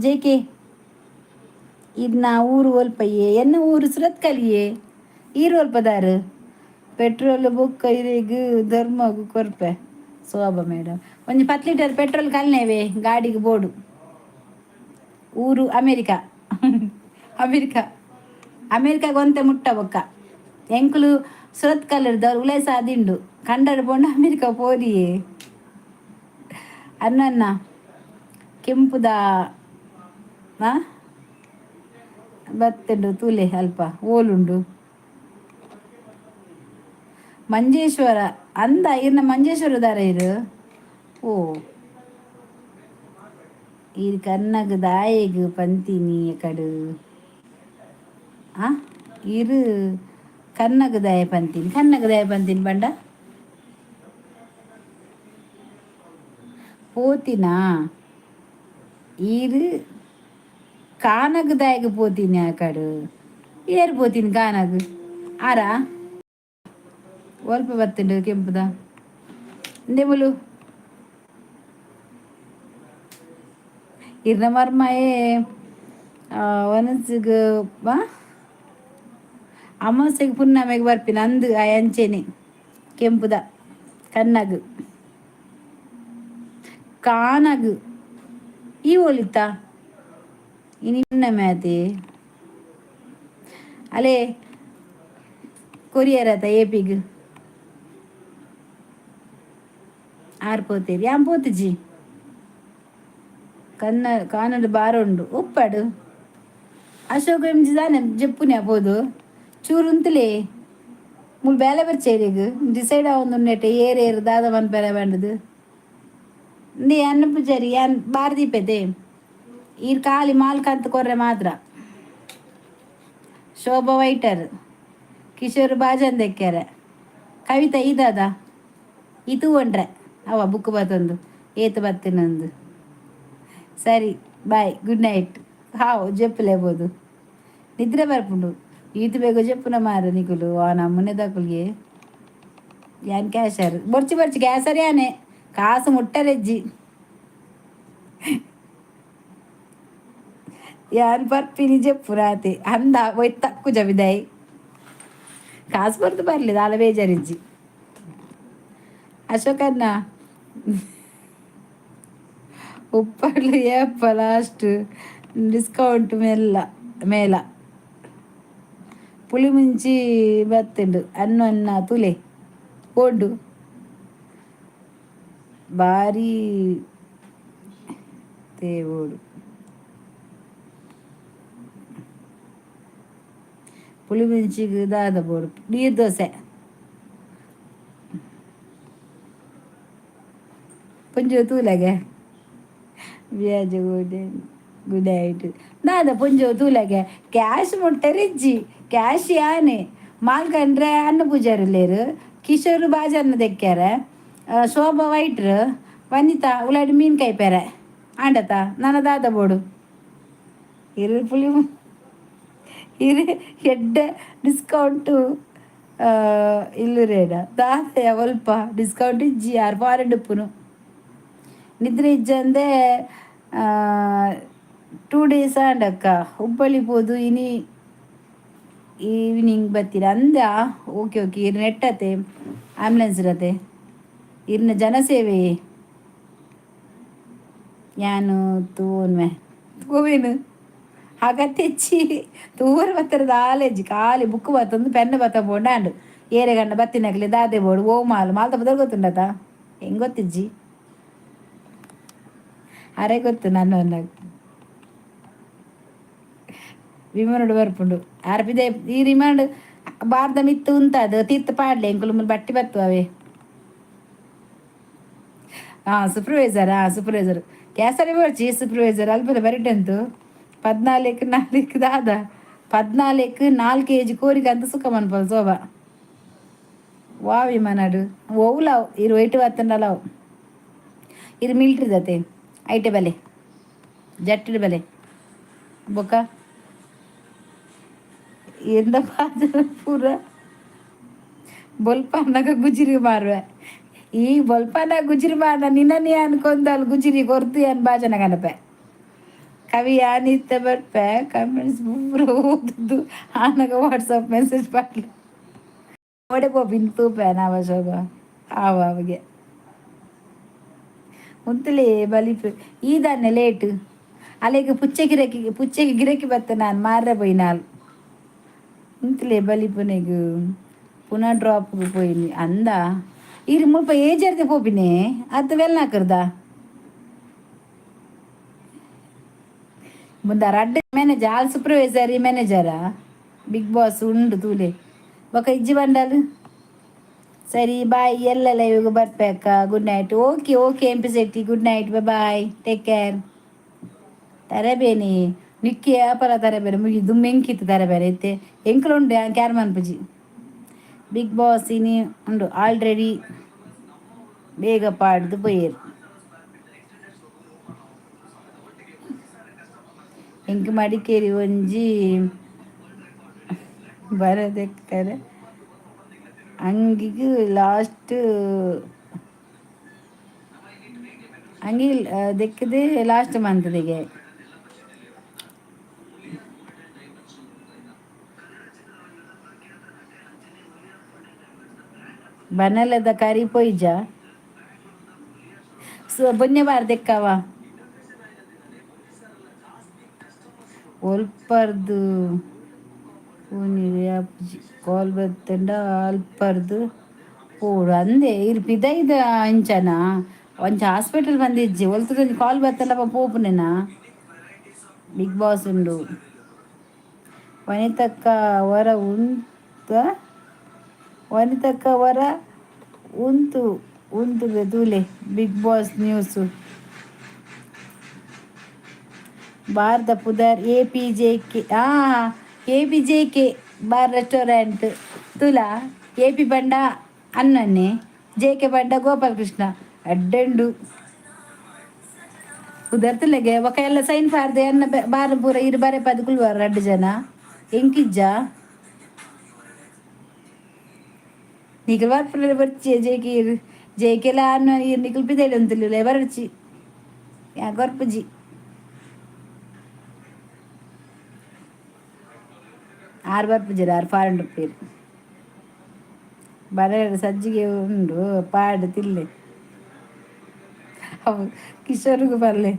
ಜೇಕೆ? ಇದ್ನ ಊರು ಒಲ್ಪಯ್ಯೆ? ಎನ್ನ ಊರು ಸುರತ್ಕಲಿಯೇ. ಈರು ಒಲ್ಪದಾರು? ಪೆಟ್ರೋಲ್ ಬುಕ್ ಇರೆಗ್ ಧರ್ಮಗು ಕೊರ್ಪೆ. ಶೋಭಾ ಮೇಡಮ್, ಒಂಜಿ 10 ಲೀಟರ್ ಪೆಟ್ರೋಲ್ ಕಲ್ನೇವೆ, ಗಾಡಿಗೆ ಬೋಡು. ಊರು ಅಮೇರಿಕಾ. ಅಮೇರಿಕಾ, ಅಮೇರಿಕಾಗ ಒಂತೆ ಮುಟ್ಟ. ಬೊಕ್ಕ ಎಂಕುಲು ಸುರತ್ಕಲ್ ಉಲೈ ಸಾದಿಂಡು ಕಂಡರ್ ಪೋಂಡ ಅಮೇರಿಕಾ ಪೋರಿಯೇ. ಅನ್ನ ಕೆಂಪುದ ಬತ್ತುಂಡು ತೂಲೆ ಅಲ್ಪ ಓಲುಂಡು. ಮಂಜೇಶ್ವರ ಅಂದ. ಇರ್ನ ಮಂಜೇಶ್ವರದಾರ ಇರು? ಓ, ಈರ್ ಕನ್ನಗ ದಾಯೆಗ್ ಪಂತಿನಿ ಕಡು? ಆ ಇರು ಕನ್ನಗ ದಾಯ ಪಂತೀನಿ? ಕನ್ನಗ ದಾಯ ಪಂತೀನಿ ಬಂಡ ಪೋತಿನಾ? ಈರು ಕಾನಗ ದಾಯಗ ಪೋತೀನಿ ಆ ಕಡು? ಏರ್ ಪೋತೀನಿ ಕಾನಗ? ಆರಾ ಒಲ್ಪ ಬತ್ತುಂಡು ಕೆಂಪುದ. ಇಂದೆ ಮುಲು. ಇರ್ನ ಮರ್ಮಯೇ ಒನಸ್ಗ್ ಅಮಾವಾಸ್ಯೆಗ್ ಪುಣ್ಣಮೆಗ್ ಬರ್ಪಿನ ಅಂದ್ ಅಂಚೆನೆ ಕೆಂಪುದ ಕಣ್ಣಗ್ ಕಾನಗ್ ಈ ಒಲಿತ ಇನಿ ಪುಣ್ಣಮೆ ಆತೆ ಅಲೆ ಕೊರಿಯರ್ ಆತ ಏಪಿಗ್ ಆರ್ ಪೋತೇರಿ ಯಾನ್ ಪೋತುಜಿ ಕನ್ನ ಕಾನಡ್ ಬಾರ ಉಂಡು ಉಪ್ಪಡು ಅಶೋಕ ಎಂಜಿ ದಾನೆ ಜೆಪ್ಪುನೆ ಪೋದು ಚೂರು ಉಂತುಲೆ ಮುಲ್ ಬೇಲೆ ಬರ್ಚೇರಿಗ್ ಡಿಸೈಡ್ ಆವೊಂದುಂಡೆಟೆ ಏರ್ ಏರ್ ದಾದ ಮನ್ಪೆರೆ ಪಂಡುದು ಇಂದೇ ಅನ್ನ ಪೂಜಾರಿ ಯಾನ್ ಬಾರ್ ದೀಪೆತೆ ಈರ್ ಖಾಲಿ ಮಾಲ್ ಕಂತ್ ಕೊರ್ರೆ ಮಾತ್ರ. ಶೋಭಾ ವೈಟರ್ ಕಿಶೋರ್ ಬಾಜನ್ ದೆಕ್ಕೆರೆ ಕವಿತಾ ಈದಾದ ಈ ತೂವೊಂಡ್ರೆ ಅವ ಬುಕ್ ಬತ್ತೊಂದು ಏತ್ ಬತ್ತಿನಂದು. ಸರಿ, ಬಾಯ್, ಗುಡ್ ನೈಟ್. ಹಾವು ಜೆಪ್ಪುಲೇಬೋದು ನಿದ್ರೆ ಬರ್ಪುಂಡು. ಈತ್ ಬೇಗ ಜೆಪ್ಪುನ ಮಾರ ನಿಕುಲು ಆ ನಮ್ಮನೆದಕುಲ್ಗೆ. ಯಾನ್ ಕ್ಯಾಶರ್ ಬೊರ್ಚಿ ಬೊರ್ಚಿ ಕ್ಯಾಸರ್ ಯಾನೆ ಕಾಸು ಮುಟ್ಟರೆಜ್ಜಿ. ಯಾನ್ ಪರ್ಪಿನಿ ಜೆಪ್ಪು ರಾತೆ ಅಂದ ಒಯ್ ತಕ್ಕು ಜಬಿದಾಯಿ ಕಾಸು ಕೊರ್ದು ಬರ್ಲಿ ದಾಲ ಬೇಜಾರಿಜ್ಜಿ. ಅಶೋಕಣ್ಣ ಉಪ್ಪಡ್ಲು ಏಪ ಲಾಸ್ಟ್ ಡಿಸ್ಕೌಂಟ್ ಮೆಲ್ಲ ಮೇಲ ಪುಳಿ ಮುಂಚಿ ಬತ್ತುಂಡು ಅನ್ನು ಅನ್ನ ತುಲೆ ಪೋಂಡು ಬಾರಿ ತೇವೋಡು ಪುಳಿ ಮುಂಚಿಗ್ ದಾದ ಬೋಡು ನೀರು ದೋಸೆ ಪೊಂಜೊ ತೂಲಗೆ ವ್ಯಾಜ ಗುಡ್ ಗುಡ್ ನೈಟ್ ದಾದ ಪೊಂಜೊ ತೂಲಗೆ ಕ್ಯಾಶ್ ಮುಟ್ಟರಿಜ್ಜಿ ಕ್ಯಾಶ್ ಯಾನೆ ಮಾಲ್ಕಂಡ್ರೆ ಅನ್ನ ಪೂಜಾರಿಲ್ಲೇರು ಕಿಶೋರ್ ಬಾಜನ್ನ ದೆಕ್ಕ್ಯಾರೆ ಶೋಭಾ ವೈಟ್ರ್ ವನಿತಾ ಉಲಾಡಿ ಮೀನು ಕೈಪೆರೆ ಆಂಡತ ನನ ದಾದ ಬೋಡು ಇರು ಪುಳಿ ಇರು ಎಡ್ಡೆ ಡಿಸ್ಕೌಂಟು ಇಲ್ಲುರೇಡ ದಾದ ಒಲ್ಪ ಡಿಸ್ಕೌಂಟ್ ಇಜ್ಜಿ ಆರ್ ಫಾರೆನ್ ಉಪ್ಪುನು ನಿದ್ರೆ ಇಜ್ಜಂದೆ 2 ಡೇಸ್ ಆಂಡಕ್ಕ ಹುಬ್ಬಳ್ಳಿ ಪೋದು ಇನಿ ಈವ್ನಿಂಗ್ ಬತ್ತೀರ ಅಂದ. ಓಕೆ ಓಕೆ, ಇರ್ ನೆಟ್ಟತೆ ಆಂಬ್ಯುಲೆನ್ಸ್ ಇರತ್ತೆ ಇರ್ನ ಜನಸೇವೆ ಯಾನು ತೂವೊನ್ವೆ ತೂವೇನು ಅಗತ್ಯಚ್ಚಿ ತೂವರ ಬತ್ತರ ದಾಲೇಜಿ ಖಾಲಿ ಬುಕ್ ಬತ್ತೊಂದು ಪೆನ್ ಬತ್ತ ಪೋಂಡ ಆಂಡ್ ಏರೆ ಗಂಡ ಬತ್ತಿನಕ್ಲೆ ದಾದೆ ಬೋಡು ಓ ಮಾಲ್ ಮಾಲ್ತ ಬದಲ್ ಗೊತ್ತುಂಡತ ಹೆಂಗ್ ಗೊತ್ತಿಜ್ಜಿ ಅರೆ ಗೊತ್ತು ನನ್ನ ವಿಮಾನಡ್ ಬರ್ಪುಂಡು ಆರ್ಪಿದೆ ಈ ರಿಮಾಂಡ್ ಬಾರ್ದ ಮಿತ್ತು ಉಂತಾದ ತೀರ್ಥ ಪಾಡ್ಲೆ ಎಂಕುಲು ಮುಲ್ ಬಟ್ಟಿ ಬತ್ತು ಅವೇ. ಹಾಂ ಸೂಪರ್ವೈಸರ್, ಹಾಂ ಸೂಪರ್ವೈಸರ್ ಕೇಸರಿ ಬರ್ಚಿ ಸೂಪರ್ವೈಸರ್ ಅಲ್ಪದ ಬರಿಟಂತು ಪದ್ನಾಲ್ಕು ನಾಲ್ಕು ದಾದ ಪದ್ನಾಲ್ಕು ನಾಲ್ಕು ಕೆ ಜಿ ಕೋರಿಕ ಅಂತ ಸುಖ ಮನ್ಪಲ್ ಶೋಭಾ ವಾ ವಿಮಾನಡು ಓವುಲಾವ್ ಇರು ವೈಟ್ ಬತ್ತಂಡಲಾವ್ ಇರು ಮಿಲ್ಟ್ರಿ ದತೆ ಐಟೆ ಬಲೆ ಜಟ್ಟಿಡ್ ಬಲೆ ಬೊಕ್ಕ ಎಂದ ಬಾಜನ ಪೂರ ಬೊಲ್ಪನ್ನಗ ಗುಜಿರಿ ಮಾರುವೆ ಈ ಬೊಲ್ಪನ ಗುಜಿರಿ ಮಾರ ನಿನ್ನನೇ ಅನ್ಕೊಂದಲ್ ಗುಜಿರಿ ಕೊರ್ದು ಏನ್ ಬಾಜನ ಕನಪೆ ಕವಿ ಯಾನಿತ್ತ ಬರ್ಪೆ ಕಮೆಂಟ್ಸ್ ಪೂರ ಓದುದು ಆನಗ ವಾಟ್ಸಪ್ ಮೆಸೇಜ್ ಪಾಡ್ಲೆ ಓಡೆ ಪೋಪಿನ್ ತೂಪೆ ನಾವ ಶೋಭಾ ಆವ ಅವಿಗೆ ಉಂತಲೇ ಬಲಿಪು ಈ ದಾನ್ನೆ ಲೇಟ್ ಅಲೆಗ್ ಪುಚ್ಚೆ ಗಿರಕಿ ಪುಚ್ಚೆಗೆ ಗಿರಕಿ ಬತ್ತ ನಾನು ಮಾರ್ರೆ ಪೋಯಿನಾಲ್ ಉಂತಲೇ ಬಲಿಪುನೆಗ್ ಪುನಃ ಡ್ರಾಪ್ಗೆ ಪೋಯಿನಿ ಅಂದ ಇರು ಮುಲ್ಪ ಏಜರ್ದೆ ಪೋಪಿನಿ ಅತ್ತ ವೆಲ್ನಾಕರ್ದ ಮುಂದ ರಡ್ಡ್ ಮ್ಯಾನೇಜರ್ ಆಲ್ ಸೂಪರ್ವೈಸರ್ ಮ್ಯಾನೇಜರಾ ಬಿಗ್ ಬಾಸ್ ಉಂಡು ತೂಲೆ ಬೊಕ ಇಜ್ಜಿ ಬಂಡಲ್. ಸರಿ ಬಾಯ್ ಎಲ್ಲ ಲೈವ್ಗೆ ಬರ್ಪೆಕ್ಕ. Good night. Okay okay M P Shetty, good night, bye, take care. ತರಬೇನಿ ನಿಕ್ಕಿ ಅಪರ ತರಬೇರೆ ಮುಗಿ ದುಮ್ಮೆಂಕಿತ್ತು ತರಬೇರೆ ಇತ್ತೆ ಎಂಕುಲು ಉಂಡು ಕ್ಯಾರ್ ಮನ್ಪುಜಿ. ಬಿಗ್ ಬಾಸ್ ಇನಿ ಉಂಡು ಆಲ್ರೆಡಿ ಬೇಗ ಪಾಡ್ದು ಪೋಯೆರ್. ಎಂಕ್ ಮಡಿಕೇರಿ ಒಂಜಿ ಬರದೆಕ್ಕರೆ ಅಂಗಿಗ್ ಲಾಸ್ಟ್ ಅಂಗಿ ದೆಕ್ಕದೆ ಲಾಸ್ಟ್ ಮಂತ್ದಿಗೆ. ಬನಲದ ಕರಿ ಪೊಯ್ಜ ಸೊ ಬೊನ್ನೆ ಬಾರ್ ದೆಕ್ಕವ ಒಲ್ಪರ್ದು ಪೂನಿ ಕಾಲ್ ಬತ್ತಂಡ ಅಲ್ಪರ್ದು ಪೋಡು ಅಂದೆ ಇರ್ ಪಿದೈದ ಅಂಚನ ಒಂಚ ಹಾಸ್ಪಿಟಲ್ ಬಂದಿಜ್ಜಿ ಒಲ್ತದೊಂಜಿ ಕಾಲ್ ಬತ್ತಂಡ ಪೋಪುನೆನಾ. ಬಿಗ್ ಬಾಸ್ ಉಂಡು. ವನಿತಕ್ಕ ವರ ಉಂತ ವನಿತಕ್ಕ ವರ ಉಂತು ಉಂತುವೆ ತೂಲೆ big boss news. Bharat ಪುದರ್ A P J K. ಆ A P J K bar restaurant Tula. A P ಬಂಡ ಅನ್ನನ್ನೇ, ಜೆ ಕೆ ಬಂಡ ಗೋಪಾಲಕೃಷ್ಣ ಅಡ್ಡಂಡು ಪುದರ್ ಬೊಕ ಎಲ್ಲ ಸೈನ್ ಪಾಡ್ದೆ ಅನ್ನ ಬಾರ್ ಪೂರ ಇರು ಬರೆ ಪದ್ ಕುಲ್ವಾರ್ ರಡ್ಡ್ ಜನ ಎಂಕಿಜ್ಜ ನಿಕಲ್ ಬರ್ಪುನ ಬರ್ಚಿ ಜೆ ಕೆ J ಕೆಲ ಅನ್ನ ಇರ್ ನಿಕಲ್ ಪಿದೈಡ್ ಉಂತುಲ್ಲೆ ಬರ್ಚಿ ಯಾ ಕೊರ್ಪುಜಿ. ಆರು ಬರ್ಪುಜೆರ್ ಆರು ಫಾರಿನ್ ರುಪೇರ್ ಬರ ಸಜ್ಜಿಗೆ ಉಂಡು ಪಾಡ್ ತಿಲ್ಲೆ ಅವು ಕಿಶೋರ್ಗು ಬರ್ಲೆ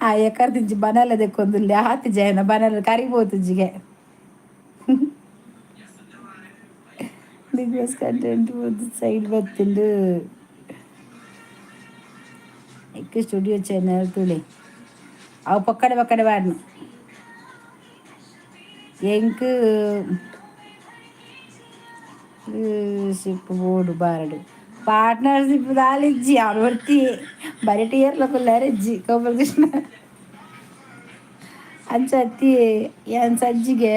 ಆ ಎಕ್ಕರ್ದಿಂಚಿ ಬನಲ ದೆಕ್ಕೊಂದುಲ್ಲೆ ಆತಿ ಜಯನ ಬನಲ ಕರಿಬೋತುಜ್ಜಿಗೆ. Big boss content side ಬತ್ತುಂಡು. ಎಕ್ ಸ್ಟುಡಿಯೋ ಚಾನಲ್ ತೂಲೆ ಅವು ಪೊಕ್ಕಡೆ ಪೊಕ್ಕಡೆ ಪಾಡ್ನು ಎಂಕ್ ಶಿಪ್ ಬೋಡು ಬಾರಡು ಪಾರ್ಟ್ನರ್ಶಿಪ್ ದಾಲಿಜ್ಜಿ ಅವ್ರು ಬರ್ತಿ ಬರೀ ಏರ್ಲ ಕುಲ್ಲಾರಿಜ್ಜಿ ಗೋಪಾಲಕೃಷ್ಣ ಅಂಚ ಅತ್ತಿ ಯಾನ್ ಸಜ್ಜಿಗೆ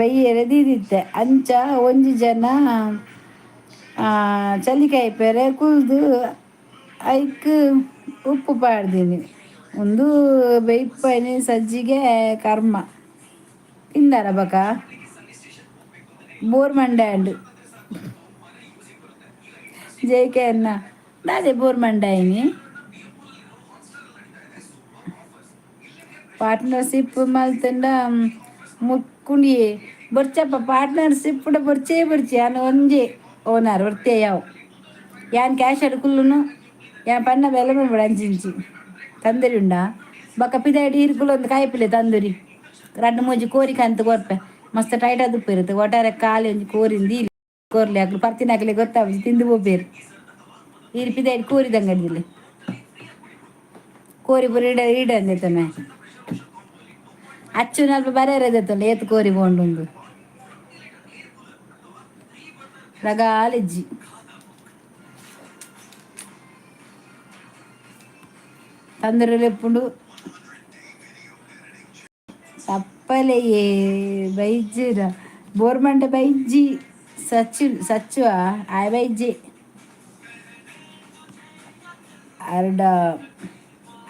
ಬೈಯೆರೆ ದೀದಿತ್ತೆ ಅಂಚ ಒಂಜಿ ಜನ ಚಳಿಕಾಯಿ ಪೆರೆ ಕುಲ್ದು ಐಕ್ ಉಪ್ಪು ಪಾಡ್ದೀನಿ ಉಂದು ಬೈಪನಿ ಸಜ್ಜಿಗೆ ಕರ್ಮ ತಿಂದಾರ ಬಕ ಬೋರ್ ಮಂಡೆ and J K ಅನ್ನ ದಾದೆ ಬೋರ್ ಮಂಡಾಯಿನಿ. ಪಾರ್ಟ್ನರ್ಶಿಪ್ ಮಲ್ತಂಡ ಮುಕ್ಕುಂಡಿಯೆ ಬೊರ್ಚಪ್ಪ ಪಾರ್ಟ್ನರ್ಶಿಪ್ ಬೊರ್ಚೇ ಬೊರ್ಚಿ ಯಾನ್ ಒಂಜೆ ಓನರ್ ಒರ್ತೆ ಯಾವು ಯಾನ್ ಕ್ಯಾಶ್ ಕುಲ್ಲುನು ಯಾನ್ ಪನ್ನ ಬೆಲೆ ಬಂದ್ಬಿಡ ಅಂಚಿಂಚಿ ತಂದೂರಿ ಉಂಡಾ ಬೊಕ ಪಿದಾಯ್ಡ್ ಇರ್ಕುಲು ಒಂದು ಕಾಯಿಪಲ್ಲೆ ತಂದೂರಿ ರಡ್ಡ್ ಮೂಜಿ ಕೋರಿ ಕಂತ್ ಕೊರ್ಪೆ ಮಸ್ತ್ ಟೈಟ್ ಆದ್ ಉಪ್ಪುಪೆರ್ ಒಟ್ಟಾರೆ ಖಾಲಿ ಒಂಜಿ ಕೋರಿನ್ ದೀಲೆ ಕೊರ್ಲೆ ಅಕ್ಲು ಪರ್ತಿನಕ್ಲೆ ಗೊತ್ತಾಪುಜಿ ತಿಂದು ಪೋಪೆರ್ ಈರ್ ಪಿದಾಯ್ಡ್ ಕೋರಿದಂಗಡಿದಿಲ್ಲೆ ಕೋರಿ ಪೂರ ಇಡ ಇಡಂದಿತ್ತಮೆ ಅಚ್ಚು ನಲ್ಪ ಬರೆಯರೆ ದೆತ್ತೊಂಡು ಏತ್ ಕೋರಿ ಪೋಂಡುಂದು ರಗಾಲಿಜ್ಜಿ. ತಂದೂರಿ ಲೆಪ್ಪುಂಡು ತಪ್ಪಲೆಯೇ ಬೈಜ್ಜಿರ ಬೋರ್ಮಂಡೆ ಬೈಜ್ಜಿ ಸಚ್ಚು ಸಚ್ಚುವ ಆಯ್ ಬೈಜ್ಜಿ ಅರ್ಡ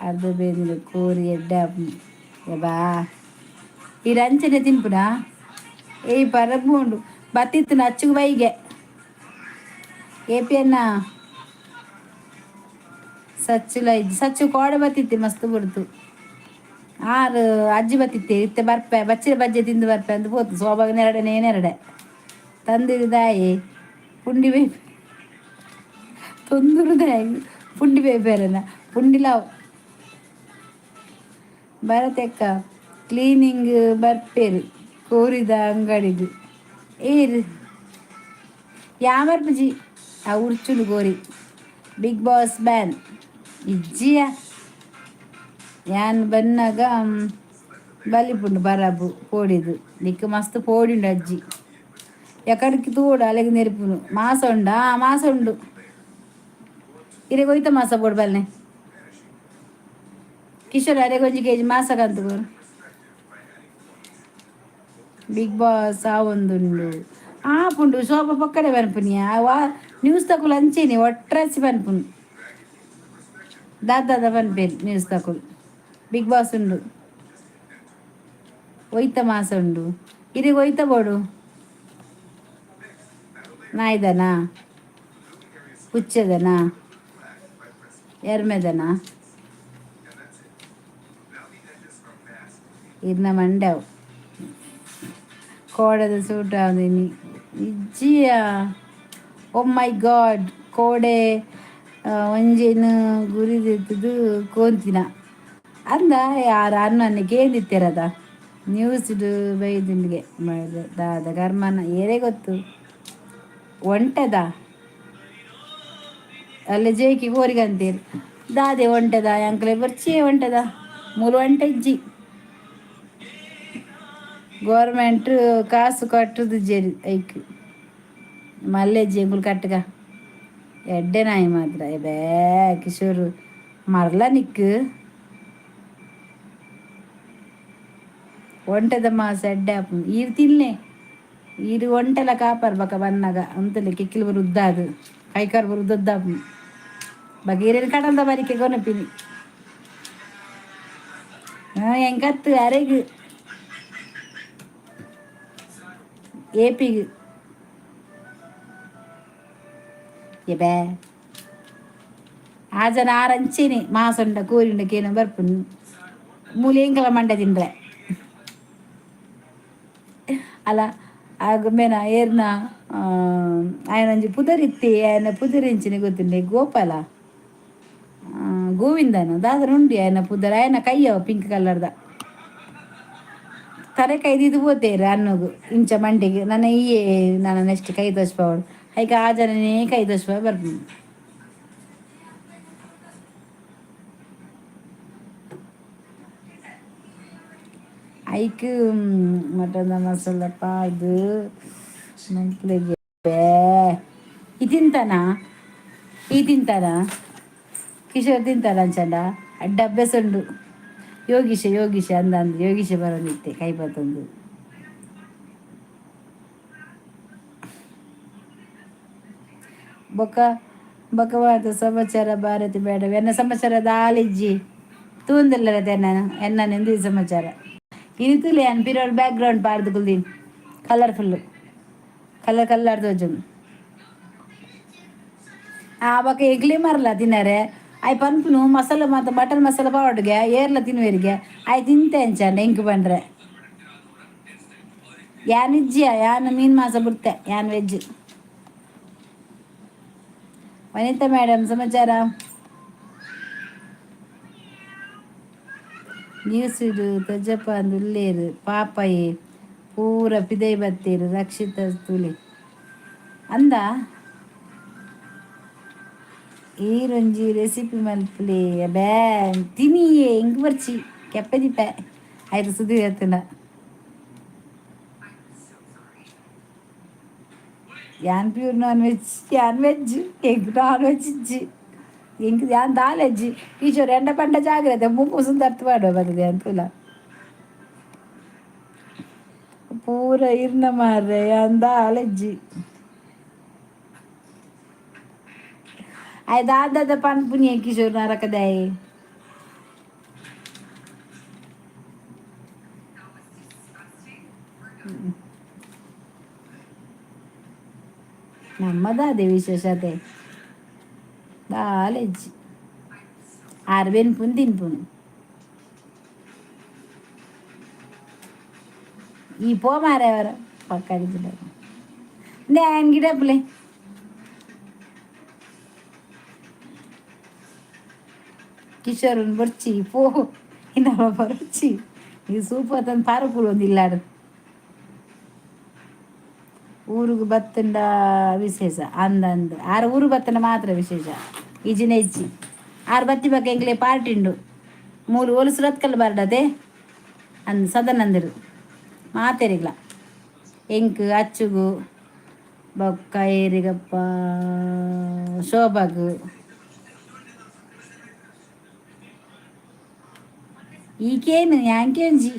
ಅರ್ಧ ಬೇಂದ್ರೆ ಕೋರಿ ಎಡ್ಡೆ ಬಾ ಈ ರಂಚನೆ ತಿನ್ಪುನಾ ಏಯ್ ಪರಬು ಉಂಡು ಬತ್ತಿತ್ತು ಅಚ್ಚುಗು ಬೈಗೆ ಏಪಿ ಅನ್ನ ಸಚ್ಚುಲ ಇಜ್ಜಿ ಸಚ್ಚು ಕೋಡೆ ಬತ್ತಿತ್ತಿ ಮಸ್ತ್ ಬುಡ್ತು ಆರು ಅಜ್ಜಿ ಬತ್ತಿತ್ತೆ ಇತ್ತೆ ಬರ್ಪೆ ಬಚ್ಚಿರ ಬಜ್ಜೆ ತಿಂದು ಬರ್ಪೆ ಅಂದ್ ಪೋತು ಸೋಬಾಗ ನೆರಡನೇ ನೆರಡೆ ತಂದಿರಿ ದಾಯಿ ಪುಂಡಿ ಬೇ ತೊಂದುರು ದಾಯಿ ಪುಂಡಿ ಬೇಪೇರನ ಪುಂಡಿಲಾವ್ ಭರತೆಕ್ಕ ಕ್ಲೀನಿಂಗ್ ಬರ್ಪೇರು ಕೋರಿದ ಅಂಗಡಿದು ಏರು ಯಾಮರ್ಪುಜಿ ಆ ಉರ್ಚುಲು ಕೋರಿ big boss ban ಇಜ್ಜಿಯ ಯಾನ್ ಬನ್ನಗ ಬಲಿಪುಂಡು ಬರಬು ಪೋಡಿದು ನಿಕ್ಕ್ ಮಸ್ತ್ ಪೋಡಿಂಡು ಅಜ್ಜಿ ಎಕಡ್కి ತೂಡು ಅಲೆಗ್ ನೆರಿಪುನು ಮಾಸ ಉಂಡಾ ಮಾಸ ಉಂಡು ಇರೆಗ್ ಒಯ್ತ ಮಾಸ ಬೋಡು ಬಲ್ನೆ ಕಿಶೋರ್ ಅರೆಗ್ ಒಂಜಿ ಕೆಜಿ ಮಾಸ ಕಂತ್ ಕೊರು. ಬಿಗ್ ಬಾಸ್ ಆವೊಂದುಂಡು ಆಪುಂಡು ಶೋಭ ಪೊಕ್ಕಡೆ ಪನ್ಪುನಿ ವಾ ನ್ಯೂಸ್ ತಕುಲು ಅಂಚೆನೆ ಒಟ್ರಾಸಿ ಪನ್ಪುನು ದಾದ ಪನ್ಪೇರು ನ್ಯೂಸ್ ತಕುಲು ಬಿಗ್ ಬಾಸ್ ಉಂಡು ಒಯ್ತ ಮಾಸ ಉಂಡು ಇರೆಗ್ ಒಯ್ತ ಬೋಡು ನಾಯ್ದನಾ ಪುಚ್ಚೆದನಾ. ಎರ್ಮೆದನ ಇರ್ನ ಮಂಡ್ಯವು ಕೋಡೆದ ಸೂಟ್ ಆದಿನಿ ಇಜ್ಜಿಯ. ಓ ಮೈ ಗಾಡ್, ಕೋಡೆ ಒಂಜೇನು ಗುರಿದಿತ್ತದು ಕೋಂತಿನ ಅಂದ ಯಾರ ಅನ್ನ ಕೇಂದಿತ್ತಿರದ ನ್ಯೂಸ್ಡ್ ಬೈದಿಂಡಿಗೆ ದಾದ ಕರ್ಮನ ಏರೇ ಗೊತ್ತು. ಒಂಟೆದ ಅಲ್ಲ ಜೇಕಿ ಕೋರಿಗಂತೀರಿ ದಾದೆ ಒಂಟೆದ ಅಂಕಲೆ ಬರ್ಚಿ ಒಂಟೆದ ಮೂಲು ಒಂಟೆ ಇಜ್ಜಿ. ಗೌರ್ಮೆಂಟ್ ಕಾಸು ಕಟ್ಟುದು ಜೇರಿ ಐಕ್ ಮಲ್ಲೆ ಜೇಗುಲು ಕಟ್ಟಗ ಎಡ್ಡೆ ನಾಯಿ ಮಾತ್ರ. ಬೇ ಕಿಶೋರ್ ಮರಲ ನಿಕ್ಕು ಒಂಟೆದ ಮಾಸ ಎಡ್ಡೆ ಆಪುಂಡು. ಈರ್ ತಿನ್ಲೆ, ಈರ್ ಒಂಟೆಲ ಕಾಪರ್. ಬಕ ಬನ್ನಗ ಅಂತಲೆ ಕಿಕ್ಕಿಲ್ ಬರು ಉದ್ದಾದು ಕೈಕಾರ್ ಬರು ಉದ್ದದ್ದಾಪುಂಡು. ಬಕ ಈರೇನು ಕಡಲ್ದ ಬರಿಕೆ ಕೊನಪಿನಿ ಎಂಕತ್ತು ಅರೆಗ್ ಏಪಿಗ್ ಎಬೇ ಆ ಜನ ಆರಂಚೇನೆ ಮಾಸೊಂಡ ಕೋರಿಂಡ ಕೇನ ಬರ್ಪುಂಡು ಮೂಲೆ ಎಂಕಲ ಮಂಡೆ ತಿಂಡ್ರೆ ಅಲ್ಲ. ಆಗ ಮೇನ ಏರ್ನ ಆಯನೊಂಜಿ ಪುದರಿತ್ತಿ ಆಯನ ಪುದರಿಂಚಿನ ಗೊತ್ತುಂಡೆ ಗೋಪಾಲ ಗೋವಿಂದನ ದಾದನ ಉಂಡಿ ಆಯನ ಪುದರ್. ಆಯನ ಕೈಯವ ಪಿಂಕ್ ಕಲರ್ದ ತಲೆ ಕೈದಿದ್ದು ಪೋತೇರು ಅನ್ನೋಗು ಇಂಚ ಮಂಡೆಗೆ ನನ್ನ ಈಯೇ ನನ್ನ ನೆಕ್ಸ್ಟ್ ಕೈ ತೋಚ್ಪಾವಳು ಐಕ ಆ ಜನನೇ ಕೈ ತೋಚ್ಪ ಬರ್ಪುಂಡು. ಐಕ್ ಮಟನ್ ಮಸಾಲ ಪಾಡ್ದು ಮನ್ಪುಲೆಗೆ. ಈ ತಿಂತಾನ, ಈ ತಿಂತಾನ ಕಿಶೋರ್ ತಿಂತಾನ ಅಂಚಂಡ ಅಡ್ಡ ಅಭ್ಯಾಸ ಉಂಡು. ಯೋಗೀಶ ಯೋಗೀಶ ಅಂದ ಅಂದ್ ಯೋಗೀಶ ಬರೋನಿತ್ತೆ ಕೈ ಬತ್ತೊಂದು. ಬೊಕ ಬೊಕವಾದ ಸಮಾಚಾರ ಭಾರತಿ ಬೇಡ ಎನ್ನ ಸಮಾಚಾರ ದಾಲಿಜ್ಜಿ ತೂಂದಿಲ್ಲ ಎನ್ನ ಎನ್ನ ನಿಂದು ಸಮಾಚಾರ ಇನಿ ತೂಲೆ ಯಾನ್ ಪಿರೋಡ್ ಬ್ಯಾಕ್ ಗ್ರೌಂಡ್ ಪಾಡ್ದು ಕುಲ್ದಿನಿ. ಕಲರ್ಫುಲ್ ಕಲರ್ ಕಲರ್ ತೋಜುಂಡು. ಆ ಬೊಕ ಎಗ್ಲೆ ಮರಲ ತಿನ್ನರೆ ಆಯ್ ಪನ್ಪುನು ಮಸಾಲೆ ಮಾತ ಮಟನ್ ಮಸಾಲೆ ಪಾವಡ್ಗೆ ಏರ್ಲ ತಿನ್ನುವೆರಿಗೆ ಆಯ್ ತಿಂತೆ ಅಂಚಂಡ ಎಂಕ್ ಪಂಡ್ರೆ ಯಾನ್ ಇಜ್ಜಿಯ ಯಾನ್ ಮೀನ್ ಮಾಸ ಬಿಡ್ತೆ ಯಾನ್ ವೆಜ್. ವನಿತಾ ಮೇಡಮ್ ಸಮಾಚಾರ ನ್ಯೂಸ್ಡ್ ತೊಜಪ್ಪ ಅಂದ್ ಉಲ್ಲೇರು ಪಾಪಯೆ ಪೂರ ಪಿದೈ ಬತ್ತೇರು ರಕ್ಷಿತ ತುಲೆ ಅಂದ. ಈರೊಂಜಿ ರೆಸಿಪಿ ಮಲ್ಪುಲೆ ಬೇ ತಿನಿಯೇ ಇಂಕ್ ಬರ್ಚಿ ಕೆಪ್ಪೆ ದಿಪ್ಪೆ ಆಯ್ತು ಸುದ್ದಿ ಎತ್ತುಂಡ. ಯಾನ್ ಪ್ಯೂರ್ ನಾನ್ ವೆಜ್, ಯಾನ್ ವೆಜ್, ಎಂಕ್ ನಾನ್ ವೆಜ್ ಇಜ್ಜಿ. ಎಂಕ್ ಯಾನ್ ದಾಲ ಇಜ್ಜಿ ಟೀಚರ್ ಎಂಡ ಪಂಡ ಜಾಗ್ರತೆ ಮೂಕು ಸುಂದರ್ತು ಪಾಡುವ ಬರ್ತದೆ ಅಂತೂಲ ಪೂರ ಇರ್ನ ಮಾರ್ರೆ ಯಾನ್ ದಾಲ ಇಜ್ಜಿ. ಆಯ್ ದಾದ ಪನ್ಪುನಿ ಕಿಶೋರ್ ನರಕದಾಯೆ. ನಮ್ಮದಾದೆ ವಿಶೇಷತೆ ದಾಲ ಇಜ್ಜಿ. ಆರ್ ಬೆನ್ಪುನು ತಿನ್ಪುನು ಈ ಪೋ ಮಾರೆ ಅವರ ಪಕ್ಕ ಅಡಿಚಿಡ ನ್ಯಾನ್ ಗಿಡಪ್ಲೆ ಕಿಶೋರನ್ ಬೊರ್ಚಿ ಪೋ ಇನ್ನೊಬ್ಬ ಬೊರ್ಚಿ ಈ ಸೂಪ್ ತಂದು ಪಾರಪುಲು ಒಂದು ಇಲ್ಲಾಡು. ಊರುಗು ಬತ್ತಂಡ ವಿಶೇಷ ಅಂದ ಅಂದ್ ಆರು ಊರು ಬತ್ತಂಡ ಮಾತ್ರ ವಿಶೇಷ ಇಜ್ಜಿನ ಇಜ್ಜಿ. ಆರು ಬತ್ತಿ ಬಕ್ಕ ಎಂಕ್ಲೆ ಪಾರ್ಟಿ ಉಂಡು ಮೂಲು ಓಲು ಸುರತ್ಕಲ್ ಬರ್ಡದೆ ಅಂದ್ ಸದನಂದರು ಮಾತೆರಿಗ್ಲ ಎಂಕ್ ಅಚ್ಚುಗು ಬೊಕ್ಕ ಏರಿಗಪ್ಪ ಶೋಭಾಗು ಈಕೇನು ಯಾಂಕೇಂಜಿ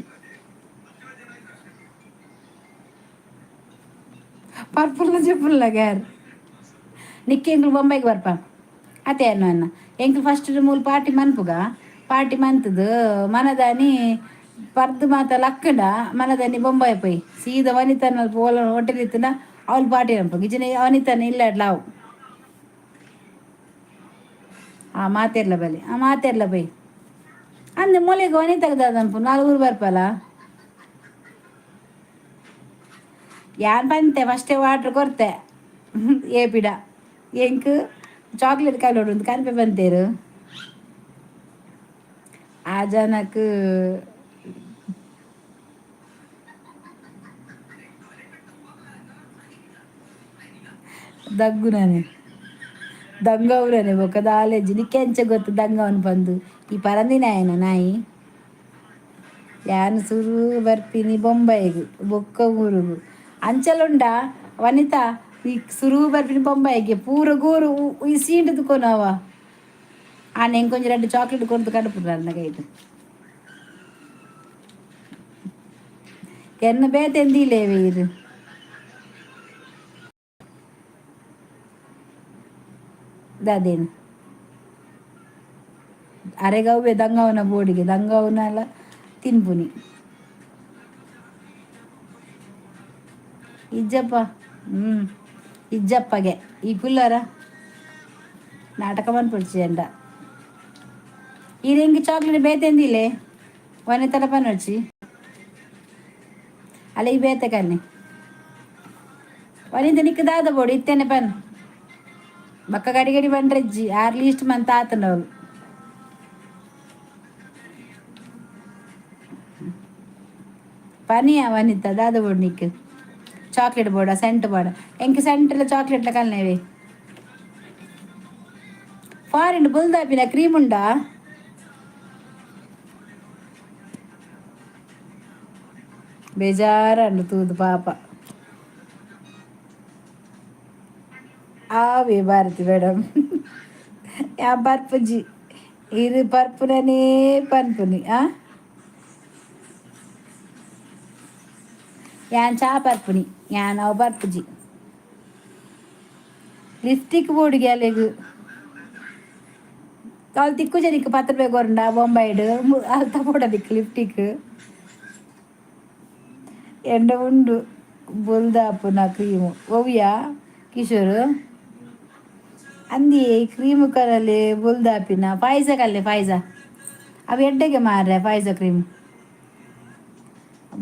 ಪರ್ಪುಲ್ನ చెప్పుల్లా గారు ನಿಕ್ಕೆ ಎಂಕ್ಲು ಬೊಂಬೈಗೆ ಬರ್ಪ ಅತೆ ಅನ್ನ ಅನ್ನ ಎಂಕ್ಲು ಫಸ್ಟ್ ಮೂಲು ಪಾರ್ಟಿ ಮನ್ಪುಗ ಪಾರ್ಟಿ ಮಂತದು ಮನದಾನಿ ಪರ್ದು ಮಾತ ಲಕ್ಕಂಡ ಮನದಾನಿ ಬೊಂಬಾಯಿ ಪೋಯಿ ಸೀದಾ ವನಿತನ ಪೋಲ ಹೋಟೆಲ್ ಇತ್ತನ ಅವಳು ಪಾರ್ಟಿ ಅನ್ಪುಗ ಇಜ್ಜಿನ ವನಿತನ ಇಲ್ಲ ಲಾವು. ಆ ಮಾತೆರ್ಲ ಬಲಿ, ಆ ಮಾತೆರ್ಲ ಬೈ ಅಂದೆ ಮೂಲೆಗೆ ಒನಿ ತೆಗ್ದದಂಪು ನಾಲ್ಗೂರು ಬರ್ಪಲ್ಲ. ಯಾನ್ ಪಂತೆ ಫಸ್ಟೇ ವಾಟ್ರ್ ಕೊರ್ತೆ ಏಪಿಡ ಎಂಕ್ ಚಾಕ್ಲೇಟ್ ಕಲೋಡು ಕನ್ಪೆ ಬಂತೇರು ಆ ಜನಕ್. దగ్గునని ದಂಗವ್ರನೆ ಬೊಕ್ಕ ದಾಲೇಜಿ ನಿಕ್ಕೆಂಚ ಗೊತ್ತು ದಂಗವನ್ ಬಂದು ಈ ಪರಂದಿನ ಆಯನ ನಾಯಿ. ಯಾನ್ ಸುರು ಬರ್ಪಿನಿ ಬೊಂಬೈಗ್ ಬೊಕ್ಕ ಊರುಗು ಅಂಚಲುಂಡ ವನಿತಾ. ಈ ಸುರು ಬರ್ಪಿನಿ ಬೊಂಬೈಗೆ ಪೂರ ಗೂರು ಈ ಸೀಂಡ್ ಕೊನವ ಆನೆ ಎಂಕೊಂಜಿ ರಡ್ಡ್ ಚಾಕ್ಲೇಟ್ ಕೊರ್ದು ಕಡುಪುಡು ಅನ್ನ ಕೈಟ್. ಎನ್ನ ಬೇತೆ ಎಂದಿಲೇವೆ ಇರು ದಾದೇನು ಅರೆಗವ್ವೆ ದಂಗವನ ಬೋಡಿಗೆ ದಂಗವನಲ ತಿನ್ಪುನಿ ಇಜ್ಜಪ್ಪ. ಹ್ಞೂ ಇಜ್ಜಪ್ಪಗೆ ಈ ಕುಲ್ಲರ ನಾಟಕ ಮನ್ಪೊಡ್ಚಿ ಅಂಡ ಈರೆಂಗ್ ಚಾಕ್ಲೇಟ್ ಬೇತೆಂದಿಲೆ ವನಿತರ ಪನೊಡ್ಚಿ ಅಲ್ಲ ಈ ಬೇತೆ ಕನ್ನೆ ವನಿತ ನಿಕ್ಕ ದಾದ ಬೋಡು ಇತ್ತೇನೆ ಪನ್ ಬಕ್ಕ ಗಡಿ ಗಡಿ ಬಂಡ್ರೆಜ್ಜಿ ಆರ್ ಲೀಸ್ಟ್ ಮಂತ ಆತನವ್ರು. ಪನಿಯ ವನಿತ ದಾದ ಬೋಡು ನಿಕ್? ಚಾಕ್ಲೇಟ್ ಬೋಡ ಸೆಂಟ್ ಬೋಡ? ಎಂಕ್ ಸೆಂಟ್ಲ ಚಾಕ್ಲೇಟ್ಲ ಕಲ್ನೇವೆ. Foreign ಬುಲ್ದಾಪಿನ cream ಉಂಡಾ? ಬೇಜಾರಂಡು ತೂದು ಪಾಪ. ಆವೆ ಭಾರತಿ ಮೇಡಮ್, ಯಾ ಬರ್ಪುಜಿ ಇರು ಪರ್ಪುನನೇ ಪನ್ಪುನಿ. ಆ ಯಾನ್ ಚಾ ಪರ್ಪುನಿ, ಯಾನ್ ಅವು ಬರ್ಪುಜಿ. ಲಿಪ್ಸ್ಟಿಕ್ ಬೋಡುಗೆ ಅಲೆಗ್ ಅವ್ಲು ತಿಕ್ಕು ನಿಕ್ ಪತ್ತು ರೂಪಾಯಿ ಕೊರಂಡ ಬೊಂಬೈಡ್ ಅಲ್ತ ಬೋಡ ನಿಕ್ ಲಿಪ್ಟಿಕ್. ಎಂಡ ಉಂಡು ಬುಲ್ದಾಪುನ ಕ್ರೀಮು ಒವ್ಯಾ ಕಿಶೋರ್? ಅಂದಿ ಕ್ರೀಮು ಕಲಲ್ಲಿ ಬುಲ್ದಾಪಿನ ಪಾಯಸ ಕಲ್ಲೆ ಪಾಯಸ ಅವು ಎಡ್ಡೆಗೆ ಮಾರ್ರೆ. ಪಾಯಸ ಕ್ರೀಮ್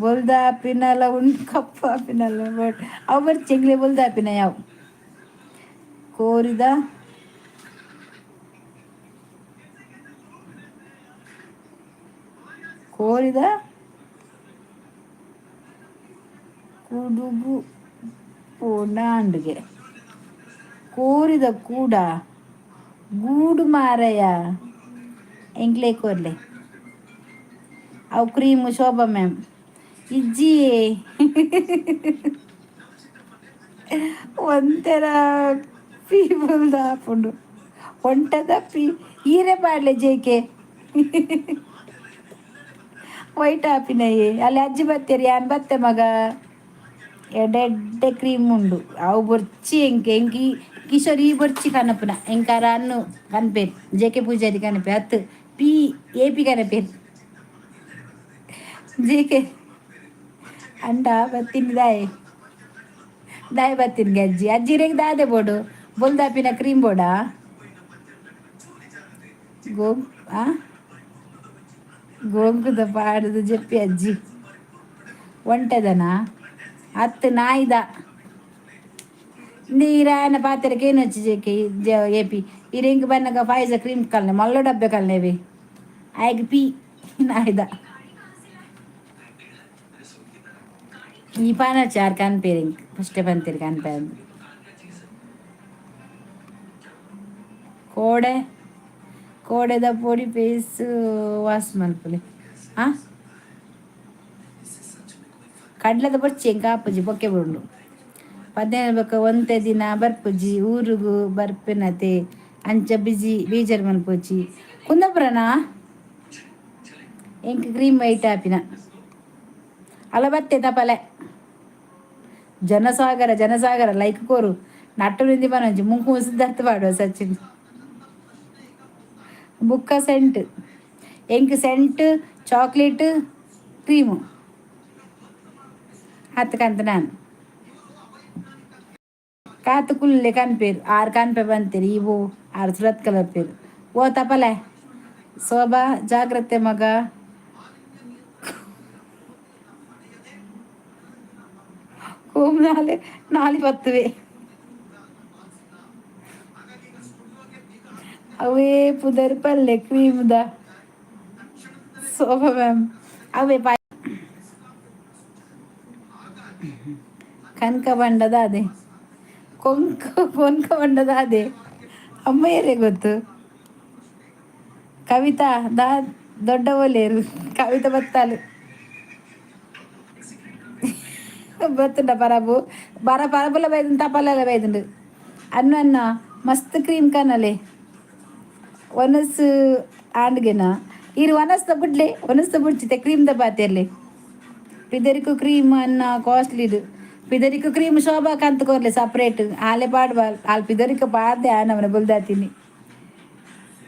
ಬುಲ್ದಾಪಿನಲ ಉಂಡು ಕಪ್ಪಾಪಿನಲ ಬಟ್ ಅವು ಬರ್ಚಿ ಎಂಗ್ಲೆ ಬುಲ್ದಾಪಿನ ಯಾವ ಕೋರಿದ ಕೋರಿದ ಕುಡುಗು ಪೋಂಡಾಂಡ್ಗೆ ಕೋರಿದ ಕೂಡ ಗೂಡು ಮಾರಯ್ಯ. ಎಂಕ್ಲೆ ಕೋರ್ಲೆ ಅವು ಕ್ರೀಮು. ಶೋಭಾ ಮ್ಯಾಮ್ ಇಜ್ಜಿ ಒಂಥರ ಪೀ ಬುಲ್ದಾಪುಂಡು ಒಂಟದ ಪೀ ಈರೆ ಪಾಡ್ಲೆ ಜೇಕೆ ವೈಟ್ ಆಪಿನಯೇ. ಅಲ್ಲಿ ಅಜ್ಜಿ ಬತ್ತೇರಿ ಯಾನ್ ಬತ್ತೆ ಮಗ. ಎಡ್ಡೆ ಎಡ್ಡೆ ಕ್ರೀಮ್ ಉಂಡು ಅವು ಬೊರ್ಚಿ ಎಂಕ್. ಎಂಕ್ ಈ ಕಿಶೋರ್ ಈ ಬೊರ್ಚಿ ಕನಪುನ ಎಂಕಾರ ಅನ್ನು ಕನ್ಪೇರ್ ಜೆ ಕೆ ಪೂಜಾರಿ ಕನಪೆ ಅತ್ತು P A P ಕನಪೇರ್ J K ಅಂಡ ಬತ್ತಿನ ದಾಯೆ ದಾಯೆ ಬತ್ತಿನ್ಗೆ ಅಜ್ಜಿ ಅಜ್ಜಿರೆಗ್ ದಾದೆ ಬೋಡು? ಬೊಲ್ದಾಪಿನ ಕ್ರೀಮ್ ಬೋಡಾ? ಗೋ ಆ ಗೋಂಕುದ ಪಾಡುದು ಜೆಪ್ಪಿ ಅಜ್ಜಿ ಒಂಟೆದನ ಅತ್ತು ನಾಯಿದ ನೀರಾಯನ ಪಾತ್ರೆಗೆ ಏನು ಹಚ್ಚಿ J K A P ಇರಿಂಗ್ ಬನ್ನಗ ಪಾಯಸ ಕ್ರೀಮ್ ಕಲ್ನೆ ಮಲ್ಲ ಡಬ್ಬೆ ಕಲ್ನೇವಿ ಆಯ್ಗೆ ಪಿ ನಾಯಿದ ಈ ಪಾನ ಚಾರ್ ಕನ್ಪೇರಿ ಫಸ್ಟೇ ಬಂತೀರಿ ಕನ್ಪೆ ಕೋಡೆ ಕೋಡೆದ ಪೊಡಿ ಪೇಸ್ ವಾಸ್ ಮಲ್ಪುಲೆ. ಆ ಕಡ್ಲೆದ ಬೊರ್ಚಿ ಎಂಕ್ ಆಪುಜಿ ಬೊಕ್ಕೆ ಬುಂಡು ಪದ್ನಾಜಿ ಬೊಕ್ಕ ಒಂತೆ ದಿನ ಬರ್ಪುಜಿ ಊರುಗು ಬರ್ಪಿನತೆ ಅಂಚ ಬಿಜಿ ಬೀಜರ್ ಮನ್ಪೊಚಿ. ಕುಂದಾಪುರನಾ? ಎಂಕ್ ಕ್ರೀಮ್ ವೈಟ್ ಆಪಿನ ಅಲ್ಲ ಬತ್ತೆ ತಪಲೆ. ಜನಸಾಗರ ಜನಸಾಗರ ಲೈಕ್ ಕೋರು ನಟ್ಟು ನಿಂದಿ ಪನೊಂಜಿ ಮುಂಕು ಸಿದ್ಧಾರ್ಥ ಪಾಡುವ ಸಚಿನ್ ಬುಕ್ಕ ಸೆಂಟ್ ಎಂಕ್ scent chocolate cream ಹತ್ತಕಂತ ನಾನು ಕಾತು ಕುಲ್ಲೆ ಕನ್ಪೇರು ಆರು ಕನ್ಪೆ ಬಂತೀರಿ ಇವು ಆರು ಸುರತ್ ಕಲರ್ ಪೇರು. ಓ ತಪಲೆ ಶೋಭಾ ಜಾಗ್ರತೆ ಮಗ. ಕೋಮ್ ನಾಳೆ ನಾಳೆ ಬತ್ತುವೆ. ಅವೇ ಪುದರ್ ಪಲ್ಲೆ ಕ್ರೀಮ್ದ ಶೋಭಾ ಮ್ಯಾಮ್ ಅವೇ ಪಾ ಕನಕ ಬಂಡದ ಅದೇ ಕೊಂಕ ಕೊಂಕ ಬಂಡದ ಅದೇ ಅಮ್ಮಯ್ಯರೇ ಗೊತ್ತು. ಕವಿತಾ ದಾ ದೊಡ್ಡ ಒಲೇರು ಕವಿತಾ ಬತ್ತಾಲು ಬತ್ತುಂಡ ಪರಬು ಬರ ಪರಬುಲ ಬೈದುಂಡು ತಪಲೆಲ್ಲ ಬೈದುಂಡು ಅನ್ನ ಅನ್ನ ಮಸ್ತ್ ಕ್ರೀಮ್ ಕನಲೆ ಒನಸ್ ಆಂಡ್ಗೆನ ಇರು ಒನಸ್ದ ಬುಡ್ಲೆ ಒನಸ್ದ ಬುಡ್ಚಿತೆ ಕ್ರೀಮ್ the ಪಾತೆರ್ಲೆ ಪಿದರಿಕು ಕ್ರೀಮ್ ಅನ್ನ ಕಾಸ್ಟ್ಲಿದು ಪಿದರಿಕು ಕ್ರೀಮ್ ಶೋಭಾ ಕಂತ ಕೊರ್ಲೆ ಸಪ್ರೇಟ್ ಆಲೆ ಪಾಡ್ಬಾಲ್ ಆಲ್ ಪಿದರಿಕ ಪಾಡ್ದೆ ಆನವನ ಬುಲ್ದಾತೀನಿ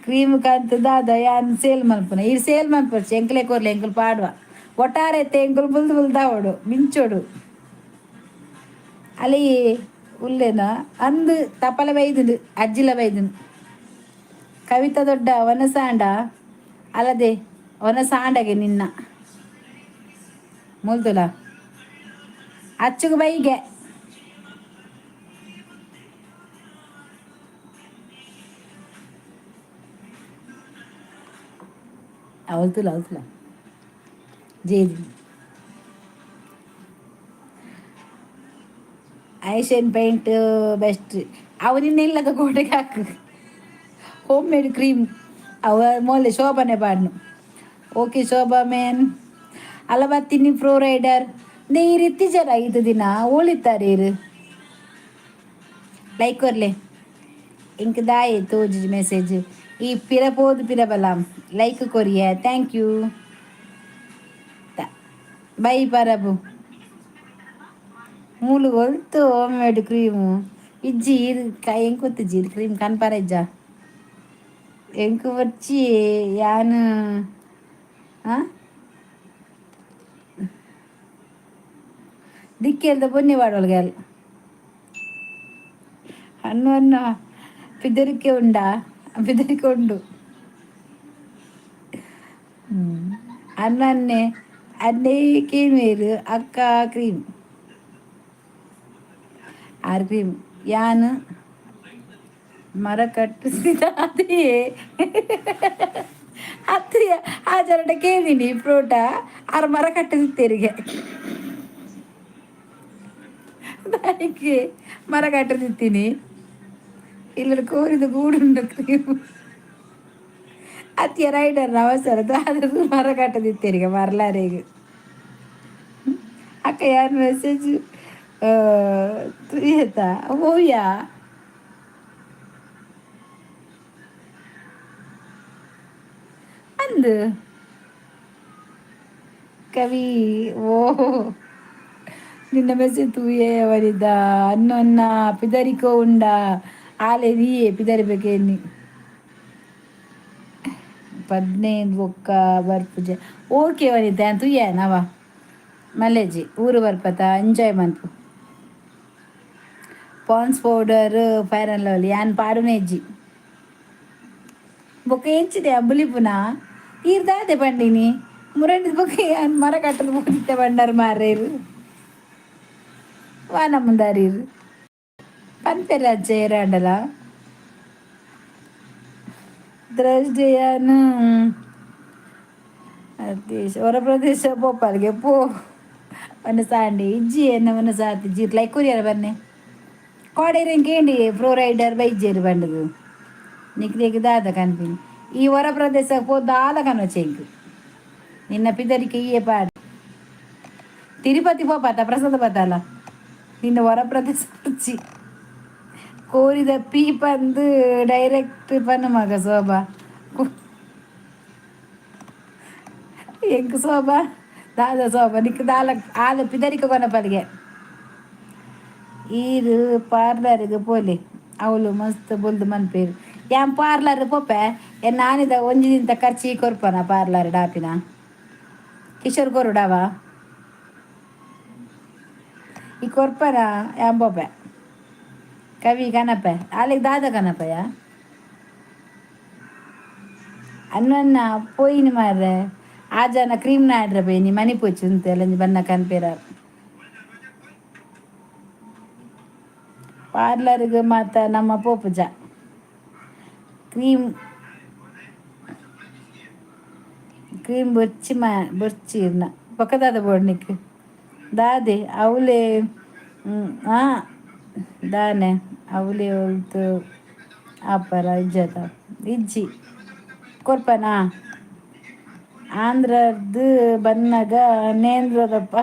ಕ್ರೀಮ್ ಕಂತ ದಾದ ಯಾನ್ ಸೇಲ್ ಮಲ್ಪುನ ಈ ಸೇಲ್ ಮಲ್ಪೊರ್ಚಿ ಎಂಕ್ಲೆ ಕೊರ್ಲೆ ಎಂಕುಲು ಪಾಡ್ವ ಒಟ್ಟಾರೆ ಎಂಕುಲು ಬುಲ್ದು ಬುಲ್ದಾವಡು ಮಿಂಚೋಡು ಅಲ್ಲಿ ಉಲ್ಲೇನ ಅಂದು ತಪಲ ಬೈದುಂಡು ಅಜ್ಜಿಲ ಬೈದುಂಡು ಕವಿತಾ ದೊಡ್ಡ ವನಸಾಂಡ ಅಲ್ಲದೆ ವನಸಾಂಡಗೆ ನಿನ್ನ ಮುಲ್ದುಲ ಅಚ್ಚುಗು ಬೈಗೆ ಅವಲ್ತುಲ ಅವಲ್ತುಲ ಜೇದಿ Asian paint best ಅವು ನಿನ್ನ ಇಲ್ಲದ ಕೋಟೆಗೆ ಹಾಕು home made cream ಅವ ಮೊದಲೇ ಶೋಭಾನೆ ಪಾಡ್ನು. ಓಕೆ ಶೋಭಾ ಮೇನ್ ಅಲ್ಲ ಬತ್ತೀನಿ ಪ್ರೋ ರೈಡರ್ ನೀರು ಇತ್ತೀಚೆರ ಐದು ದಿನ ಓಳಿತಾರೆ ಇರು ಲೈಕ್ ಕೊರ್ಲೆ ಇಂಕ್ ದಾಯೆ ತೋಜಿ ಮೆಸೇಜ್ ಈ ಪಿರ ಪೋದು ಪಿರ ಬಲ like Korea thank you by ಪರಬು ಮೂಲು ಒಲ್ತು home made cream ಇಜ್ಜಿ ಇರು ಎಂಕೊತ್ತಿಜ್ಜಿ ಇದು ಕ್ರೀಮ್ ಕನ್ಪಾರ ಇಜ್ಜ ಎಂಕ್ ಬಚ್ಚಿ ಯಾನ್ ಆ ದಿಕ್ಕೆಲ್ದ ಬೊನ್ನಿ ವಾಡೋಲ್ಗೆ ಅಲ್ಲ ಅನ್ನು ಅನ್ನ ಪಿದರಿಕೆ ಉಂಡಾ ಪಿದರಿಕೆ ಉಂಡು ಅನ್ನ ಅನ್ನೆ ಅನ್ನೇ ಕೇಣ್ವೇರು ಅಕ್ಕ cream R cream ಯಾನ್ ಮರ ಕಟ್ಟಿಸಿದ ಅದೇ ಅತ್ತು ಆ ಜರಡ ಕೇಳಿನಿ ಪ್ರೋಟ ಆರ್ ಮರ ಕಟ್ಟಿಸುತ್ತೇರಿಗೆ దానికి ಮರ ಕಟ್ಟದಿತ್ತೀನಿ ಇಲ್ಲ ಕೋರಿದ ಗೂಡುಂಡು ಕ್ರೀಮ್ ಅತ್ತಿಯ ರೈಡರ್ ಅವಸರ ಅದು ಮರ ಕಟ್ಟದಿತ್ತೇರಿಗೆ ಮರಲಾರೇಗ ಅಕ್ಕ ಯಾರು ಮೆಸೇಜ್ ತುಯ್ಯತಾ ಓಯಾ ಅಂದು ಕವಿ ಓ ನಿನ್ನ ಮೆಸೇಜ್ ತೂಯೆ ವನಿದ ಅನ್ನ ಅನ್ನ ಪಿದರಿಕೋ ಉಂಡ ಆಲೆ ನೀಯೇ ಪಿದರಿಬೇಕೇನಿ ಪದ್ನೈದು ಬೊಕ್ಕ ಬರ್ಪುಜೆ ಓಕೆ ವನಿತ ತುಯ್ಯ ನವ ಮಲ್ಲೇಜಿ ಊರು ಬರ್ಪತ enjoy ಮನ್ಪು Pond's powder fair and lovely ಯಾನ್ ಪಾಡುನೆ ಇಜ್ಜಿ ಬೊಕ್ಕ ಎಂಚಿದೆ ಅಂಬುಲಿಪುನ ಈರ್ದಾದೆ ಪಂಡಿನಿ ಮುರಂಡಿದ ಬೊಕ್ಕ ಯಾನ್ ಮರ ಕಟ್ಟದ ಪೋದಿತ್ತೆ ಬಂಡಾರ ಮಾರೇರು ವಾನ ಮುಂದಾರೀರು ಪನ್ಪೆರ ಏರಾಂಡಲ ದ್ರಷ್ಟಿಯಾನು ದೇಶ ಹೊರ ಪ್ರದೇಶ ಪೋಪಾಲ್ಗೆ ಪೋ ವನಸಾಂಡಿ ಇಜ್ಜಿ ಎನ್ನ ವನಸಾತಿ ಜೀರ್ ಲೈಕ್ ಕೊರಿಯರ ಬನ್ನೆ ಕೋಡೇರು ಕೇಂಡಿ ಪ್ರೋ ರೈಡರ್ ಬೈಜೇರು ಬಂಡದು ನಿಕ್ ದಾದ ಕನ್ಪಿನಿ ಈ ಹೊರ ಪ್ರದೇಶ ಪೋ ದಾಲ ಕನೋಚೆಂಕ್ ನಿನ್ನ ಪಿದರಿಕೆ ಈಯೆ ಪಾಡ್ ತಿರುಪತಿ ಪೋಪಾತ ಪ್ರಸಾದ ಪತ್ತಲ್ಲ ನಿನ್ನ ಹೊರ ಪ್ರದೇಶ వచ్చಿ ಕೋರಿದ ಪೀಪಂದು ಡೈರೆಕ್ಟ್ ಪನ್ನು ಮಗ ಶೋಭಾ ಎಂಕ್ ಶೋಭಾ ದಾದ ಶೋಭಾ ನಿಕ್ ದಾಲ ಆಲ ಪಿದರಿಕ ಕೊನಪಲಿಗೆ ಈರು ಪಾರ್ಲರ್ಗೆ ಪೋಲೆ ಅವಳು ಮಸ್ತ್ ಬೊಲ್ದು ಮನ್ಪೇರು ಯಾನ್ ಪಾರ್ಲರ್ ಪೋಪೆ ನಾನಿದ ಒಂಜಿ ದಿನದ ಖರ್ಚಿ ಕೊರ್ಪನ ಪಾರ್ಲರ್ ಡಾಪಿನ ಕಿಶೋರ್ ಕೊರುಡಾವ ಈ ಕೊರ್ಪನ ಯಾನ್ ಪೋಪೆ ಕವಿ ಕನಪೆ ಆಲೆಗ್ ದಾದ ಕನಪೆಯ ಅನ್ನ ಪೋಯಿನ ಮಾರ್ರೆ ಆ ಜನ ಕ್ರೀಮ್ ನಾಡ್ರ ಪೋಯಿನಿ ಮನಿ ಪೋಚು ಅಂತೆಲ್ಲ ಬನ್ನ ಕನ್ಪೇರ ಪಾರ್ಲರ್ಗೆ ಮಾತ ನಮ್ಮ ಪೋಪುಜ ಕ್ರೀಮ್ ಕ್ರೀಮ್ ಬೊರ್ಚಿ ಮಾ ಬೊರ್ಚಿ ಇರ್ನ ಪಕ್ಕದಾದ ಬೋಡ್ನಿಕ್ ದಾದೆ ಅವಲೇ ಆ ದಾನೆ ಅವಲೇ ಒಲ್ತು ಆಪರ ಇಜ್ಜತ ಇಜ್ಜಿ ಕೊರ್ಪನಾ ಆಂಧ್ರದ್ದು ಬನ್ನಾಗ ನೇಂದ್ರದಪ್ಪ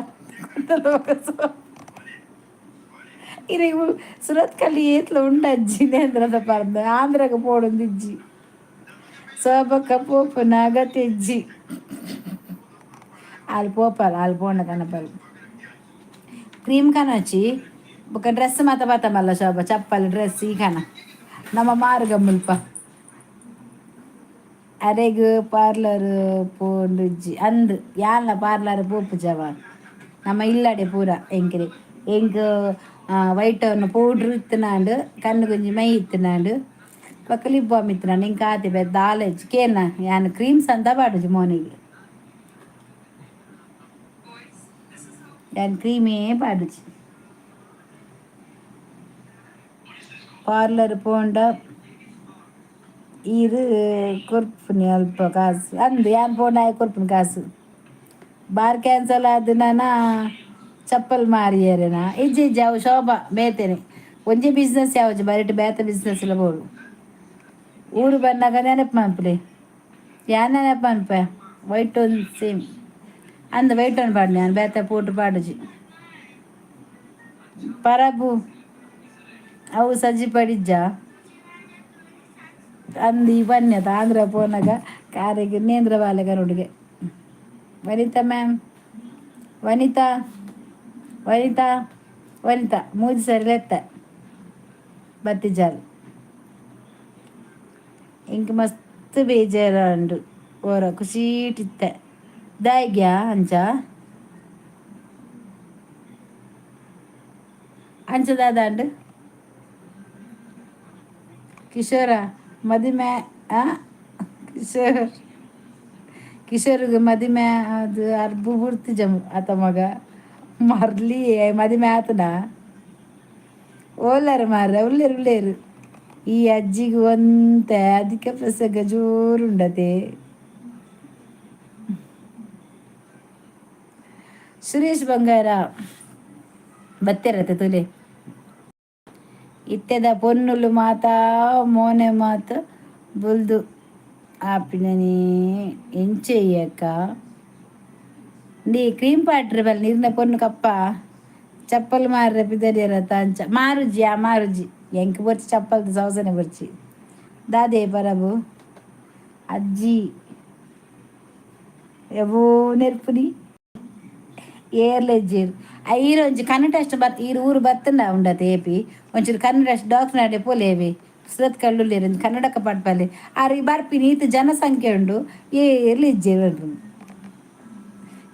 ಇರೆಗ್ ಸುರತ್ಕಲ್ ಏತ್ಲ ಉಂಡಜ್ಜಿ ನೇಂದ್ರದ ಪರ್ದ ಆಂಧ್ರಗ ಪೋಡೊಂದಿಜ್ಜಿ ಸೋಬಕ್ಕ ಪೋಪುನ ಅಗತ್ಯ ಇಜ್ಜಿ ಆಲ್ ಪೋಪಲ್ ಆಲ್ ಪೋಂಡ ಕನಪಲ್ ಕ್ರೀಮ್ ಕನಚಿ ಬೊಕ ಡ್ರೆಸ್ ಮಾತ ಬಾತ ಮಲ್ಲ ಶೋಭ ಚಪ್ಪಲ್ ಡ್ರೆಸ್ ಈ ಕನ ನಮ್ಮ ಮಾರ್ಗ ಮುಲ್ಪ ಅರೆಗ್ ಪಾರ್ಲರ್ ಪೋಂಡುಜ್ಜಿ ಅಂದ್ ಯಾಲ್ನ ಪಾರ್ಲರ್ ಪೋಪುಜವ ನಮ್ಮ ಇಲ್ಲಡೆ ಪೂರ ಎಂಕ್ರೆ ಎಂಕ್ ವೈಟ್ ಪೌಡ್ರ್ ಇತ್ತನಾಂಡ್ ಕಣ್ಣು ಗುಂಜಿ ಮೈ ಇತ್ತನಾಂಡ್ ಬೊಕ ಲಿಪ್ ಬಾಮ್ ಇತ್ತನಾಂಡ್ ಎಂಕ್ ಆತೆ ಬೇತೆ ದಾಲ ಇಜ್ಜಿ ಕೇನ ಯಾನ್ ಕ್ರೀಮ್ಸ್ ಅಂತ ಪಾಡುಜಿ ಮೋನೆಗ್ ಯಾನ್ ಕ್ರೀಮೇ ಪಾಡುಜಿ ಪಾರ್ಲರ್ ಪೋಂಡ ಈರ್ ಕೊರ್ಪುನಿ ಅಲ್ಪ ಕಾಸು ಅಂದ್ ಯಾನ್ ಪೋಂಡ ಆಯೆ ಕೊರ್ಪುನಿ ಕಾಸು ಬಾರ್ ಕ್ಯಾನ್ಸಲ್ ಆದ್ ನನ ಚಪ್ಪಲ್ ಮಾರಿಯರೆನಾ ಇಜ್ಜಿ ಇಜ್ಜಿ ಅವು ಶೋಭಾ ಬೇತೆನೆ ಒಂಜಿ ಬಿಸ್ನೆಸ್ ಯಾವಜಿ ಬರಿಟ್ ಬೇತೆ ಬಿಸ್ನೆಸ್ ಎಲ್ಲ ಬೋಡು ಊರು ಬನ್ನಾಗ ನೆನಪು ಮನ್ಪುಲೆ ಯಾನ್ ನೆನಪು ಮನ್ಪೆ ವೈಟ್ ಒಂದು ಸೇಮ್ ಅಂದ್ ವೈಟ್ ಒನ್ ಪಾಡ್ನೆ ಯಾನ್ ಬೇತೆ ಪೋಟು ಪಾಡುಜಿ ಪರಬು ಅವು ಸಜ್ಜಿ ಪಡಿಜ್ಜ ಅಂದು ಈ ಬನ್ನಿ ಆಂಧ್ರ ಪೋನಾಗ ಕಾರಿಗೆ ನೇಂದ್ರ ಬಾಲೆ ಕರುಡಿಗೆ ವನಿತಾ ಮ್ಯಾಮ್ ವನಿತಾ ವನಿತಾ ವನಿತಾ ಮೂಜಿ ಸರಿ ಲೆತ್ತ ಬತ್ತಿಜಾಲ್ ಇಂಕ್ ಮಸ್ತ್ ಬೇಜಾರುಂಡು ಓರ ಖುಷೀಟಿತ್ತೆ ದಾಯ್ಗ್ಯಾ ಅಂಚ ಅಂಚ ದಾದಾಂಡು ಕಿಶೋರ ಮದಿಮೆ ಆ ಕಿಶೋರ್ ಕಿಶೋರ್ಗೆ ಮದಿಮೆ ಅದು ಅರ್ಬು ಬುಡ್ತಿಜ ಆತ ಮಗ ಮರ್ಲಿ ಮದಿಮೆ ಆತನ ಓಲಾರ ಮಾರ್ರೆ ಉಲ್ಲೇರು ಉಲ್ಲೇರು ಈ ಅಜ್ಜಿಗೆ ಒಂತೆ ಅಧಿಕ ಪ್ರಸಂಗ ಜೋರುಂಡತೆ. ಸುರೇಶ್ ಬಂಗಾರ ಬತ್ತಿರತ್ತೆ ತುಲೆ ಇತ್ತೆದ ಪೊನ್ನುಲು ಮಾತಾ ಮೋನೆ ಮಾತ ಬುಲ್ದು ಆಪಿನನಿ ಎಂಚೆಯ್ಯಕ್ಕ ನೀ ಕ್ರೀಮ್ ಪಾಟ್ರೆ ಬಲ್ ನೀರಿನ ಪೊನ್ನು ಕಪ್ಪ ಚಪ್ಪಲ್ ಮಾರ್ರೆ ಪಿದರಿಯರ ಅಂಚ ಮಾರುಜಿ ಆ ಮಾರುಜಿ ಎಂಕ್ ಬೊರ್ಚಿ ಚಪ್ಪಲ್ ಸೌಸನೆ ಬೊರ್ಚಿ ದಾದೆ ಪರಬು ಅಜ್ಜಿ ಎವೋ ನೆರ್ಪುನಿ ಏರ್ಲೆಜ್ಜೇರು ಐರು ಒಂಜಿ ಕನ್ನಡ ಅಷ್ಟು ಬತ್ ಈರು ಊರು ಬತ್ತಂಡ ಉಂಡತೆ ಏಪಿ ಒಂಚೂರು ಕನ್ನಡ ಅಷ್ಟು ಡಾಕ್ಟರ್ ನಾಡೆ ಪೋಲೇವಿ ಸುರತ್ ಕಳ್ಳುಲ್ಲೇರು ಒಂಜಿ ಕನ್ನಡಕ ಪಡ್ಪಲೆ ಆರು ಈ ಬರ್ಪಿನಿ ಈತ್ ಜನಸಂಖ್ಯೆ ಉಂಡು ಏರ್ಲು ಇಜ್ಜೇರು ಪನ್ಪುನಿ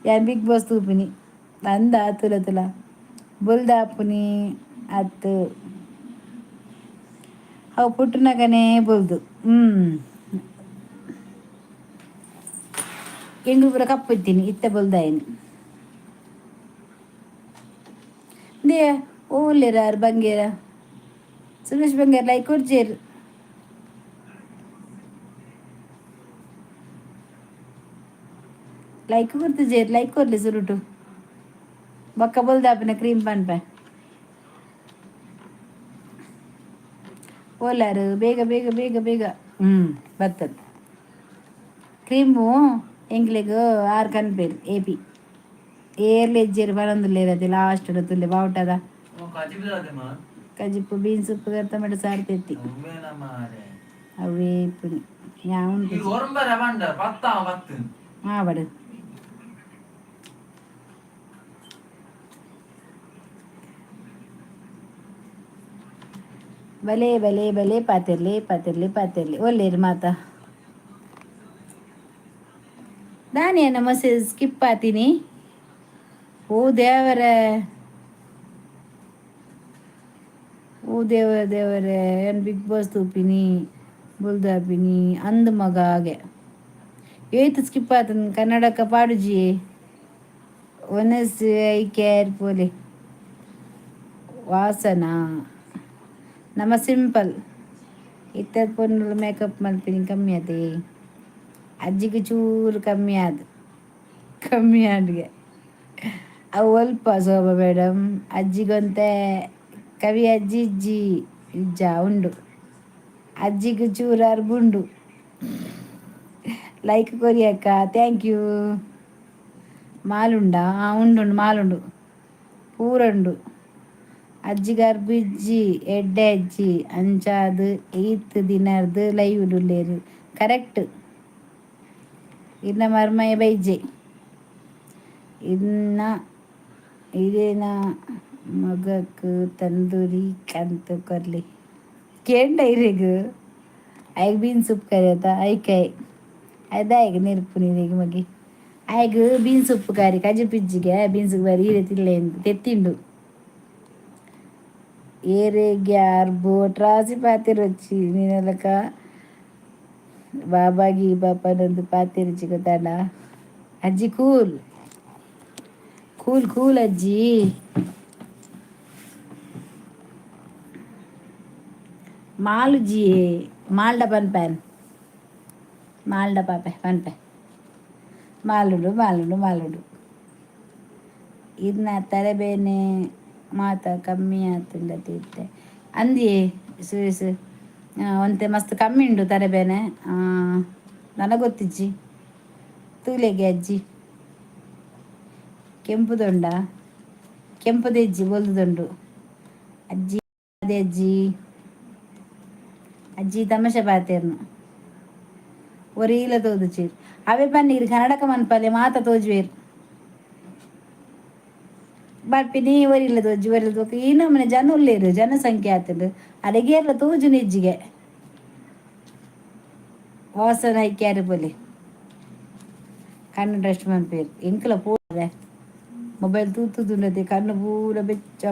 ಯಾನ್ ಬಿಗ್ ಬಾಸ್ ತೂಪಿನಿ ಅಂದ ತುಲ ತುಲ ಬೊಲ್ದಾಪುನಿ ಅತ್ತು ಅವು ಪುಟ್ಟುನಗನೇ ಬೊಲ್ದು ಎಂಗ್ಲು ಪೂರ ಕಪ್ಪು ಇತ್ತೀನಿ ಇತ್ತೆ ಬೊಲ್ದಾಯಿನಿ they ಓಲ್ಲೇರಾರು ಬಂಗೇರ ಸುರೇಶ್ ಬಂಗೇರ ಲೈಕ್ ಕೊರ್ಜೇರು ಲೈಕ್ ಕೊರ್ತಿಜೇರು ಲೈಕ್ ಕೊರ್ಲಿ ಸುರುಟು ಬೊಕ್ಕ ಬೊಲ್ದಾಪಿನ ಕ್ರೀಮ್ ಪನ್ಪೆ ಓಲಾರು ಬೇಗ ಬೇಗ ಬೇಗ ಬೇಗ ಬರ್ತದೆ ಕ್ರೀಮು ಎಂಕ್ಲೆಗ್ ಆರು ಕನ್ಪೇರು ಏಪಿ ಏರ್ಲೆ ಇಜ್ಜೇರು ಬರೊಂದುಲ್ಲೇರ್ ಅತೆ ಲಾಸ್ಟ್ ತುಲ್ಲೆ ಬಾವುಟದ ಕಜಿಪು ಬೀನ್ಸ್ ಉಪ್ಪು ಟೊಮೆಟೊ ಸಾರು ತೆತ್ತಿ ಅವೇ ಪುನಿ ಯಾನ್ ಉನ್ಪುಜಿ ಆವಡ್ ಬಲೆ ಬಲೆ ಬಲೆ ಪಾತೆರ್ಲೆ ಪಾತೆರ್ಲೆ ಪಾತೆರ್ಲೆ ಒಲ್ಲೇರು ಮಾತ ದಾನಿ ಮೆಸೇಜ್ ಸ್ಕಿಪ್ ಆತೀನಿ ಓ ದೇವರೇ ಓ ದೇವರೇ ದೇವರೇ ಏನ್ ಬಿಗ್ ಬಾಸ್ ತೂಪಿನಿ ಬುಲ್ದಾಪಿನಿ ಅಂದ್ ಮಗ ಆಗೆ. ಏತ್ ಸ್ಕಿಪ್ ಆತನ್ ಕನ್ನಡಕ ಪಾಡುಜಿ. ಒನಸ್ I care ಪೋಲೆ ವಾಸನ. ನಮ್ಮ ಸಿಂಪಲ್ ಇತ್ತದ ಪೊಣ್ಣುಲು ಮೇಕಪ್ ಮಲ್ಪಿನಿ ಕಮ್ಮಿ ಅದೇ. ಅಜ್ಜಿಗೆ ಚೂರು ಕಮ್ಮಿ ಆದ್, ಕಮ್ಮಿ ಆಂಡ್ಗೆ. ಅವು ಒಲ್ಪ ಶೋಭಾ ಮೇಡಮ್? ಅಜ್ಜಿಗೊಂತೆ ಕವಿ ಅಜ್ಜಿ ಇಜ್ಜಿ, ಇಜ್ಜ ಉಂಡು. ಅಜ್ಜಿಗೆ ಚೂರು ಅರ್ಬುಂಡು. ಲೈಕ್ ಕೊರಿಯಕ್ಕ, thank you. ಮಾಲುಂಡಾ? ಹಾಂ, ಉಂಡು ಉಂಡು, ಮಾಲುಂಡು, ಪೂರ ಉಂಡು. ಅಜ್ಜಿಗೆ ಅರ್ಬು ಇಜ್ಜಿ, ಎಡ್ಡೆ ಅಜ್ಜಿ. ಅಂಚಾದ್ ಈತ್ ದಿನರ್ದ್ ಲೈವ್ ಉಲ್ಲೇರು. ಕರೆಕ್ಟ್. ಇನ್ನ ಮರ್ಮಯ ಬೈಜೆ. ಇನ್ನ ಇರೇನ ಮಗಕ್ ತಂದೂರಿ ಕಂತ್ ಕೊರ್ಲಿ. ಕೇಂಡ ಇರೆಗ್? ಐಗ್ ಬೀನ್ ಸೂಪ್ ಕರಿಯತ ಐಕಾಯ್ ಅದಾಯಗ್ ನೆರ್ಪುನಿ ಇರೆಗ್ ಮಗೆ. ಆಯ್ಗ್ ಬೀನ್ಸ್ ಉಪ್ಪು ಕಾರಿ ಕಜಿ ಪಿಜ್ಜಿಗೆ ಬೀನ್ಸ್ ಬಾರಿ ಈರೆ ತಿಲ್ಲೆ ತೆತ್ತಿಂಡು. ಏರೆಗ್ಯಾರ್ ಬೋಟ್ರಾಸಿ ಪಾತೆರೊಚ್ಚಿ ನಿನಲಕ ಬಾಬಾಗಿ ಬಾಪನೊಂದು ಪಾತೆರುಚಿ ಗೊತ್ತಾಂಡ. ಅಜ್ಜಿ ಕೂಲ್ ಕೂಲ್ ಕೂಲ್ ಅಜ್ಜಿ. ಮಾಲುಜಿ ಮಾಲ್ಡ ಪನ್ಪನ್, ಮಾಲ್ಡ ಪಾಪೆ ಪನ್ಪೆ. ಮಾಲುಂಡು ಮಾಲುಂಡು ಮಾಲುಂಡು. ಇನ್ನ ತಲೆಬೇನೆ ಮಾತ ಕಮ್ಮಿ ಆತುಂಡ ಇತ್ತೆ ಅಂದಿಯೇ ಸುರೇಶ್? ಒಂತೆ ಮಸ್ತ್ ಕಮ್ಮಿ ಉಂಡು ತಲೆಬೇನೆ. ನನಗೆ ಗೊತ್ತಿಜ್ಜಿ, ತೂಲೆಗೆ ಅಜ್ಜಿ. ಕೆಂಪುದೊಂಡ? ಕೆಂಪುದೆಜ್ಜಿ, ಬೊಲ್ದುದುಂಡು ಅಜ್ಜಿ. ಅದೇ ಅಜ್ಜಿ, ಅಜ್ಜಿ ತಮಾಷೆ ಪಾತೆರ್ನು. ಒರೀಲ ತೋದುಚೀರ್ ಅವೇ ಪನ್ನೀರ್ ಕನ್ನಡಕ ಮನ್ಪಲೆ ಮಾತ ತೋಜುವೇರ್ ಬರ್ಪಿನಿ. ಒರಿಲ್ಲ ತೋಜು, ಒರಿಲ್ಲ ತೋಕ. ಈ ನಮ್ಮನೆ ಜನ ಉಲ್ಲೇರು, ಜನಸಂಖ್ಯೆ ಆತುಂಡು. ಅಡೆಗೇರ್ಲ ತೋಜು ನಿಜ್ಜಿಗೆ. ವಾಸನ ಐಕ್ಯಾರು ಬೋಲೆ ಕಣ್ಣು ರೆಸ್ಟ್ ಮನ್ಪೇರು. ಎಂಕಲ ಪೋರೆ ಮೊಬೈಲ್ ತೂತುದುಂಡತೆ ಕಣ್ಣು ಪೂರ ಬೆಚ್ಚ.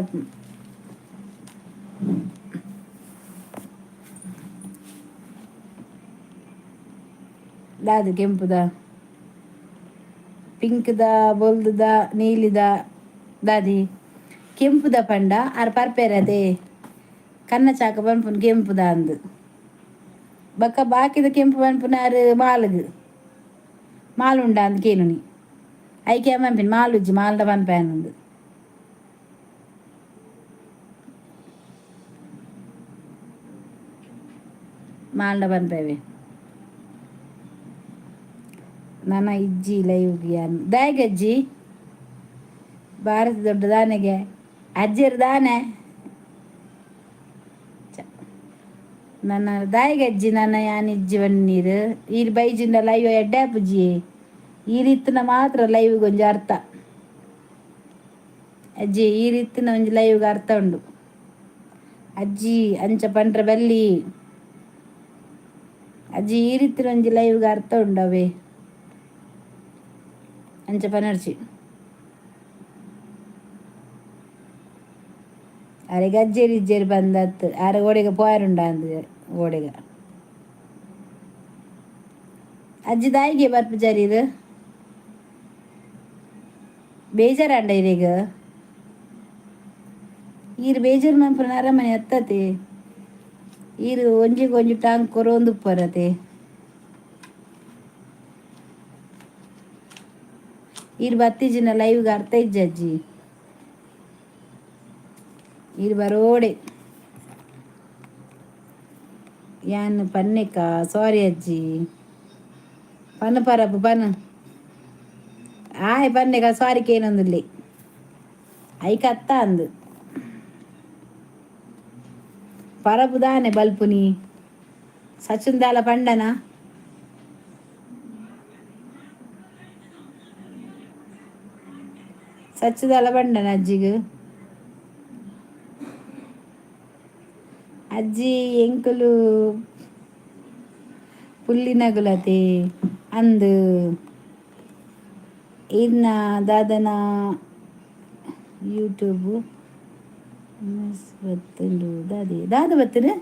ದಾದ ಕೆಂಪುದ, ಪಿಂಕ್ದ, ಬೊಲ್ದುದ, ನೀಲಿದ ದಾದಿ? ಕೆಂಪುದ ಪಂಡ ಆರ್ ಪರ್ಪೆರದೆ ಕನ್ನ ಚಾಕ ಪನ್ಪುನು ಕೆಂಪುದ ಅಂದ್. ಬೊಕ್ಕ ಬಾಕಿದ ಕೆಂಪು ಪನ್ಪುನಾರ್ ಮಾಲುಗು ಮಾಲುಂಡ ಅಂದ್ ಕೇನುನಿ. ಐಕೆ ಪನ್ಪಿನಿ ಮಾಲುಜ್ಜಿ, ಮಾಲ್ಡ ಪನ್ಪೇನಂದು. ಮಾಲ್ಡ ಪನ್ಪೇವೆ. ನನ ಇಜ್ಜಿ ಲೈವ್ ಯಾನ್ ದಾಯೆಗ್ ಅಜ್ಜಿ? ಭಾರತ ದೊಡ್ಡ ದಾನೆಗೆ ಅಜ್ಜೆರ್ ದಾನೆ ನನ್ನ ದಾಯಿಗೆ ಅಜ್ಜಿ. ನನ್ನ ಯಾನ್ ಇಜ್ಜಿ ನೀರು ಈರ್ ಬೈಜಿಂಡ ಲೈವ್ ಎಡ್ಡೆ ಆಪುಜಿ. ಈ ರೀತಿನ ಮಾತ್ರ ಲೈವ್ಗೆ ಒಂಜಿ ಅರ್ಥ ಅಜ್ಜಿ. ಈ ರೀತಿನ ಒಂಜಿ ಲೈವ್ಗೆ ಅರ್ಥ ಉಂಡು ಅಜ್ಜಿ. ಅಂಚ ಪಂಡ್ರೆ ಬಲ್ಲಿ ಅಜ್ಜಿ. ಈ ರೀತಿನ ಒಂಜಿ ಲೈವ್ಗೆ ಅರ್ಥ ಉಂಡು ಅವೇ. ಅಂಚ ಪನರ್ಚಿ. ಅರೆಗೆ ಅಜ್ಜೇರು ಇಜ್ಜೇರು ಬಂದತ್ತು ಆರೆ ಓಡೆಗ ಪೋಯರುಂಡ ಅಂದ್ ಓಡೆಗ. ಅಜ್ಜಿ ದಾಯಿಗೆ ಬರ್ಪುಜಾರಿ? ಇದು ಬೇಜಾರಾಂಡ ಇರೆಗ್? ಈರ್ ಬೇಜಾರು ಮನ್ಪುನ ಅರಮನೆ ಅತ್ತತೆ. ಈರ್ ಒಂಜಿಗ್ ಒಂಜಿ ಟಾಂಗ್ ಕೊರೊಂದು ಉಪ್ಪರತೆ. ಈರ್ ಬತ್ತಿಜಿನ ಲೈವ್ಗೆ ಅರ್ಥ ಇಜ್ಜಿ ಅಜ್ಜಿ. ಈರ್ ಬರೋಡೆ. ಯಾನ್ ಪನ್ನೆಕ ಸಾರಿ ಅಜ್ಜಿ. ಪನ್ನು ಪರಪು ಪನ್ನು ಆಯ್ ಪನ್ನೆಕ ಸಾರಿ ಕೇನೊಂದುಲ್ಲೆ. ಐಕ್ ಅತ್ತ ಅಂದ್. ಪರಪು ದಾನೆ ಬಲ್ಪುನಿ? ಸಚಿನ್ ದಾಲ ಪಂಡನ? ಸಚ್ಚುದಾಲ ಪಂಡನ ಅಜ್ಜಿಗ್? ಅಜ್ಜಿ ಎಂಕುಲು ಪುಲ್ಲಿನಗುಲತೆ ಅಂದ್. ಇನ್ನ ದಾದನ ಯೂಟ್ಯೂಬ್ ಬತ್ತುಂಡು ದಾದಿ? ದಾದ ಬತ್ತುಂಡು?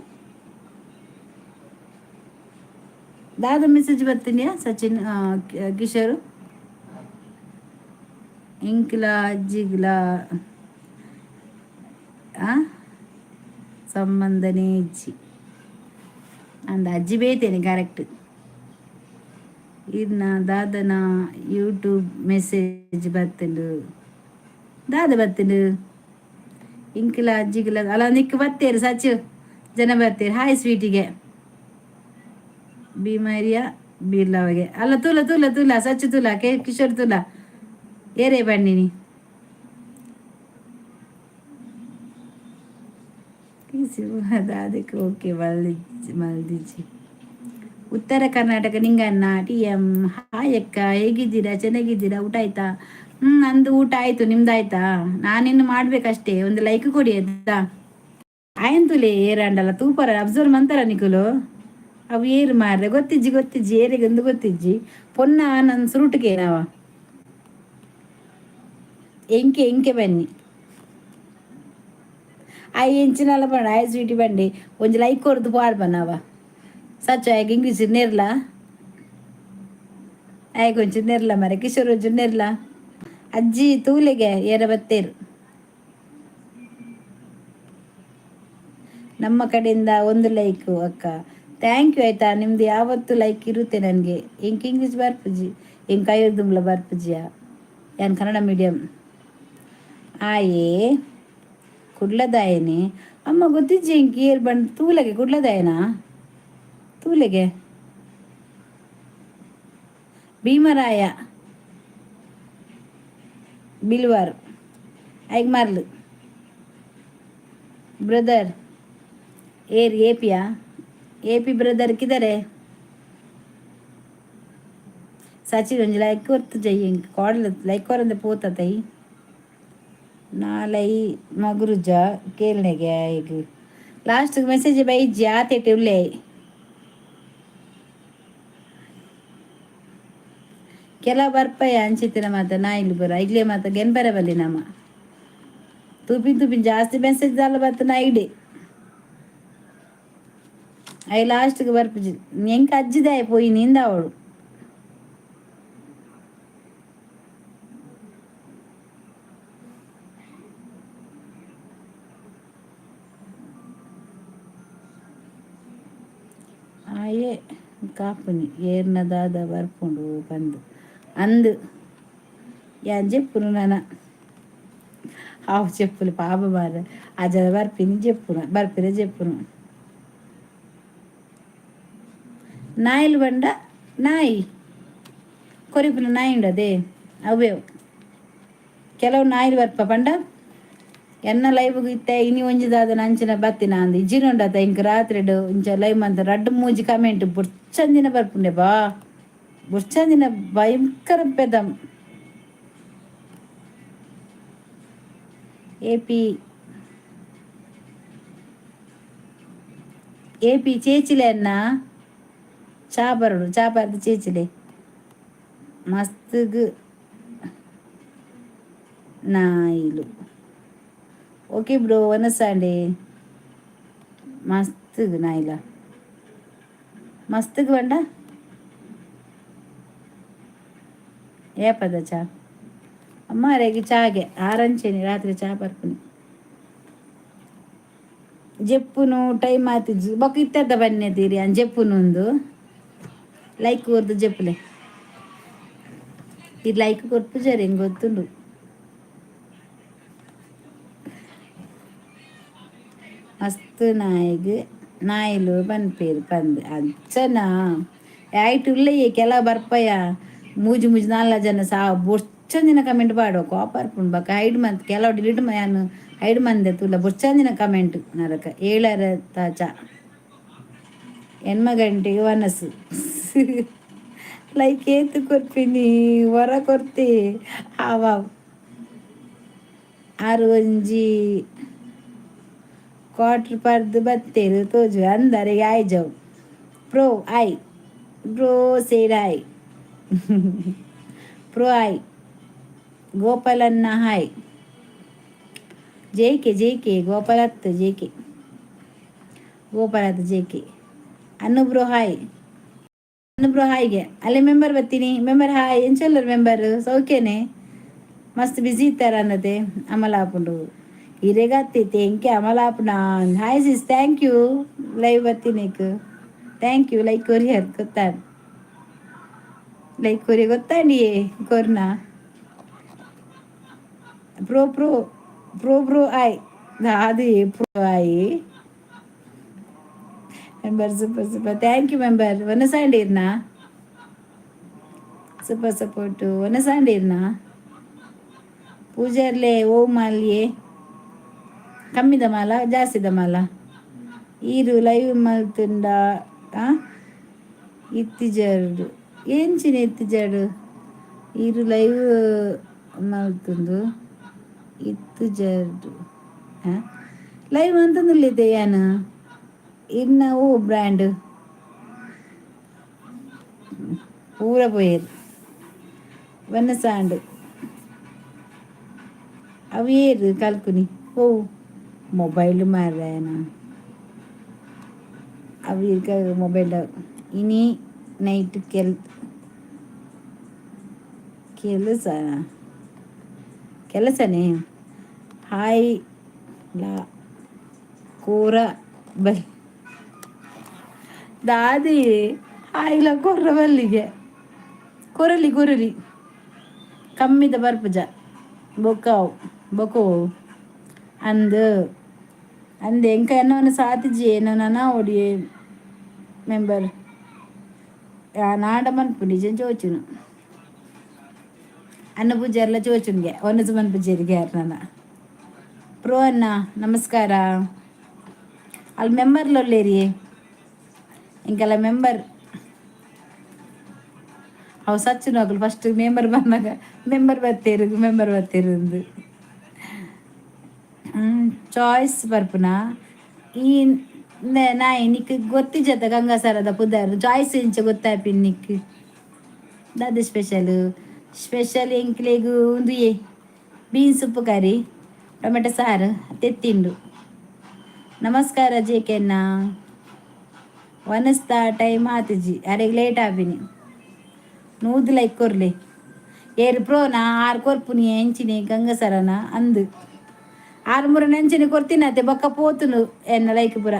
ದಾದ ಮೆಸೇಜ್ ಬರ್ತೀನಿ ಸಚಿನ್ ಕಿಶೋರ್. ಇಂಕ್ಲ ಅಜ್ಜಿಗ್ಲ ಸಂಬಂಧನೇ ಇಜ್ಜಿ ಅಂದ. ಅಜ್ಜಿ ಬೇತೇನೆ, ಕರೆಕ್ಟ್. ಇರ್ನ ದಾದನ ಯೂಟ್ಯೂಬ್ ಮೆಸೇಜ್ ಬತ್ತುಂಡು? ದಾದ ಬತ್ತುಂಡು? ಇಂಕ್ಲ ಅಜ್ಜಿಗ್ಲ ಅಲ್ಲ, ನಿಕ್ ಬತ್ತೇರು ಸಚು ಜನ ಬತ್ತೇರು. ಹಾಯ್ ಸ್ವೀಟಿಗೆ, ಭೀಮರಿಯ ಬಿರ್ಲವಗೆ ಅಲ್ಲ. ತೂಲ ತೂಲ ತೂಲ ಸಚ್ಚು ತೂಲ, ಕೆ ಕಿಶೋರ್ ತೂಲ, ಏರೇ ಬನ್ನಿನಿ. ಅದಕ್ಕೆ ಓಕೆ ಮಲ್ದಿಜ್ಜಿ. ಉತ್ತರ Karnataka Ninganna T M, hi ಅಕ್ಕ, ಹೇಗಿದ್ದೀರಾ? ಚೆನ್ನಾಗಿದ್ದೀರಾ? ಊಟ ಆಯ್ತಾ? ಹ್ಮ್, ನಂದು ಊಟ ಆಯ್ತು, ನಿಮ್ದಾಯ್ತಾ? ನಾನಿನ್ನು ಮಾಡ್ಬೇಕಷ್ಟೇ. ಒಂದು ಲೈಕ್ ಕೊಡಿ, ಆಯ್ತಾ? ಆಯಂತುಲೆ ಏರಾಂಡಲ್ಲ ತೂಪರ ಅಬ್ಸರ್ವ್ ಮಂತಾರ ನಿಕುಲು. ಅವು ಏರು ಮಾರ್ರೆ ಗೊತ್ತಿಜ್ಜಿ, ಗೊತ್ತಿಜ್ಜಿ, ಏರಿಗೊಂದು ಗೊತ್ತಿಜ್ಜಿ. ಪೊನ್ನ ನನ್ನ ಸುರುಟಿಗೆ ನಾವ ಎಂಕೆ ಎಂಕೆ ಬನ್ನಿ. ಆಯ್ ಎಂಚಿನಲ್ಲ ಬಣ್ಣ. ಆಯ್ ಸ್ವೀಟಿ ಬಂಡಿ, ಒಂಜಿ ಲೈಕ್ ಕೊರ್ದು ಪಾಡ್ ಬನ್ನವ. ಸಚ್ಚ ಆಯ್ಗೆ ಇಂಗ್ಲೀಷ್ ನೆರ್ಲ, ಆಯ್ಗೆ ಒಂಚೂರು ನೆರ್ಲ ಮರೆ. ಕಿಶೋರ್ ಒಂಚೂರು ನೆರ್ಲ. ಅಜ್ಜಿ ತೂಲೆಗೆ ಏರ ಬತ್ತೇರು. ನಮ್ಮ ಕಡೆಯಿಂದ ಒಂದು ಲೈಕ್ ಅಕ್ಕ. Thank you, ಆಯ್ತಾ? ನಿಮ್ದು ಯಾವತ್ತು ಲೈಕ್ ಇರುತ್ತೆ ನನಗೆ. ಇಂಕ್ ಇಂಗ್ಲೀಷ್ ಬರ್ಪುಜಿ, ಇಂಕ್ ಐದುಂಬ್ಲ ಬರ್ಪುಜಿಯ. ಯಾನ್ ಕನ್ನಡ ಮೀಡಿಯಂ. ಆಯೇ ಕುಡ್ಲದಾಯನಿ ಅಮ್ಮ ಗೊತ್ತಿಜ್ಜಿ. ಇಂಕ್ ಏರ್ ಬಂದು ತೂಲೆಗೆ ಕುಡ್ಲದಾಯನಾ? ತೂಲೆಗೆ ಭೀಮರಾಯ ಬಿಲ್ವಾರ್ ಐಗ್ ಮಾರ್ಲು. ಬ್ರದರ್ ಏರ್ ಏಪಿಯಾ? ಎಪಿ ಬ್ರದರ್ ಕಿದರೆ? ಸಚಿನ್ ಒಂಜಿ ಲೈಕ್ ಕೊರ್ತು ಜೈ. ಇಂಕ್ ಕೋಡಲ ಲೈಕ್ ಕೊರಂದೆ ಪೋತ ತೈ. ನಾಲೈ ಮಗುರುಜ ಕೇಳ್ನೆಗೆ. ಈಗ ಲಾಸ್ಟ್ ಮೆಸೇಜ್ ಬೈಜ್ಜಿ ಆತೇಟೆ ಉಲ್ಲೆ. ಕೆಲ ಬರ್ಪಯ ಅಂಚಿತ್ತಿನ ಮಾತ ನಾಯಿಲು ಬರ ಇಗ್ಲೇ ಮಾತ ಗೆನ್ಬರ ಬಲ್ಲಿ ನಮ್ಮ ತೂಪಿನ ತೂಪಿನ ಜಾಸ್ತಿ ಮೆಸೇಜ್ ದಾಲ ಬತ್ತ ನಾ ಇಡೆ. ಅಯ್ ಲಾಸ್ಟ್ಗೆ ಬರ್ಪುಜಿ. ಎಂಕ್ ಅಜ್ಜಿದಾಯ ಪೋಯಿ ನಿಂದ ಅವಳು. ಆಯೆ ಕಾಪುನಿ ಏರ್ನ ದಾದ ಬರ್ಪುಂಡು ಪಂದು ಅಂದು ಯಾನ್ ಜೆಪ್ಪುನು ನನ. ಹಾವು ಚೆಪ್ಪುಲು ಪಾಪ ಮಾರ್ರೆ. ಅಜ್ಜದ ಬರ್ಪಿನಿ ಜೆಪ್ಪುನು, ಬರ್ಪಿನ ಜೆಪ್ಪುನು. ನಾಯಿಲು ಬಂಡ ನಾಯಿ ಕೊರಿಪುನ ನಾಯಿ ಉಂಡದೆ ಅವೇ. ಕೆಲವು ನಾಯಿಲು ಬರ್ಪ ಪಂಡ ಎನ್ನ ಲೈವ್ಗ್ ಇತ್ತೆ ಇನಿ ಒಂಜಿ ದಾದನ ಅಂಚಿನ ಬತ್ತಿನ ಅಂದ್ ಇಜ್ಜಿನ ಉಂಡತ. ಇಂಕ್ ರಾತ್ರಿಡ್ ಇಂಚ ಲೈವ್ ಮಂತ ರಡ್ಡ್ ಮೂಜಿ ಕಮೆಂಟ್ ಬೊರ್ಚಂದಿನ ಬರ್ಪುಂಡೆ ಬಾ, ಬೊರ್ಚಂದಿನ ಭಯಂಕರ ಪೆದಂ. ಎಪಿ ಎಪಿ ಚೇಚಿಲೆ ಅನ್ನ ಚಾ ಬರಡು, ಚಾ ಬರ್ದು ಚೇಚಿಲೆ. ಮಸ್ತ್ಗ್ ನಾಯಿಲು. Okay bro, ವನಸಾಂಡೆ. ಮಸ್ತ್ಗ್ ನಾಯಿಲ ಮಸ್ತ್ಗ್ ಪಂಡ ಏಪದ ಚಾ ಅಮ್ಮಾರೆಗ್ ಚಾಗೆ ಆರಂಚೆನಿ ರಾತ್ರಿ ಚಾ ಪರ್ಪುನಿ. ಜೆಪ್ಪುನು ಟೈಮ್ ಆತಿಜ್ಜಿ. ಬೊಕ ಇತ್ತೆದ ಬನ್ನಿ ತೀರಿ ಅನ್ ಜೆಪ್ಪುನು. ಒಂದು ಲೈಕ್ ಕೊರ್ದು ಜೆಪ್ಪುಲೆ. ಈ ಲೈಕ್ ಕೊರ್ಪುಜಾರ್ ಎಂಕ್ ಗೊತ್ತುಂಡು. ಮಸ್ತ್ ನಾಯಿಗ್ ನಾಯಿಲು ಪನ್ಪೇರು ಪಂದ್ ಅಂಚನಾ ಐಟ್ ಉಲ್ಲಯ್ಯ. ಕೆಲ ಬರ್ಪಯ ಮೂಜಿ ಮೂಜಿ ನಾಲ್ಕು ಜನ ಸಾ ಬೊರ್ಚಂದಿನ ಕಮೆಂಟ್ ಪಾಡುವ, ಕೋಪ ಬರ್ಪುಂಡು. ಬೊಕ ಹೈಡ್ ಮಂತ್ ಕೆಲವು ಡಿಲೀಟ್ ಯಾನ್ ಹೈಡ್ ಮಂದೆ ತೂಲ. ಬೊರ್ಚಂದಿನ ಕಮೆಂಟ್ ನರಕ. ಏಳರ ತಾಚ ಎಣ್ಮ ಗಂಟೆಗೆ ವನಸು. ಲೈಕ್ ಏತ್ ಕೊರ್ಪಿನಿ? ವರ ಕೊರ್ತಿ ಆವ. ಆರು ಒಂಜಿ ಕ್ವಾರ್ಟರ್ ಪರ್ದು ಬತ್ತೇರು ತೋಜು ಅಂದರೆ ಆಯ್ಜವು. Pro I bro said hi pro hi ಗೋಪಾಲನ್ನ hi. J K J K ಗೋಪಾಲತ್ J K ಗೋಪಾಲತ್ J K. Anu bro hi. Bro ಹಾಯ್ಗೆ ಅಲ್ಲೇ ಮೆಂಬರ್ ಬರ್ತೀನಿ. ಮೆಂಬರ್ ಹಾಯ್, ಎಂಚಲ್ಲರ್ ಮೆಂಬರ್? ಸೌಖ್ಯನೆ? ಮಸ್ತ್ ಬಿಸಿ ಇತ್ತಾರ ಅನ್ನತೆ. ಅಮಲ ಆಪುಂಡು ಇರೆಗತ್ತೈತೆ ಎಂಕೆ ಅಮಲ ಆಪುಣ. Hi sis, thank you. Live ಬರ್ತೀನಿ. Thank you. Like courier ಗೊತ್ತಾ? ಲೈಕ್ ಕೊರಿಯರ್ ಗೊತ್ತಾಂಡಿಯೇ ಕೊರ್ನಾ? ಪ್ರೋ ಪ್ರೋ ಪ್ರೋ ಬ್ರೋ ಆಯ್ ಅದು pro I. Member, super super, thank you member. ಒನಸಾಂಡೀರ್ನಾ? Super support. ಒನಸಾಂಡೀರ್ನಾ? ಪೂಜಾರ್ಲೆ ಓ ಮಾಲ್ಯೆ ಕಮ್ಮಿದ ಮಾಲ, ಜಾಸ್ತಿದ ಮಾಲ. ಈರು ಲೈವ್ ಮಲ್ತುಂಡ ಇತ್ತಿಜಾರು ಎಂಚಿನ ಇತ್ತಿಜಾಡು? ಈರು ಲೈವ್ ಮಲ್ತುಂಡು ಇತ್ತುಜಾರು. ಲೈವ್ ಅಂತಂದಿಲ್ಲ ಯಾನ್. ಇನ್ನ ಓ ಬ್ರ್ಯಾಂಡ್ ಪೂರ ಪೋಯೆರ್. ವನಸಾಂಡ್ ಅವು ಏರು ಕಲ್ಕುನಿ? ಓ ಮೊಬೈಲ್ ಮಾರ್ಯಾನ ಅವು ಇರ್ಕ ಮೊಬೈಲ್. ಇನಿ ನೈಟ್ ಕೆಲಸ ಕೆಲಸನೇ. ಹಾಯ್ ಲಾ ಕೂರ ಬಲ್ ದಾದಿ. ಹಾಯ್ಲ ಕೊರ್ರ ಬಲ್ಲಿಗೆ ಕೊರಲಿ ಕೊರಲಿ ಕಮ್ಮಿದ ಬರ್ಪುಜ ಬೊಕ್ಕ ಬೊಕೋ ಅಂದ್ ಅಂದ್ ಎಂಕ ಎನ್ನವನ ಸಾತಿಜಿ ಏನೋ ಒಡಿ ಮೆಂಬರ್ ನಾಡ ಮನ್ಪು ನಿಜ ಚೋಚುನು. ಅನ್ನ ಪೂಜಾರ್ಲ ಚೋಚುನ್ಗೆ ಒನ್ನಸು ಮನ್ಪುಜೇರಿಗೆ ಯಾರು. ಪ್ರೋ ಅಣ್ಣ, ನಮಸ್ಕಾರ. ಅಲ್ಲಿ ಮೆಂಬರ್ಲೊಲ್ಲೇರಿ ಇಂಕೆಲ್ಲ ಮೆಂಬರ್? ಅವು ಸಚ್ಚು ಅಕುಲು ಫಸ್ಟ್ ಮೆಂಬರ್ ಬಂದಾಗ ಮೆಂಬರ್ ಬತ್ತೇರು, ಮೆಂಬರ್ ಬತ್ತೇರು ಅಂದು. ಚಾಯ್ಸ್ ಬರ್ಪುನ ಈ ನಾಯಿ ನಿಕ್ ಗೊತ್ತಿಜತ್ತ ಗಂಗಾಸರದ ಪುದರ್? ಚಾಯ್ಸ್ ಇಂಚ ಗೊತ್ತಾಪಿನ್ ನಿಕ್? ದಾದ ಸ್ಪೆಷಲ್? ಸ್ಪೆಷಲ್ ಎಂಕ್ಲೆಗ್ ಉಂದು ಏ ಬೀನ್ಸ್ ಉಪ್ಪು ಕರಿ, ಟೊಮೆಟೊ ಸಾರು, ತೆತ್ತಿಂಡು. ನಮಸ್ಕಾರ ಜೇಕೆನ್ನ. ವನಸ್ತಾ ಟೈಮ್ ಆತಿಜಿ, ಅರೆಗ್ ಲೇಟ್ ಆಪಿನಿ. ನೂದು ಲೈಕ್ ಕೊರ್ಲೆ. ಏರು ಪ್ರೋನಾ? ಆರು ಕೊರ್ಪುನಿ ಎಂಚಿನಿ ಗಂಗಸರನ ಅಂದು ಆರು ಮುರ ನೆಂಚಿನಿ ಕೊರ್ತಿನತೆ. ಬೊಕ್ಕ ಪೋತುನು ಎನ್ನ ಲೈಕ್ ಪುರ.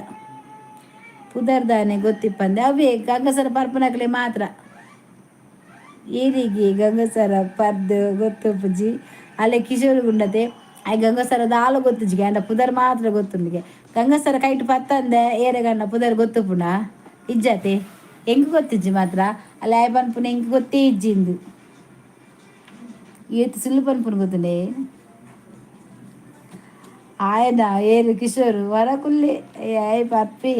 ಪುದರ್ದಾನೆ ಗೊತ್ತಿಪ್ಪಂದೆ. ಅವೇ ಗಂಗಸರ ಪರ್ಪನಕಲೆ ಮಾತ್ರ. ಏರಿಗೆ ಗಂಗಸರ ಪರ್ದು ಗೊತ್ತುಪುಜಿ. ಅಲ್ಲೇ ಕಿಶೋರ್ ಗುಂಡತೆ I ಗಂಗಸರ ದಾಲ ಗೊತ್ತುಜಿಗೆ ಅಂಡ ಪುದರ್ ಮಾತ್ರ ಗೊತ್ತುಂಡಿಗೆ. ಗಂಗಸರ ಕೈಟ್ ಪತ್ತಂದೆ ಏರೆಗಣ್ಣ ಪುದರ್ ಗೊತ್ತುಪುಂಡ ಇಜ್ಜತೆ? ಎಂಕ್ ಗೊತ್ತಿಜ್ಜಿ ಮಾತ್ರ. ಅಲ್ಲ ಆಯ್ ಪನ್ಪುನ ಎಂಕ್ ಗೊತ್ತೇ ಇಜ್ಜಿಂದು. ಏತ್ ಸುಳ್ಳು ಪನ್ಪುನ ಗೊತ್ತುಂಡೆ ಆಯನ. ಏರು ಕಿಶೋರ್ ವರ ಕುಲ್ಲೆ ಆಯ್ ಪಪ್ಪಿ.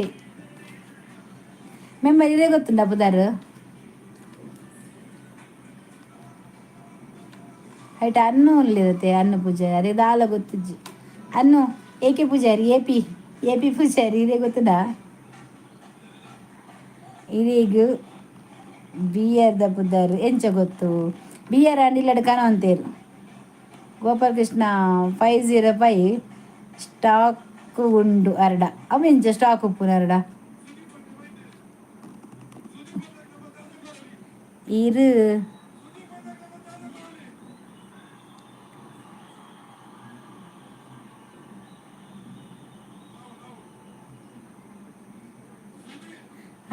ಮೆಂಬರ್, ಇದೇ ಗೊತ್ತುಂಡ ಪುದರ್? ಹೈಟ್ ಅನ್ನು ಇರುತ್ತೆ. ಅನ್ನ ಪೂಜಾರಿ ಅದೇ ದಾಲ ಗೊತ್ತಿಜ್ಜಿ. ಅನ್ನು ಏಕೆ ಪೂಜಾರಿ, ಎ ಪಿ ಎ ಪಿ ಪೂಜಾರಿ ಇದೇ ಗೊತ್ತುಂಡ? ಇದೀಗ ಬಿಯರ್ದ ಪುದರ್ ಎಂಚ ಗೊತ್ತು? ಬಿಯರ್ ಅಂಡ್ ಇಲ್ಲಡ್ ಕನವಂತೇರು. ಗೋಪಾಲಕೃಷ್ಣ 505 ಸ್ಟಾಕ್ ಉಂಡು ಅರಡ. ಅವು ಎಂಚ ಸ್ಟಾಕ್ ಉಪ್ಪುನ ಅರಡ? ಇರು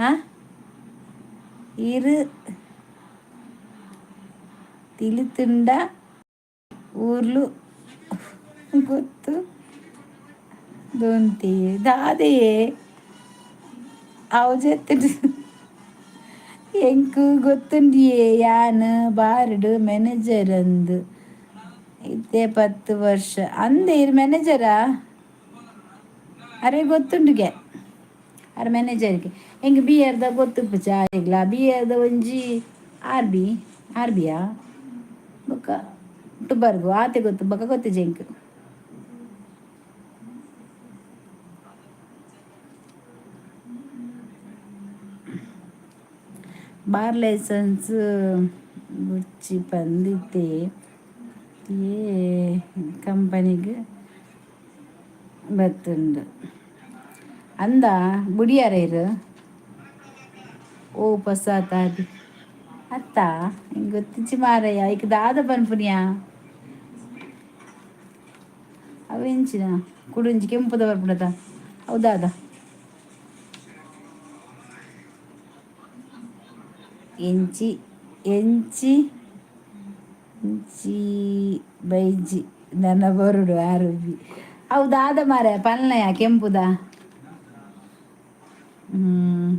ಹಾ ಇರು ತಿಳಿತುಂಡ ಊರ್ಲು ಗೊತ್ತು ದೊಂತಿ ದಾದೆಯೇ ಅವು ಜೆತ್ತುಂಡು. ಎಂಕ್ ಗೊತ್ತುಂಡಿಯೇ. ಯಾನ್ ಬಾರ್ಡ್ ಮ್ಯಾನೇಜರ್ ಅಂದು ಇತ್ತೆ 10 ವರ್ಷ ಅಂದೆ. ಇರ್ ಮ್ಯಾನೇಜರಾ? ಅರೆ ಗೊತ್ತುಂಡುಗೆ. ಅರೆ ಮ್ಯಾನೇಜರ್ಗೆ ಎಂಕ್ ಬಿಯರ್ದ ಗೊತ್ತುಪ್ಪುಜ ಆರೆಗ್ಲ. ಬಿಯರ್ದ ಒಂಜಿ ಆರ್ ಬಿ ಆರ್ ಬಿಯಾ ಬೊಕ್ಕ ಟುಬರ್ಗು ಆತೆ ಗೊತ್ತು, ಬೊಕ್ಕ ಗೊತ್ತಿಜ್ಜಿ ಎಂಕ್. ಬಾರ್ ಲೈಸೆನ್ಸ್ ಬುಡ್ಚಿ ಪಂದಿತ್ತೆ ಏ ಕಂಪನಿಗ್ ಬತ್ತುಂಡು ಅಂದ ಬುಡಿಯಾರ ಇರು. ಓ ಪೊಸಾತಾದಿ ಅತ್ತ ಇಂಗ್ ಗೊತ್ತಿಜ್ಜಿ ಮಾರಯ್ಯ ಐಕ್ ದಾದ ಪನ್ಪುನಿಯಾ ಅವೆಂಚಿನ ಕುಡುಂಜಿ ಕೆಂಪುದ ಬರ್ಪುಡತ ಹೌದಾದ ಎಂಚಿ ಎಂಚಿ ಎಂಚಿ ಬೈಜಿ ನನ್ನ ಬರುಡು ಆರೋಗ್ಯ ಹೌದಾದ ಮಾರೆ ಪಲ್ನಯ ಕೆಂಪುದ. ಹ್ಮ್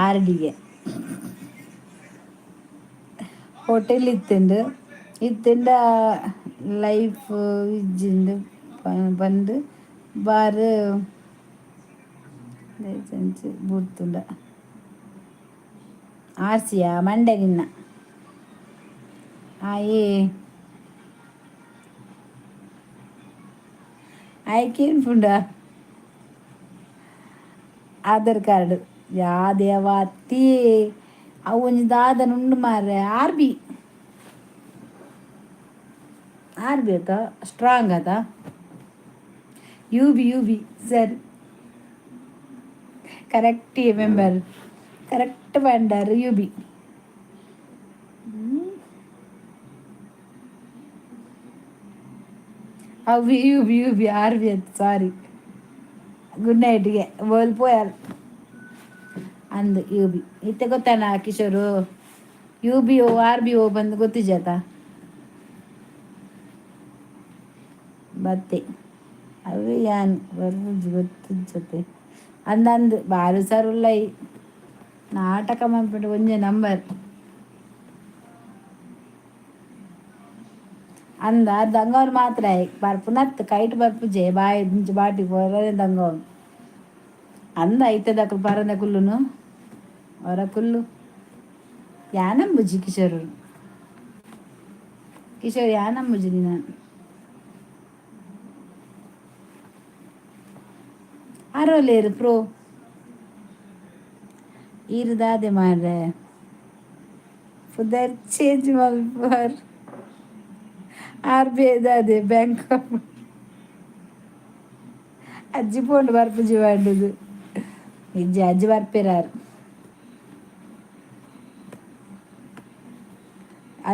ಆರ್ಡಿಗೆ ಹೋಟೆಲ್ ಇತ್ತುಂಡು ಇತ್ತುಂಡ ಲೈಫ್ ಇಜ್ಜಿಂಡು ಬಂದು ಬಾರ್ ಲೈಸೆನ್ಸ್ ಬುಡ್ತುಂಡ ಆರ್ಸಿಯಾ ಮಂಡೆ ನಿನ್ನ ಆಯೇ ಆಯ್ಕೇನು ಪುಂಡ ಆಧಾರ್ ಕಾರ್ಡ್ ಯಾದೇವಾತಿ ಅವು ಒಂಜಿ ದಾದನ ಉಂಡು ಮಾರ್ರೆ. ಆರ್ ಬಿ ಆರ್ ಬಿ ಅತ ಸ್ಟ್ರಾಂಗ್ ಅತ U B U B sir correct member correct ಪಂಡರ್ you B. ಅವು U B U B R B ಅಂತ. ಸಾರಿ, ಗುಡ್ ನೈಟ್ಗೆ ಬೋಲ್ ಪೋಯಾರ್ ಅಂದ್ you B ಇತ್ತೆ ಗೊತ್ತಾನ ಕಿಶೋರು you B O R B O ಬಂದು ಗೊತ್ತಿಜಾತ ಬತ್ತೆ ಅವು ಯಾನ್ ಬರ್ಪುಜಿ ಗೊತ್ತಿಜ್ಜತೆ ಅಂದಂದು ಬಾರು ಸರ್ ಉಲ್ಲೈ ನಾಟಕ ಮನ್ಪುಂಡು ಒಂಜೆ ನಂಬರ್ ಅಂದ ದಂಗವ್ರು ಮಾತ್ರ ಬರ್ಪುನತ್ ಕೈಟ್ ಬರ್ಪುಜೆ ಬಾಯಿ ಇಂಚ ಬಾಟಿ ಪೋರೆ ದಂಗವ್ರು ಅಂದ ಐತದಕುಲು ಪರಂದ ಕುಲ್ಲುನು ಹೊರ ಕುಲ್ಲು ಯಾನಂಬುಜಿ ಕಿಶೋರ್ ಕಿಶೋರ್ ಯಾನಂಬುಜಿ ನಾನು ಅರೋಲೇರು ಪ್ರೋ ಈರ್ ದಾದೆ ಮಾರ್ರೆ ಪುದರ್ ಚೇಂಜ್ ಮಲ್ಪುವರ್ ಆರ್ ಬಿ I ದಾದೆ ಬ್ಯಾಂಕ್ ಆಫ್ ಅಜ್ಜಿ ಪೋಂಡು ಬರ್ಪುಜಿ ಪಂಡುದು ಇಜ್ಜಿ ಅಜ್ಜಿ ಬರ್ಪೆರಾರ್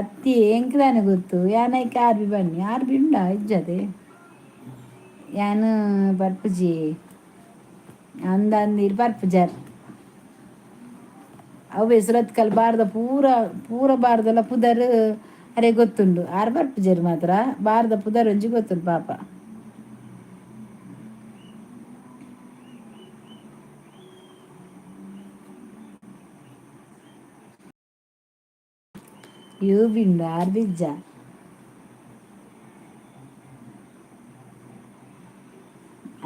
ಅತ್ತಿ ಎಂಕ್ ದಾನೆ ಗೊತ್ತು ಯಾನ್ ಐಕ್ ಆರ್ ಬಿ ಬನ್ನಿ ಆರ್ ಬಿ ಉಂಡಾ ಇಜ್ಜದೆ ಯಾನ್ ಬರ್ಪುಜಿ ಅಂದ ಅಂದಿರ್ ಬರ್ಪುಜಾರ್ ಅವೆ ಸುರತ್ಕಲ್ ಬಾರ್ದ ಪೂರ ಪೂರ ಬಾರ್ದಲ ಪುದರ್ ಅರೆ ಗೊತ್ತುಂಡು ಆರ್ ಬರ್ಪುಜೆರ್ ಮಾತ್ರ ಬಾರ್ದ ಪುದರ್ ಒಂಜಿ ಗೊತ್ತುಂಡು ಪಾಪ. You ಬಿಂಡು ಆರ್ ಬಿಜ್ಜ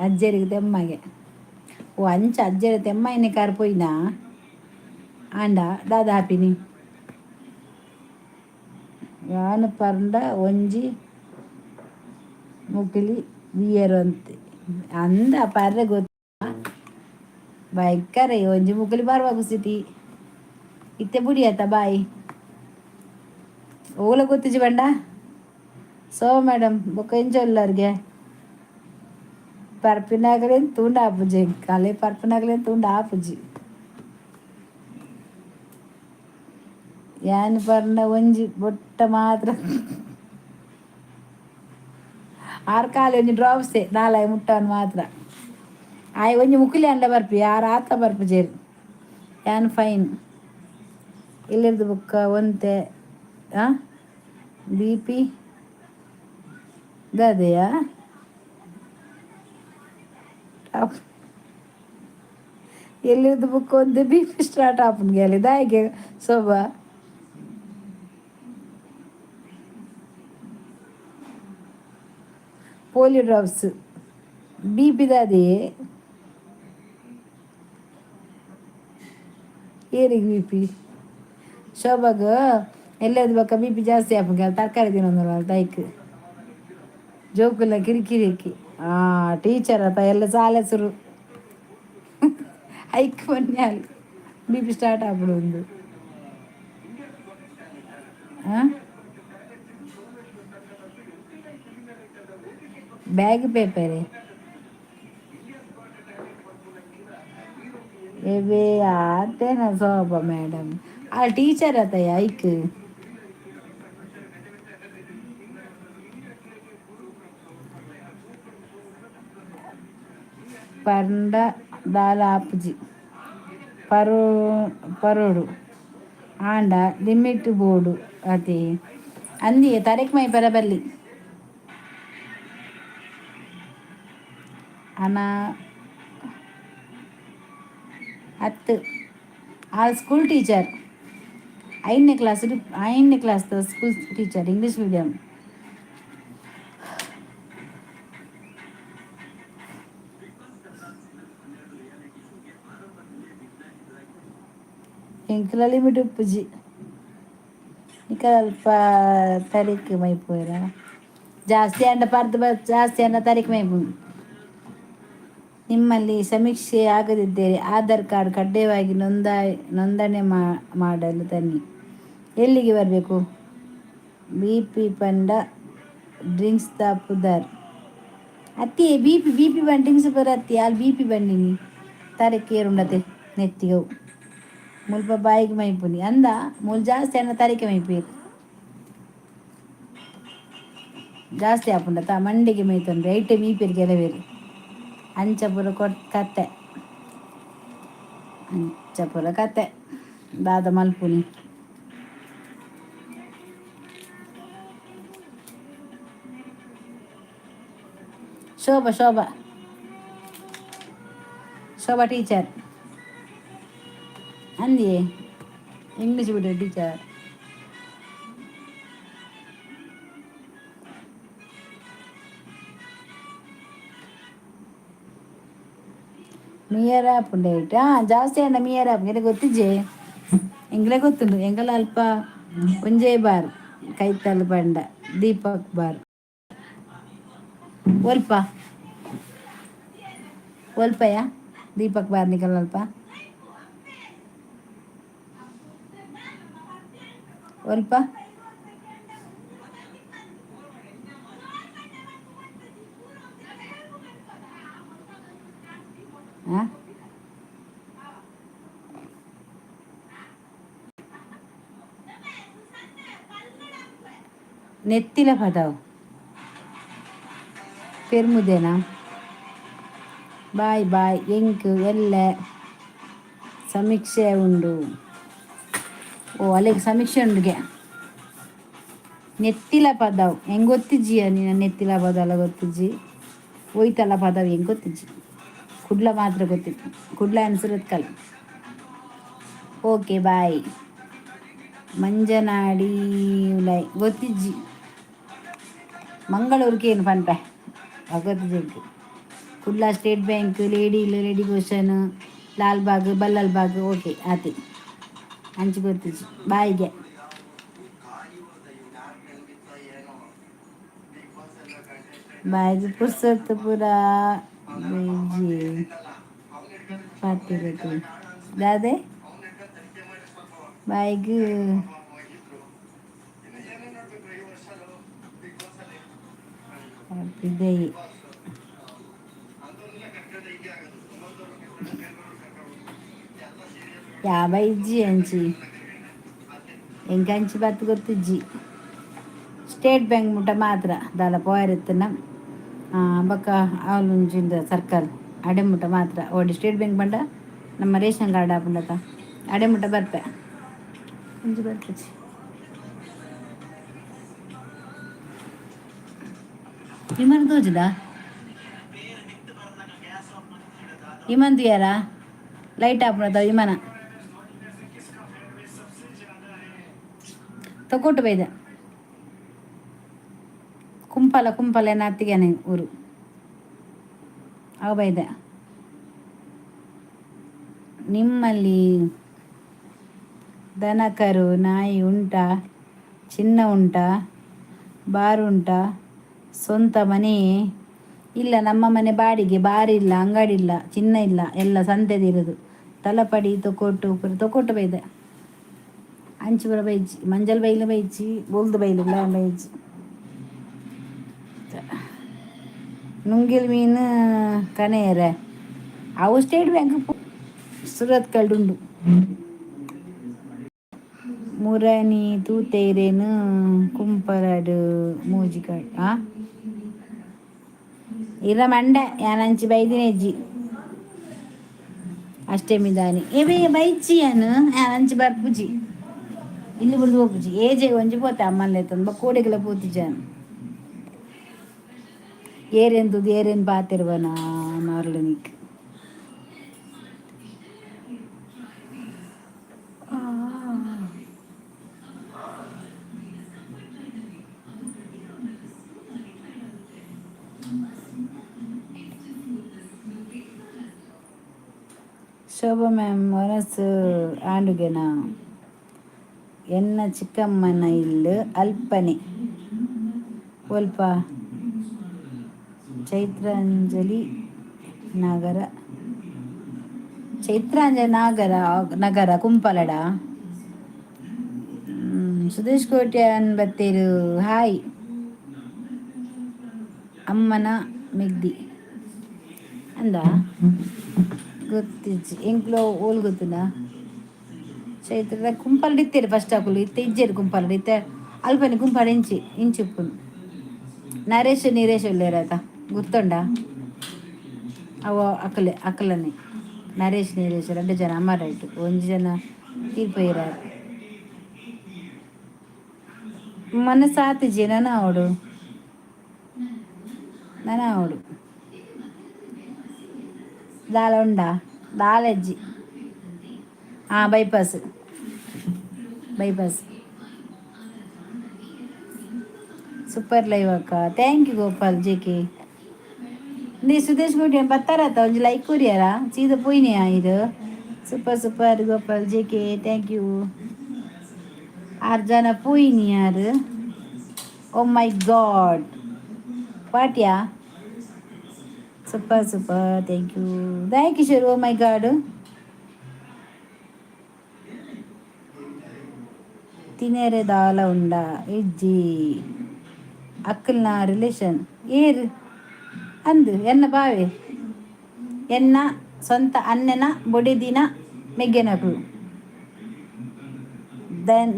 ಅಜ್ಜರಿಗೆ ತೆಮ್ಮಗೆ ಓ ಅಂಚ ಅಜ್ಜರ ತೆಮ್ಮಯ್ಯನೆ ಕಾರ್ ಪೋಯಿನಾ ಆಂಡ ದಾದ ಹಾಪಿನಿ ಯಾನ್ ಪರ್ಂಡ ಒಂಜಿ ಮುಕಿಲಿ ಬಿಯರ್ ಅಂತೆ ಅಂದ ಪರ್ರೆ ಗೊತ್ತ ಭಯಂಕರ ಒಂಜಿ ಮುಕುಲಿ ಬರುವ ಕುಸಿತಿ ಇತ್ತೆ ಬುಡಿ ಆತ ಬಾಯಿ ಓಲ ಗೊತ್ತಿಜಿ ಬಂಡ ಸೋ ಮೇಡಮ್ ಬೊಕ್ಕ ಎಂಚ ಉಲ್ಲರ್ಗೆ ಪರ್ಪಿನಾಗಲೇನು ತೂಂಡ ಆಪುಜಿ ಕಲೆ ಪರ್ಪಿನಾಗಲೇನು ತೂಂಡ ಆಪುಜಿ ಯಾನ್ ಪರ್ಂಡ ಒಂಜಿ ಬೊಟ್ಟ ಮಾತ್ರ ಆರ್ ಕಾಲಿ ಒಂಜಿ ಡ್ರಾಪ್ಸೆ ನಾಲಾಯಿ ಮುಟ್ಟವನ್ ಮಾತ್ರ ಆಯ್ ಒಂಜಿ ಮುಕುಲಿ ಅಂಡ ಬರ್ಪಿ ಆರ್ ಆತ ಬರ್ಪುಜೆರ್ ಯಾನ್ ಫೈನ್ ಇಲ್ಲಿರ್ದು ಬುಕ್ಕ ಒಂತೆ ಬಿ ಪಿ ದಾದೆಯಾ ಎಲ್ಲಿರ್ದು ಬುಕ್ ಒಂತೆ ಬಿ ಪಿ ಸ್ಟಾರ್ಟ್ ಆಪುಂಡು ಅಲ್ಲಿ ದಾಯಿಗೆ Shobha. Polio drops B P ದಾದೆ ಏರಿಗೆ ಬಿ ಪಿ ಶೋಭಾಗ ಎಲ್ಲದ ಬೊಕ್ಕ ಬಿ ಪಿ ಜಾಸ್ತಿ ಆಪುಂಡು ತರಕಾರಿ ತಿನ್ನೊಂದು ದೈಕ್ ಜೋಕುಲ ಕಿರಿಕಿರಿಕಿ ಆ ಟೀಚರ್ ಆತ ಎಲ್ಲ ಸಾಲೆ ಸುರು ಐಕ್ ಬನ್ನಿ ಬಿ ಪಿ ಸ್ಟಾರ್ಟ್ ಆಪುಂಡು ಒಂದು ಬ್ಯಾಗ್ ಪೇಪರ್. ಬೇಬೇ ಆತೇನ ಶೋಭಾ ಮೇಡಮ್. ಆ ಟೀಚರ್ ಆತಯ್ಯ ಐಕ್. ಪಂಡ ದಾಲ ಆಪುಜಿ ಪರೋ ಪರೋಡು ಆಂಡ ಲಿಮಿಟ್ ಬೋಡು ಅತೆ. ಅಂದಿಯೇ ತರೆಕ್ ಮೈ ಬರಬಲ್ಲಿ ಅನ ಅತ್ತು. ಆ ಸ್ಕೂಲ್ ಟೀಚರ್, 5ನೇ ಕ್ಲಾಸ್, 5ನೇ class school teacher, English medium. ಎಂಕ್ಲ ಲಿಮಿಟ್ ಉಪ್ಪುಜಿ. ನಿಕಲ್ಪ ತರೀಕ್ ಮೈಪುವೆರ? ಜಾಸ್ತಿ ಅಂಡ ಪರ್ದು ಜಾಸ್ತಿ ಅಂಡ ತರೀಕ್ ಮೈಪು. ನಿಮ್ಮಲ್ಲಿ ಸಮೀಕ್ಷೆ ಆಗದಿದ್ದರೆ ಆಧಾರ್ ಕಾರ್ಡ್ ಕಡ್ಡಾಯವಾಗಿ ನೋಂದಣಿ ಮಾಡಲು ತನ್ನಿ. ಎಲ್ಲಿಗೆ ಬರಬೇಕು? ಬಿಪಿ ಪಂಡ ಡ್ರಿಂಕ್ಸ್ ದ ಪುದರ್ ಅತ್ತಿ. ಬಿಪಿ ಬಿಪಿ ಬಂಡ್ ಡ್ರಿಂಕ್ಸ್ ಪೂರ ಅತ್ತಿ. ಅಲ್ಲಿ ಬಿಪಿ ಬಂಡಿನಿ ತರೆಕ್ ಏರುಂಡತೆ ನೆತ್ತಿಗವು. ಮುಲ್ಪ ಬಾಯಿಗೆ ಮೈಪುನಿ ಅಂದ. ಮೂಲು ಜಾಸ್ತಿ ಅನ್ನ ತರಿಕೆ ಮೈಪೇರು ಜಾಸ್ತಿ ಆಪುಂಡತ. ಮಂಡಿಗೆ ಮೈತೊಂಡ್ರೆ ಐಟೆ ಮೀಪೇರು ಕೆಲವೇರು. ಅಂಚ ಪೂರ ಕೊಟ್ ಕತೆ, ಅಂಚ ಪೂರ ಕತೆ. ದಾದ ಮಲ್ಪುನಿ? ಶೋಭಾ, ಶೋಭಾ, ಶೋಭಾ ಟೀಚರ್ ಅಂದಿಯೇ, ಇಂಗ್ಲೀಷ್ ಮೀಡಿಯಂ ಟೀಚರ್. ಮೀಯರ ಆಪುಂಡು. ಜಾಸ್ತಿ ಅಂಡ ಮೀಯರ ಆಪುಂಡು. ಗೊತ್ತಿಜ್ಜೆ? ಎಂಗ್ಲೇ ಗೊತ್ತುಂಡು. ಎಂಕಲ ಅಲ್ಪ ಒಂಜೇ ಬಾರ್ ಕೈತಲ್ ಪಂಡ ದೀಪಕ್ ಬಾರ್. ಒಲ್ಪ ಒಲ್ಪಯ ದೀಪಕ್ ಬಾರ್ ನಿಕಲ್ ಅಲ್ಪ ಒಲ್ಪ? ಆ ನೆತ್ತಿಲ ಪದವು ಪೆರ್ಮುದೆನಾ? Boy boy. ಎಂಕ್ ಎಲ್ಲೆ ಸಮೀಕ್ಷೆ ಉಂಡು. ಓ, ಅಲ್ಲಿಗೆ ಸಮೀಕ್ಷೆ ಉಂಡುಗೆ. ನೆತ್ತಿಲ ಪದವು ಹೆಂಗೆ ಗೊತ್ತಿಜ್ಜಿಯ ನೀನು? ನೆತ್ತಿಲ ಪದಲ್ಲ ಗೊತ್ತಿಜ್ಜಿ, ಹೋಯ್ತಲ್ಲ ಪದವು ಹೆಂಗೆ ಗೊತ್ತಿಜ್ಜಿ. ಕುಡ್ಲ ಮಾತ್ರ ಗೊತ್ತಿತ್ತು, ಕುಡ್ಲ ಅನ್ಸಿರತ್ಕಲ್. Okay, bye. Manjanadi ಉಲೈ ಗೊತ್ತಿಜ್ಜಿ. ಮಂಗಳೂರಿಗೆ ಏನು ಪನ್ಪೆ ಗೊತ್ತಿಜ್ಜಿ. Kudla state bank, lady lady question, Lalbagh, Ballal Bagh. Okay, ಆತಿ ಅಂಚು ಗೊತ್ತಿಜ್ಜಿ. ಬಾಯಿಗೆ. ಬಾಯಿಗೆ ಪುರ್ಸತ್ತು ಪೂರ ಬೈಜಿ ಪಾತಿರದು ದಾದೆ ಬಾಯಿಗೆ. ಇದೆ. ಯಾವ ಇಜ್ಜಿ ಅಂಚಿ ಎಂಕ ಅಂಚಿ ಬತ್ತು ಗೊತ್ತಿಜ್ಜಿ. ಸ್ಟೇಟ್ ಬ್ಯಾಂಕ್ ಮುಟ್ಟ ಮಾತ್ರ ದಾಲ ಪೋಯರಿತ್ತನ. ಬೊಕ್ಕ ಅವಲುಂಜಿಂದ ಸರ್ಕಲ್ ಅಡೆ ಮುಟ್ಟ ಮಾತ್ರ ಓಡಿ. ಸ್ಟೇಟ್ ಬ್ಯಾಂಕ್ ಬಂಡ ನಮ್ಮ ರೇಷನ್ ಕಾರ್ಡ್ ಆಪುಂಡತ, ಅಡೆ ಮುಟ್ಟ ಬರ್ಪೆ. ಒಂಜಿ ಬರ್ಪುಜಿ. ವಿಮಾನ ತೋಜುದ? ವಿಮಾನ ತುಯಾರ? ಲೈಟ್ ಆಪುಂಡತ ವಿಮಾನ. ತಕೊಟ್ಟು ಬೈದ ಕುಂಪಲ ಕುಂಪಲ ಏನಾತಿಗೆನೆ ಊರು ಅವು ಬೈದೆ. ನಿಮ್ಮಲ್ಲಿ ದನಕರು ನಾಯಿ ಉಂಟಾ? ಚಿನ್ನ ಉಂಟಾ? ಬಾರು ಉಂಟಾ? ಸ್ವಂತ ಮನೆಯೇ? ಇಲ್ಲ, ನಮ್ಮ ಮನೆ ಬಾಡಿಗೆ. ಬಾರಿಲ್ಲ, ಅಂಗಡಿ ಇಲ್ಲ, ಚಿನ್ನ ಇಲ್ಲ, ಎಲ್ಲ ಸಂತೆದಿರೋದು. ತಲಪಡಿ ತೊಕೊಟ್ಟು ಪೂರ ತೊಕೊಟ್ಟು ಬೈದೆ. ಅಂಚು ಪೂರ ಬೈಜಿ, ಮಂಜಲ್ ಬೈಲು ಬೈಜಿ, ಬೊಲ್ದು ಬೈಲು ಬೈಜಿ. ನುಂಗಿಲ್ ಮೀನು ಕನೆಯರೆ. ಅವು ಸ್ಟೇಟ್ ಬ್ಯಾಂಕ್ ಸುರತ್ಕಲ್ಡ್ ಉಂಡು. ಮುರನಿ ತೂತೈರೇನು ಕುಂಪರಡು ಮೂಜಿಕಾಡ್ ಆ ಇರ ಮಂಡೆ ಯಾನಂಚಿ ಬೈದಿನೆಜ್ಜಿ ಅಷ್ಟೆಮಿದಾನಿ ಎವೆ ಬೈಚಿ ಯಾನು ಅಂಚಿ ಬರ್ಪುಜಿ ಇಲ್ಲಿ ಬುಡ್ದು ಪೋಪುಜಿ ಏಜೆಗ್ ಒಂಜಿ ಪೋತೆ ಅಮ್ಮನ ಲೆತ್ತೊಂದು ಬೊಕ್ಕ ಕೋಡೆಗ್ಲ ಪೋತಿಜಾನ್. ಏರೆನ್ ತೂದು ಏರೆನ್ ಪಾತೆರ್ವನ ಮರ್ಲನಿಕ್. ಶೋಭಾ ಮ್ಯಾಮ್ ವನಸ್ ಆಂಡುಗೆನಾ? ಎನ್ನ ಚಿಕ್ಕಮ್ಮನ ಇಲ್ಲು ಅಲ್ಪನೆ. ಒಲ್ಪ? ಚೈತ್ರಾಂಜಲಿ ನಗರ. ಚೈತ್ರಾಂಜಲಿ ನಾಗರ ನಗರ ಕುಂಪಲಡ. ಸುದೇಶ್ ಕೋಟ್ಯಾನ್ ಬತ್ತೇರು. ಹಾಯ್. ಅಮ್ಮನ ಮೆಗ್ದಿ ಅಂದ ಗೊತ್ತಿಜ್ಜಿ ಎಂಕ್ಲೋ ಓಲ್ ಗೊತ್ತುಂಡ? ಚೈತ್ರದ ಕುಂಪಲಡ್ ಇತ್ತೇರು ಫಸ್ಟ್ ಅಕುಲು ಇತ್ತೆ ಇಜ್ಜೆರ್ ಕುಂಪಲಡ್. ಇತ್ತೆ ಅಲ್ಪನೆ ಕುಂಪಲ ಇಂಚಿ ಇಂಚಿ ಉಪ್ಪುನು. ನರೇಶ್ ನೀರೇಶ್ ಉಲ್ಲೇರಾತ ಗುರ್ತುಂಡ? ಅವು ಅಕಲೆ ಅಕಲನೆ ನರೇಶ್ ನೀರೇಶ್ ರಡ್ಡ್ ಜನ ಅಮರ್ ರೈಟ್ ಒಂಜಿ ಜನ ತೀರ್ಪೋಯೆರ್. ಮನಸ್ಸಾತಿಜಿ ನನ ಅವಡು ನನ ಅವಡು ದಾಲ ಉಂಡಾ? ದಾಲ ಇಜ್ಜಿ. ಹಾಂ, ಬೈಪಾಸ್ ಬೈಪಾಸ್. ಸೂಪರ್ ಲೈವ್ ಅಕ್ಕ. Thank you Gopal J K. ನೀ ಸುದೇಶ್ ಕೋಟಿ ಬತ್ತಾರತ್ತ ಒಂಜಿ ಲೈಕ್ ಕೊರಿಯಾರ ಸೀದಾ ಪೋಯಿನಿಯಾ ಇದು. Super super Gopal J K, thank you. ಆರು ಜನ ಪೋಯಿನಿ ಯಾರು? ಓ ಮೈ ಗಾಡ್, ಪಾಟ್ಯಾ. Super super, thank you. Thank Kishore. Oh my god. ತಿನೆರೆ ದಾಲ ಉಂಡ? ಇಜ್ಜಿ. ಅಕ್ಕಲ್ನ ರಿಲೇಷನ್ ಏರ್? ಅಂದು ಎನ್ನ ಬಾವೆ, ಎನ್ನ ಸ್ವಂತ ಅಣ್ಣನ ಬೊಡೆದಿನ ಮೆಗ್ಗೆನಕುಲು.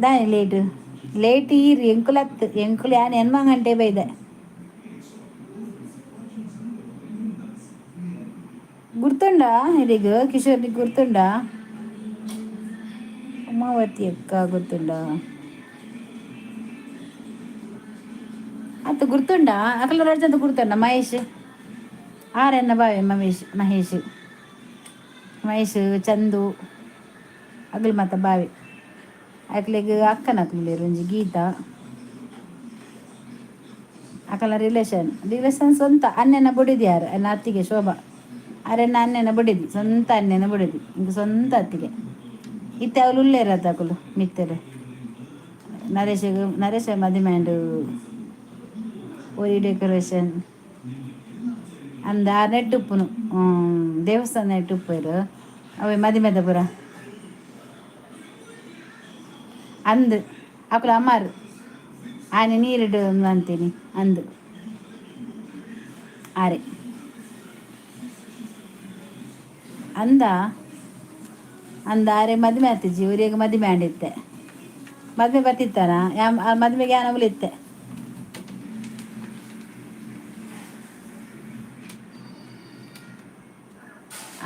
ದಾನಿ ಲೇಟ್ ಲೇಟ್ ಈರ್ ಎಂಕುಲತ್ತು ಎಂಕುಲು ಯಾನ್ ಎನ್ಮ ಗಂಟೆ ಬೈದೆ. ಗುರ್ತುಂಡಾ ಇರೆಗ್? ಕಿಶೋರ್ ಗುರ್ತುಂಡಾ? ಉಮಾವತಿ ಅಕ್ಕ ಗೊತ್ತುಂಡಾ? ಅತ್ತ ಗುರ್ತುಂಡಾ? ಅಕಲ ರಡ್ಜಂತ ಗುರ್ತುಂಡ? ಮಹೇಶ್ ಆರೆನ್ನ ಬಾವೆ. ಮಹೇಶ್ ಮಹೇಶ್ ಮಹೇಶ್ ಚಂದು ಅಗಲ್ ಮಾತ ಬಾವೆ. ಅಕ್ಲೆಗ್ ಅಕ್ಕನಕುಲು ಒಂಜಿ ಗೀತಾ. ಅಕಲ್ನ ರಿಲೇಷನ್ ರಿಲೇಷನ್ ಸ್ವಂತ ಅಣ್ಣನ ಬೊಡೆದಿ ಯಾರು ಎನ್ನ ಅತ್ತಿಗೆ ಶೋಭಾ ಅರೆನ್ನ ಅಣ್ಣನ ಬೊಡೆದಿ, ಸ್ವಂತ ಅಣ್ಣನ ಬೊಡೆದಿ, ಇಂಕ್ ಸ್ವಂತ ಅತ್ತಿಗೆ. ಇತ್ತೆ ಅವ್ಲು ಉಲ್ಲೇರತ್ತ ಅಕುಲು ಮಿತ್ತರು. ನರೇಶಗ್ ನರೇಶ ಮದಿಮೆ ಆಂಡ್. ಒರಿ ಡೆಕೋರೇಷನ್ ಅಂದ ನೆಟ್ ಉಪ್ಪುನು ದೇವಸ್ಥಾನ ನೆಟ್ ಉಪ್ಪುವೆರ್ ಅವೆ ಮದಿಮೆದ ಪೂರ. ಅಂದ್ ಅಕುಲು ಅಮರ್ ಆನೆ ನೀರುಡು ಅಂತೀನಿ ಅಂದು ಆರೆ ಅಂದ ಅಂದ ಆರೆ ಮದಿಮೆ ಆತಿಜಿ. ಒರಿಯಗ್ ಮದಿಮೆ ಆಂಡಿತ್ತೆ. ಮದ್ಮೆ ಬತ್ತಿತ್ತಾನ ಮದ್ಮೆಗೆ ಯಾನ್ ಇತ್ತೆ.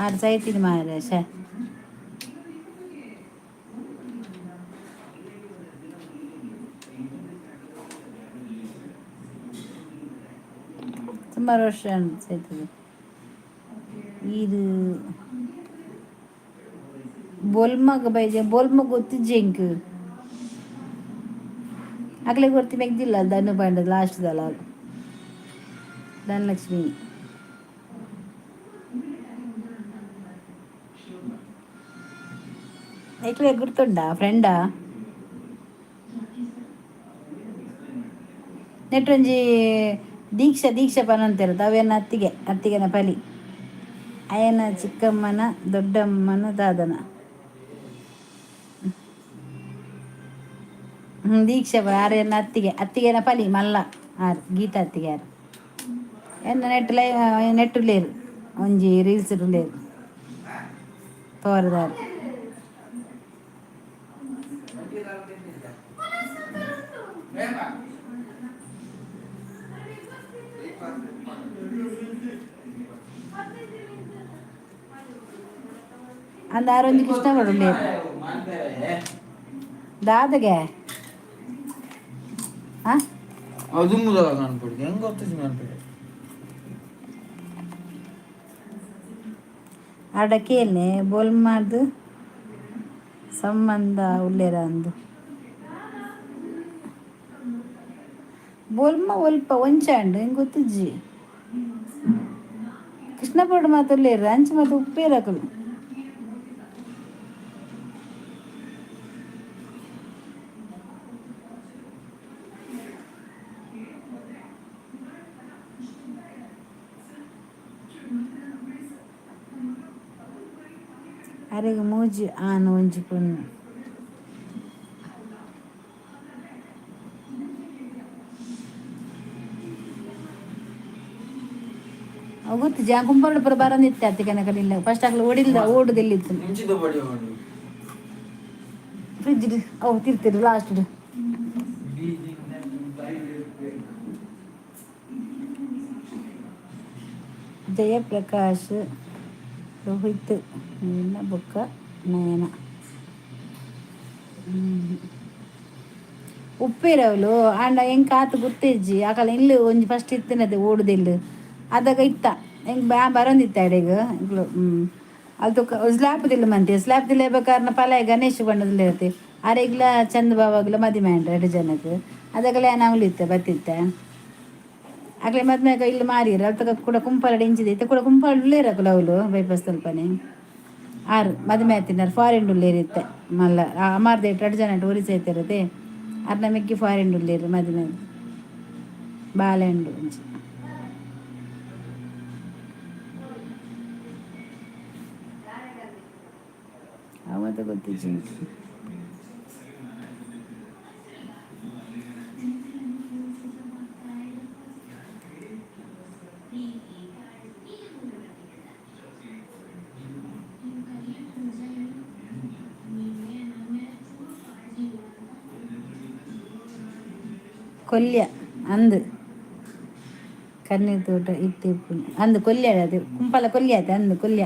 ಆರ್ ಸೈತಿನಿ ಮಾರ್ರೆ ಶೇ. ಸುಮಾರು ವರ್ಷ ಸೈತದೆ ಇದು. ಬೊಲ್ಮಗ್ ಬೈದೆ ಬೊಲ್ಮ ಗೊತ್ತಿಜ್ಜಿ ಎಂಕ್. ಅಕ್ಲೆಗ್ ಒರ್ತಿ ಮೆಗ್ದಿಲ್ಲ ಧನು ಪಂಡ ಲಾಸ್ಟ್ ದಲ ಧನಲಕ್ಷ್ಮಿ. ಎಂಕ್ಲೆಗ್ ಗುರ್ತುಂಡಾ ಫ್ರೆಂಡಾ? ನೆಟ್ ಒಂಜಿ ದೀಕ್ಷಾ ದೀಕ್ಷಾ ಪನೊಂತೆರ್ ಅವೆನ ಅತ್ತಿಗೆ ಅತ್ತಿಗೆನ ಪಲಿ ಅಯನ ಚಿಕ್ಕಮ್ಮನ ದೊಡ್ಡಮ್ಮನ ದಾದನ. ದೀಕ್ಷಾ ಆರೆನ ಅತ್ತಿಗೆ ಅತ್ತಿಗೆನ ಪಲಿ ಮಲ್ಲ ಆರ್ ಗೀತಾ ಅತ್ತಿಗೆ ಆರ್. ಎನ್ನ ನೆಟ್ ಲೈ ನೆಟ್ ಉಲ್ಲೇರು ಒಂಜಿ ರೀಲ್ಸ್ ಉಲ್ಲೇರು. ತೋರದಾರ್. ಅಂದ ಆರೊಂಜಿ ಕೃಷ್ಣ ಬಡುಂಡೆ. ದಾದಗೆ ಆ. ಅದು ಮುದ ಕಾಣ್ಪಡಿ ಹೆಂಗ್ ಗೊತ್ತಿದ್ ಮನ್ಪಡಿ. ಆಡ ಕೇಳ್ನೆ ಬೋಲ್ಮಾರ್ದು ಸಂಬಂಧ ಉಲ್ಲೇರ ಅಂದು. ಬೋಲ್ಮ ಒಲ್ಪ ಒಂಚಾಂಡ್ ಹಿಂಗೆ ಗೊತ್ತಿಜ್ಜಿ. ಕೃಷ್ಣಪುರ ಮಾತ ಉಲ್ಲೇರು, ಅಂಚೆ ಮಾತ ಉಪ್ಪೇರಕಲು. ಅರೆಗ್ ಮೂಜಿ ಆನ್ ಒಂಜಿ ಪೊಣ್ಣು. ಅವು ಗೊತ್ತಿಜ್ಜಿ. ಆ ಕುಂಬಾರಡು ಪೂರ ಬರಂದಿತ್ತೆ ಅತ್ತೆ ಕನಕಲಿಲ್ಲ. ಫಸ್ಟ್ ಆಗ್ಲು ಓಡಿಲ್ಲ, ಓಡುದಿಲ್ಲಿತ್ತು. ಇಂಚಿದ ಬಡಿ ಉಂಡು. ಫ್ರಿಜ್ ಅವು ತಿರ್ತಿರು ಲಾಸ್ಟ್. ಜಯಪ್ರಕಾಶ್, ರೋಹಿತ್ ಇನ್ನ ಬೊಕ್ಕ ನಯನ. ಉಪ್ಪೇರವಳು ಆಂಡ ಎಂಕ್ ಆತ್ ಗುರ್ತಿಜ್ಜಿ. ಆಕಲ ಇಲ್ಲು ಒಂಜಿ ಫಸ್ಟ್ ಇತ್ತಿನತೆ ಓಡುದಿಲ್ಲು. ಅದಗ ಇತ್ತ ಎಂಕ್ ಬ್ಯಾ ಬರಂದಿತ್ತ ಅಡೆಗ್ ಎಂಕ್ಲು. ಅಲ್ತು ಸ್ಲ್ಯಾಪ್ ದಿಲ್ಲ ಮಂತೆ ಸ್ಲ್ಯಾಪ್ ದಿಲ್ಲ ಬೇಕಾರ್ನ ಪಲಾಯ ಗಣೇಶ್ ಬಣ್ಣದಲ್ಲಿ ಇರುತ್ತೆ. ಅರೆಗ್ಲ ಚಂದ ಬಾವಾಗ್ಲ ಮದಿಮೆ ಆಂಡ್ ಎರಡು ಜನಕ್ಕೆ. ಅದಗಲ ಏನಾಗ್ಲು ಇತ್ತೆ ಬತ್ತಿತ್ತೆ. ಅಕ್ಲೆ ಮದ್ಮೆಗ ಇಲ್ಲಿ ಮಾರಿಯರು. ಅಲ್ತಕ ಕೂಡ ಕುಂಪಾಲಡ್ ಇಂಚಿದೆ ಇತ್ತೆ ಕೂಡ ಕುಂಪಾಲ ಉಳ್ಳೇರಕುಲು ಅವಳು ಬೈಪಾಸ್ ತಲ್ಪನೆ. ಆರು ಮದಿಮೆ ಆತಿನಾರು ಫಾರಿನ್ ಉಳ್ಳೇರಿತ್ತೆ ಮಲ್ಲ ಅಮಾರ್ದೆ ಎರಡು ಜನ ಒರಿಸೆ ಐತಿರತೆ. ಅರ್ನ ಮಿಕ್ಕಿ ಫಾರಿನ್ ಉಳ್ಳೇರು ಮದಿಮೆ ಬಾಳೆಂಡು ಒಂಜಿ. ಅವ ಗೊತ್ತಿಜ್ಜಿ. ಕೊಲ್ಯ ಅಂದು ಕಣ್ಣೀರ್ ತೋಟ ಇತ್ತೆ ಅಂದು ಕೊಲ್ಯ ಅದು ಕುಂಪಲ ಕೊಲ್ಯ ಆಯ್ತು ಅಂದು ಕೊಲ್ಯ.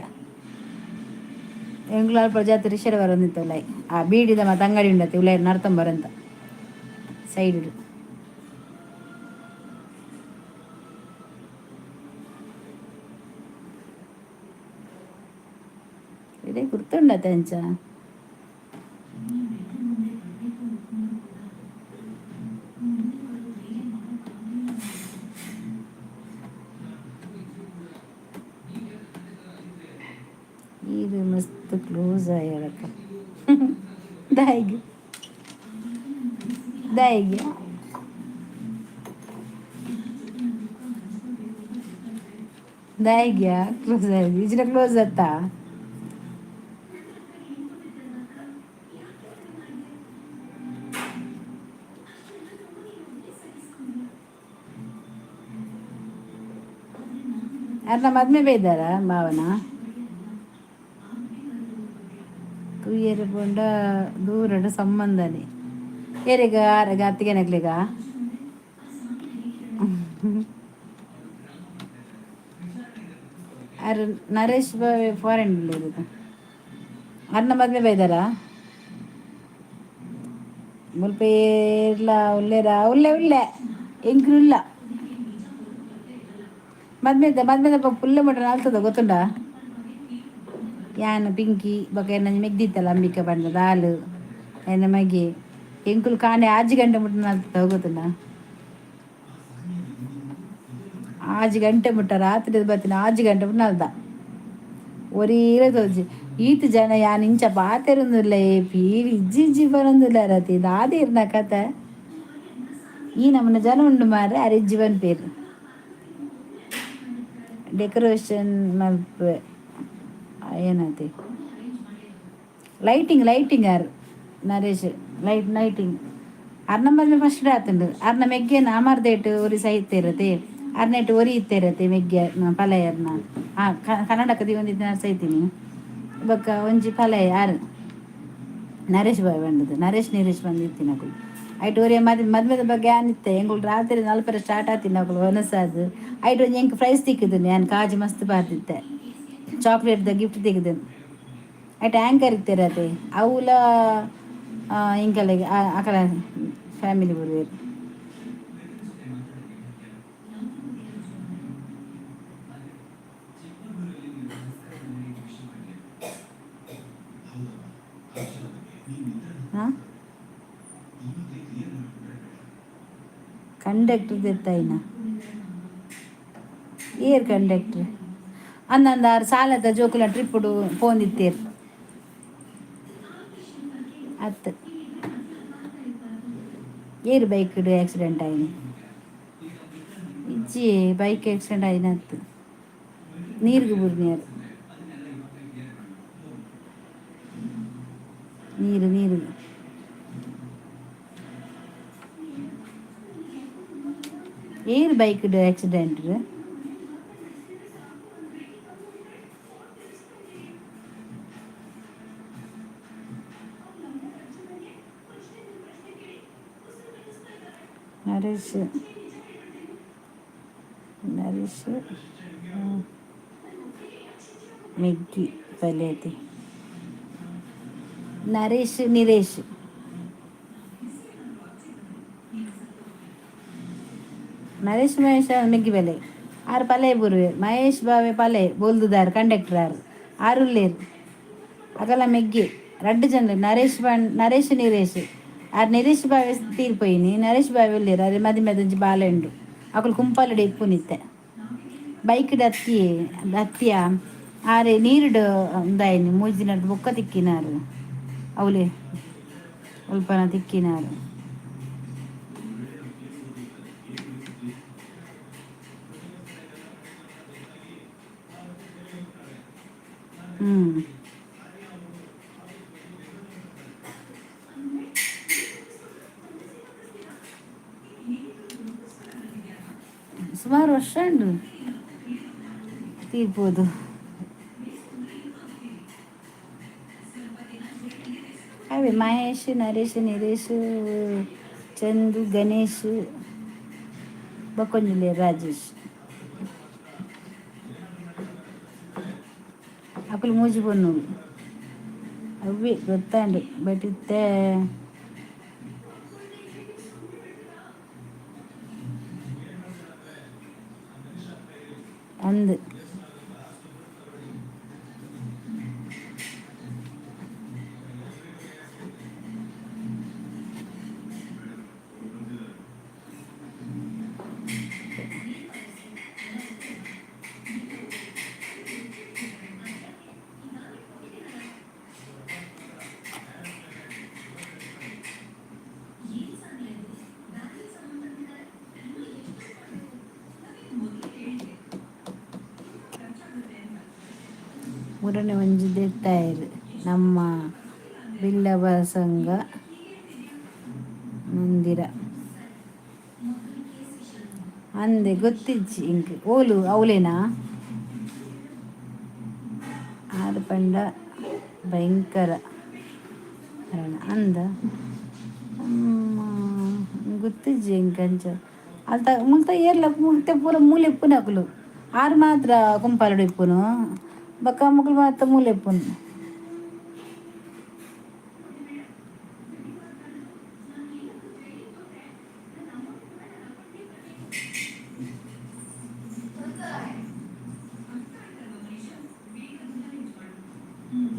ಎಂಗ್ಲ ಅಲ್ಪ ಜಾತ್ರೆ ರಿಷರ ಬರಂದಿತ್ತಲ್ಲ ಆ ಬೀಡಿದ ಮತ್ತೆ ಅಂಗಡಿ ಉಂಡತ್ತೆ ಉಲ್ಲ ನರ್ತಂಬರಂತ ಸೈಡ್. ಇದೇ ಗುರ್ತುಂಡತ್ತೆ ಅಂಚ. ಇದು ಮಸ್ತ್ ಕ್ಲೋಸ್ ಆಯ್ಯಳಕ್ಕ. ದಾಯಿಗೆ ದಾಯಿಗೆ ದಾಯಿಗ್ಯಾ ಕ್ಲೋಸ್ ಆಗಿ ಇಜಿನ ಕ್ಲೋಸ್ ಆತ. ಅರ್ನ ಮದ್ಮೆ ಬೈದಾರ ಮಾವನ ತೂಯೆರೆ ಪಂಡ ದೂರಡ್ ಸಂಬಂಧನೆ ಏರೆಗ ಆರೆಗ ಅತ್ತಿಗೆನಕ್ಲೆಗ. ಅರ್ ನರೇಶ್ ಬಾಯ್ ಫಾರಿನ್ ಇರೋದು. ಅರ್ನ ಮದ್ಮೆ ಬೈದಾರ. ಮುಲ್ಪ ಏರ್ಲ ಉಲ್ಲೇರ ಉಲ್ಲೆ ಉಲ್ಲೆ ಎಂಕ್ಲು ಇಲ್ಲ. ಮದ್ಮೆದ ಮದ್ಮೆದ ಪುಲ್ಲ ಮಟ್ಟ ನಾಲ್ತದ ಗೊತ್ತುಂಡ. ಯಾನ್ ಪಿಂಕಿ ಬೊಕ ಎನ್ನ ಮೆಗ್ದಿತ್ತಲ್ಲ ಅಂಬಿಕಾ ಪಂಡ ದಾಲು ಎನ್ನ ಮಗೆ ಎಂಕುಲು ಕಾಂಡೆ ಆಜಿ ಗಂಟೆ ಮುಟ್ಟ ನಾಲ್ತದ ಗೊತ್ತುಂಡ. ಆಜಿ ಗಂಟೆ ಮುಟ್ಟ, ರಾತ್ರಿ ಬತ್ತಿನ ಆಜಿ ಗಂಟೆ ಮುಟ್ಟ ನಾಲ್ದ ಒರೀರ ತೋಜಿ. ಈತ್ ಜನ ಯಾನ್ ಇಂಚ ಪಾತೆರೊಂದುಲ್ಲೆ ಪೀರಿ ಇಜ್ಜಿ ಇಜ್ಜಿ ಬರೊಂದುಲ್ಲ ರತಿ ದಾದ ಇರ್ನ ಕತೆ. ಈ ನಮ್ಮನ ಜನ ಉಂಡು ಮಾರ್ರೆ ಅರೆ ಇಜ್ಜಿ ಪನ್ಪೇರು. ಡೆಕೋರೇಷನ್ ಮಲ್ಪ ಏನತಿ ಲೈಟಿಂಗ್ ಲೈಟಿಂಗ್ ಆರ್ ನರೇಶ್ ಲೈಟ್ ಲೈಟಿಂಗ್. ಅರ್ನ ಮದ್ಮೆ ಫಸ್ಟ್ ಆತುಂಡು. ಅರ್ನ ಮೆಗ್ಗೆನ ಅಮರ್ದೇಟ್ ಒರಿ ಸಹಿತ ಇರತ್ತೆ. ಅರ್ನೆಟ್ ಒರಿ ಇತ್ತಿರತ್ತೆ ಮೆಗ್ಗೆ ಪಲಯರ್ನ. ಆ ಕನ್ನಡಕ ದೀವೊಂದಿತ್ತಿನ ಸೈತೀನಿ. ಬೊಕ್ಕ ಒಂಜಿ ಪಲಯೆ ಆರು ನರೇಶ್ ಬಾಯ್ ಬಂದದ್ದು, ನರೇಶ್ ನಿರೇಶ್ ಬಂದಿತ್ತಿನಕುಲು. ಐಟ್ ಒರಿಯ ಮದ್ ಮದ್ಮೆದ ಬಗ್ಗೆ ಆನಿತ್ತೆ. ಎಂಕುಲು ರಾತ್ರಿ ನಲ್ಪರೆ ಸ್ಟಾರ್ಟ್ ಆತಿನಕುಲು ಒನಸಾದ್. ಐಟ್ ಒಂಜಿ ಎಂಕ್ ಪ್ರೈಸ್ ತಿಕ್ಕಿದ್ದು, ಯಾನ್ ಕಾಜು ಮಸ್ತ್ ಪಾರ್ದಿತ್ತೆ, ಚಾಕ್ಲೇಟ್ದ ಗಿಫ್ಟ್ ತಿಕ್ಕಿದ್ದು. ಐಟ್ ಆ್ಯಂಕರ್ ಇತ್ತೆರ್ ಅತೆ, ಅವುಲ ಎಂಕಲೆಗ್ ಅಕಲ ಫ್ಯಾಮಿಲಿ ಬರುವೆರ್. ಹಾಂ, ಕಂಡಕ್ಟರ್ ದೆತ್ತಾಯಿನ ಏರ್ ಕಂಡಕ್ಟರ್ ಅಂದಂದ ಆರು ಸಾಲದ ಜೋಕುಲ ಟ್ರಿಪ್ಪುಡು ಪೋಂದಿತ್ತೇರು ಅತ್. ಏರ್ ಬೈಕ್ ಆಕ್ಸಿಡೆಂಟ್ ಆಯಿನಿ? ಇಜ್ಜಿ, ಬೈಕ್ ಆಕ್ಸಿಡೆಂಟ್ ಆಯಿನ ಅತ್ತು, ನೀರಿಗೆ ಬುರ್ನಿಯರ್, ನೀರು ನೀರು. ಏರ್ ಬೈಕ್ ಆಕ್ಸಿಡೆಂಟ್? ನರೇಶ್ ನರೇಶ್ ಮೆಗ್ಗಿ ಪಲೇತಿ. ನರೇಶ್ ನಿರೇಶ್, ನರೇಶ್ ಮಹೇಶ್ ಮೆಗ್ಗಿ ಬೆಲೆ ಆರು ಪಲೆ ಬುರುವೆ. ಮಹೇಶ್ ಬಾವೆ ಪಲೆ ಬೋಲ್ದುದಾರ್ ಕಂಡಕ್ಟರ್ ಆರು ಆರುಲ್ಲೇರು ಅಗಲ ಮೆಗ್ಗಿ ರಡ್ಡು ಜನ. ನರೇಶ್ ಬಾ, ನರೇಶ್ ನಿರೇಶ್ ಆರ್. ನಿರೇಶ್ ಬಾವೆ ತೀರ್ಪೋಯಿನಿ, ನರೇಶ್ ಬಾವೆ ಉಲ್ಲೇರು. ಅರೆ ಮದಿಮೆದಂಜಿ ಬಾಲೆಂಡು. ಅಕುಲು ಕುಂಪಾಲಡೆ ಇಪ್ಪುನಿತ್ತೆ. ಬೈಕ್ ಹತ್ತಿ ಹತ್ತಿಯ ಆರೆ ನೀರುಡು ಉಂದಾಯಿನಿ. ಮೂಜಿ ದಿನದ ಬೊಕ್ಕ ತಿಕ್ಕಿನಾರು ಅವಲೇ ಅಲ್ಪನ ತಿಕ್ಕಿನಾರು. ಹ್ಮ್ ಸುಮಾರು ವರ್ಷ ಉಂಟು ತೀರ್ಬೋದು. ಅವೇ ಮಹೇಶ್, ನರೇಶ್, ನಿರೇಶ್, ಚಂದು, ಗಣೇಶ್, ಬೊಕ್ಕೊಂಜಿಲ್ಲೆ ರಾಜೇಶ್. ಅಕುಲು ಮೂಜಿ ಪೊಣ್ಣುಲು. ಅವ್ವೆ ಗೊತ್ತಾಂಡು, ಬಟ್ ಇತ್ತೆ ಅಂದ್ ಮೂರನೇ ಒಂಜಿ ದೆತ್ತಾಯೆರ್ ನಮ್ಮ ಬಿಲ್ಲವ ಸಂಘ ಮಂದಿರ ಅಂದೆ. ಗೊತ್ತಿಜ್ಜಿ ಇಂಕ್. ಓಲು ಅವಲೇನಾ? ಆರು ಪಂಡ ಭಯಂಕರ ಅಂದ ಗೊತ್ತಿಜ್ಜಿ ಎಂಕ್ ಅಂಚ. ಅಲ್ತ ಮುಲ್ತ ಏರ್ಲ ಮುಲ್ತೆ ಪೂರ ಮೂಲೆ ಇಪ್ಪುನಕುಲು. ಆರು ಮಾತ್ರ ಕುಂಪಾಲಡು ಇಪ್ಪುನು, ಬೊಕ್ಕ ಮೊಕುಲು ಮಾತ ಮೂಲೆ ಇಪ್ಪುನು.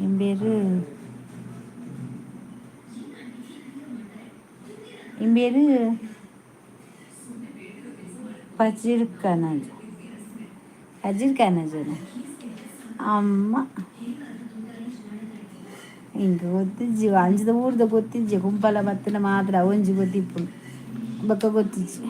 ಇಂಬೇರು ಇಂಬೇರು ಪಜಿರ್ಕನಜ ಪಜಿರ್ಕನಜನ ಅಮ್ಮ ಇಂಕ್ ಗೊತ್ತಿಜ್ಜಿ. ಅಂಚಿದ ಊರ್ದ ಗೊತ್ತಿಜ್ಜಿ. ಕುಂಪಲ ಬತ್ತಿನ ಮಾತ್ರ ಒಂಜಿ ಗೊತ್ತಿಪ್ಪುಂಡು, ಬೊಕ್ಕ ಗೊತ್ತಿಜ್ಜಿ.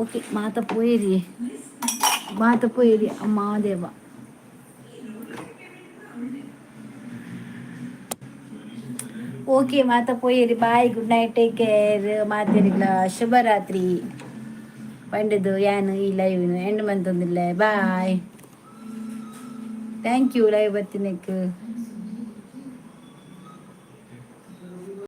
ಓಕೆ, ಮಾತ ಪೋಯಿರಿ. ಮಾತ ಪೋಯಿರಿ ಅಮ್ಮ ದೇವ. ಓಕೆ, ಮಾತ ಪೋಯಿರಿ. Bye, good night, take care. ಮಾತೆರಿಗ್ಲ ಶುಭರಾತ್ರಿ ಪಂಡದು ಯಾನ್ ಈ ಲೈವ್ ಎಂಡ್ ಮಂತೊಂದಿಲ್ಲ. Bye, thank you live ಬತ್ತಿನಕ್.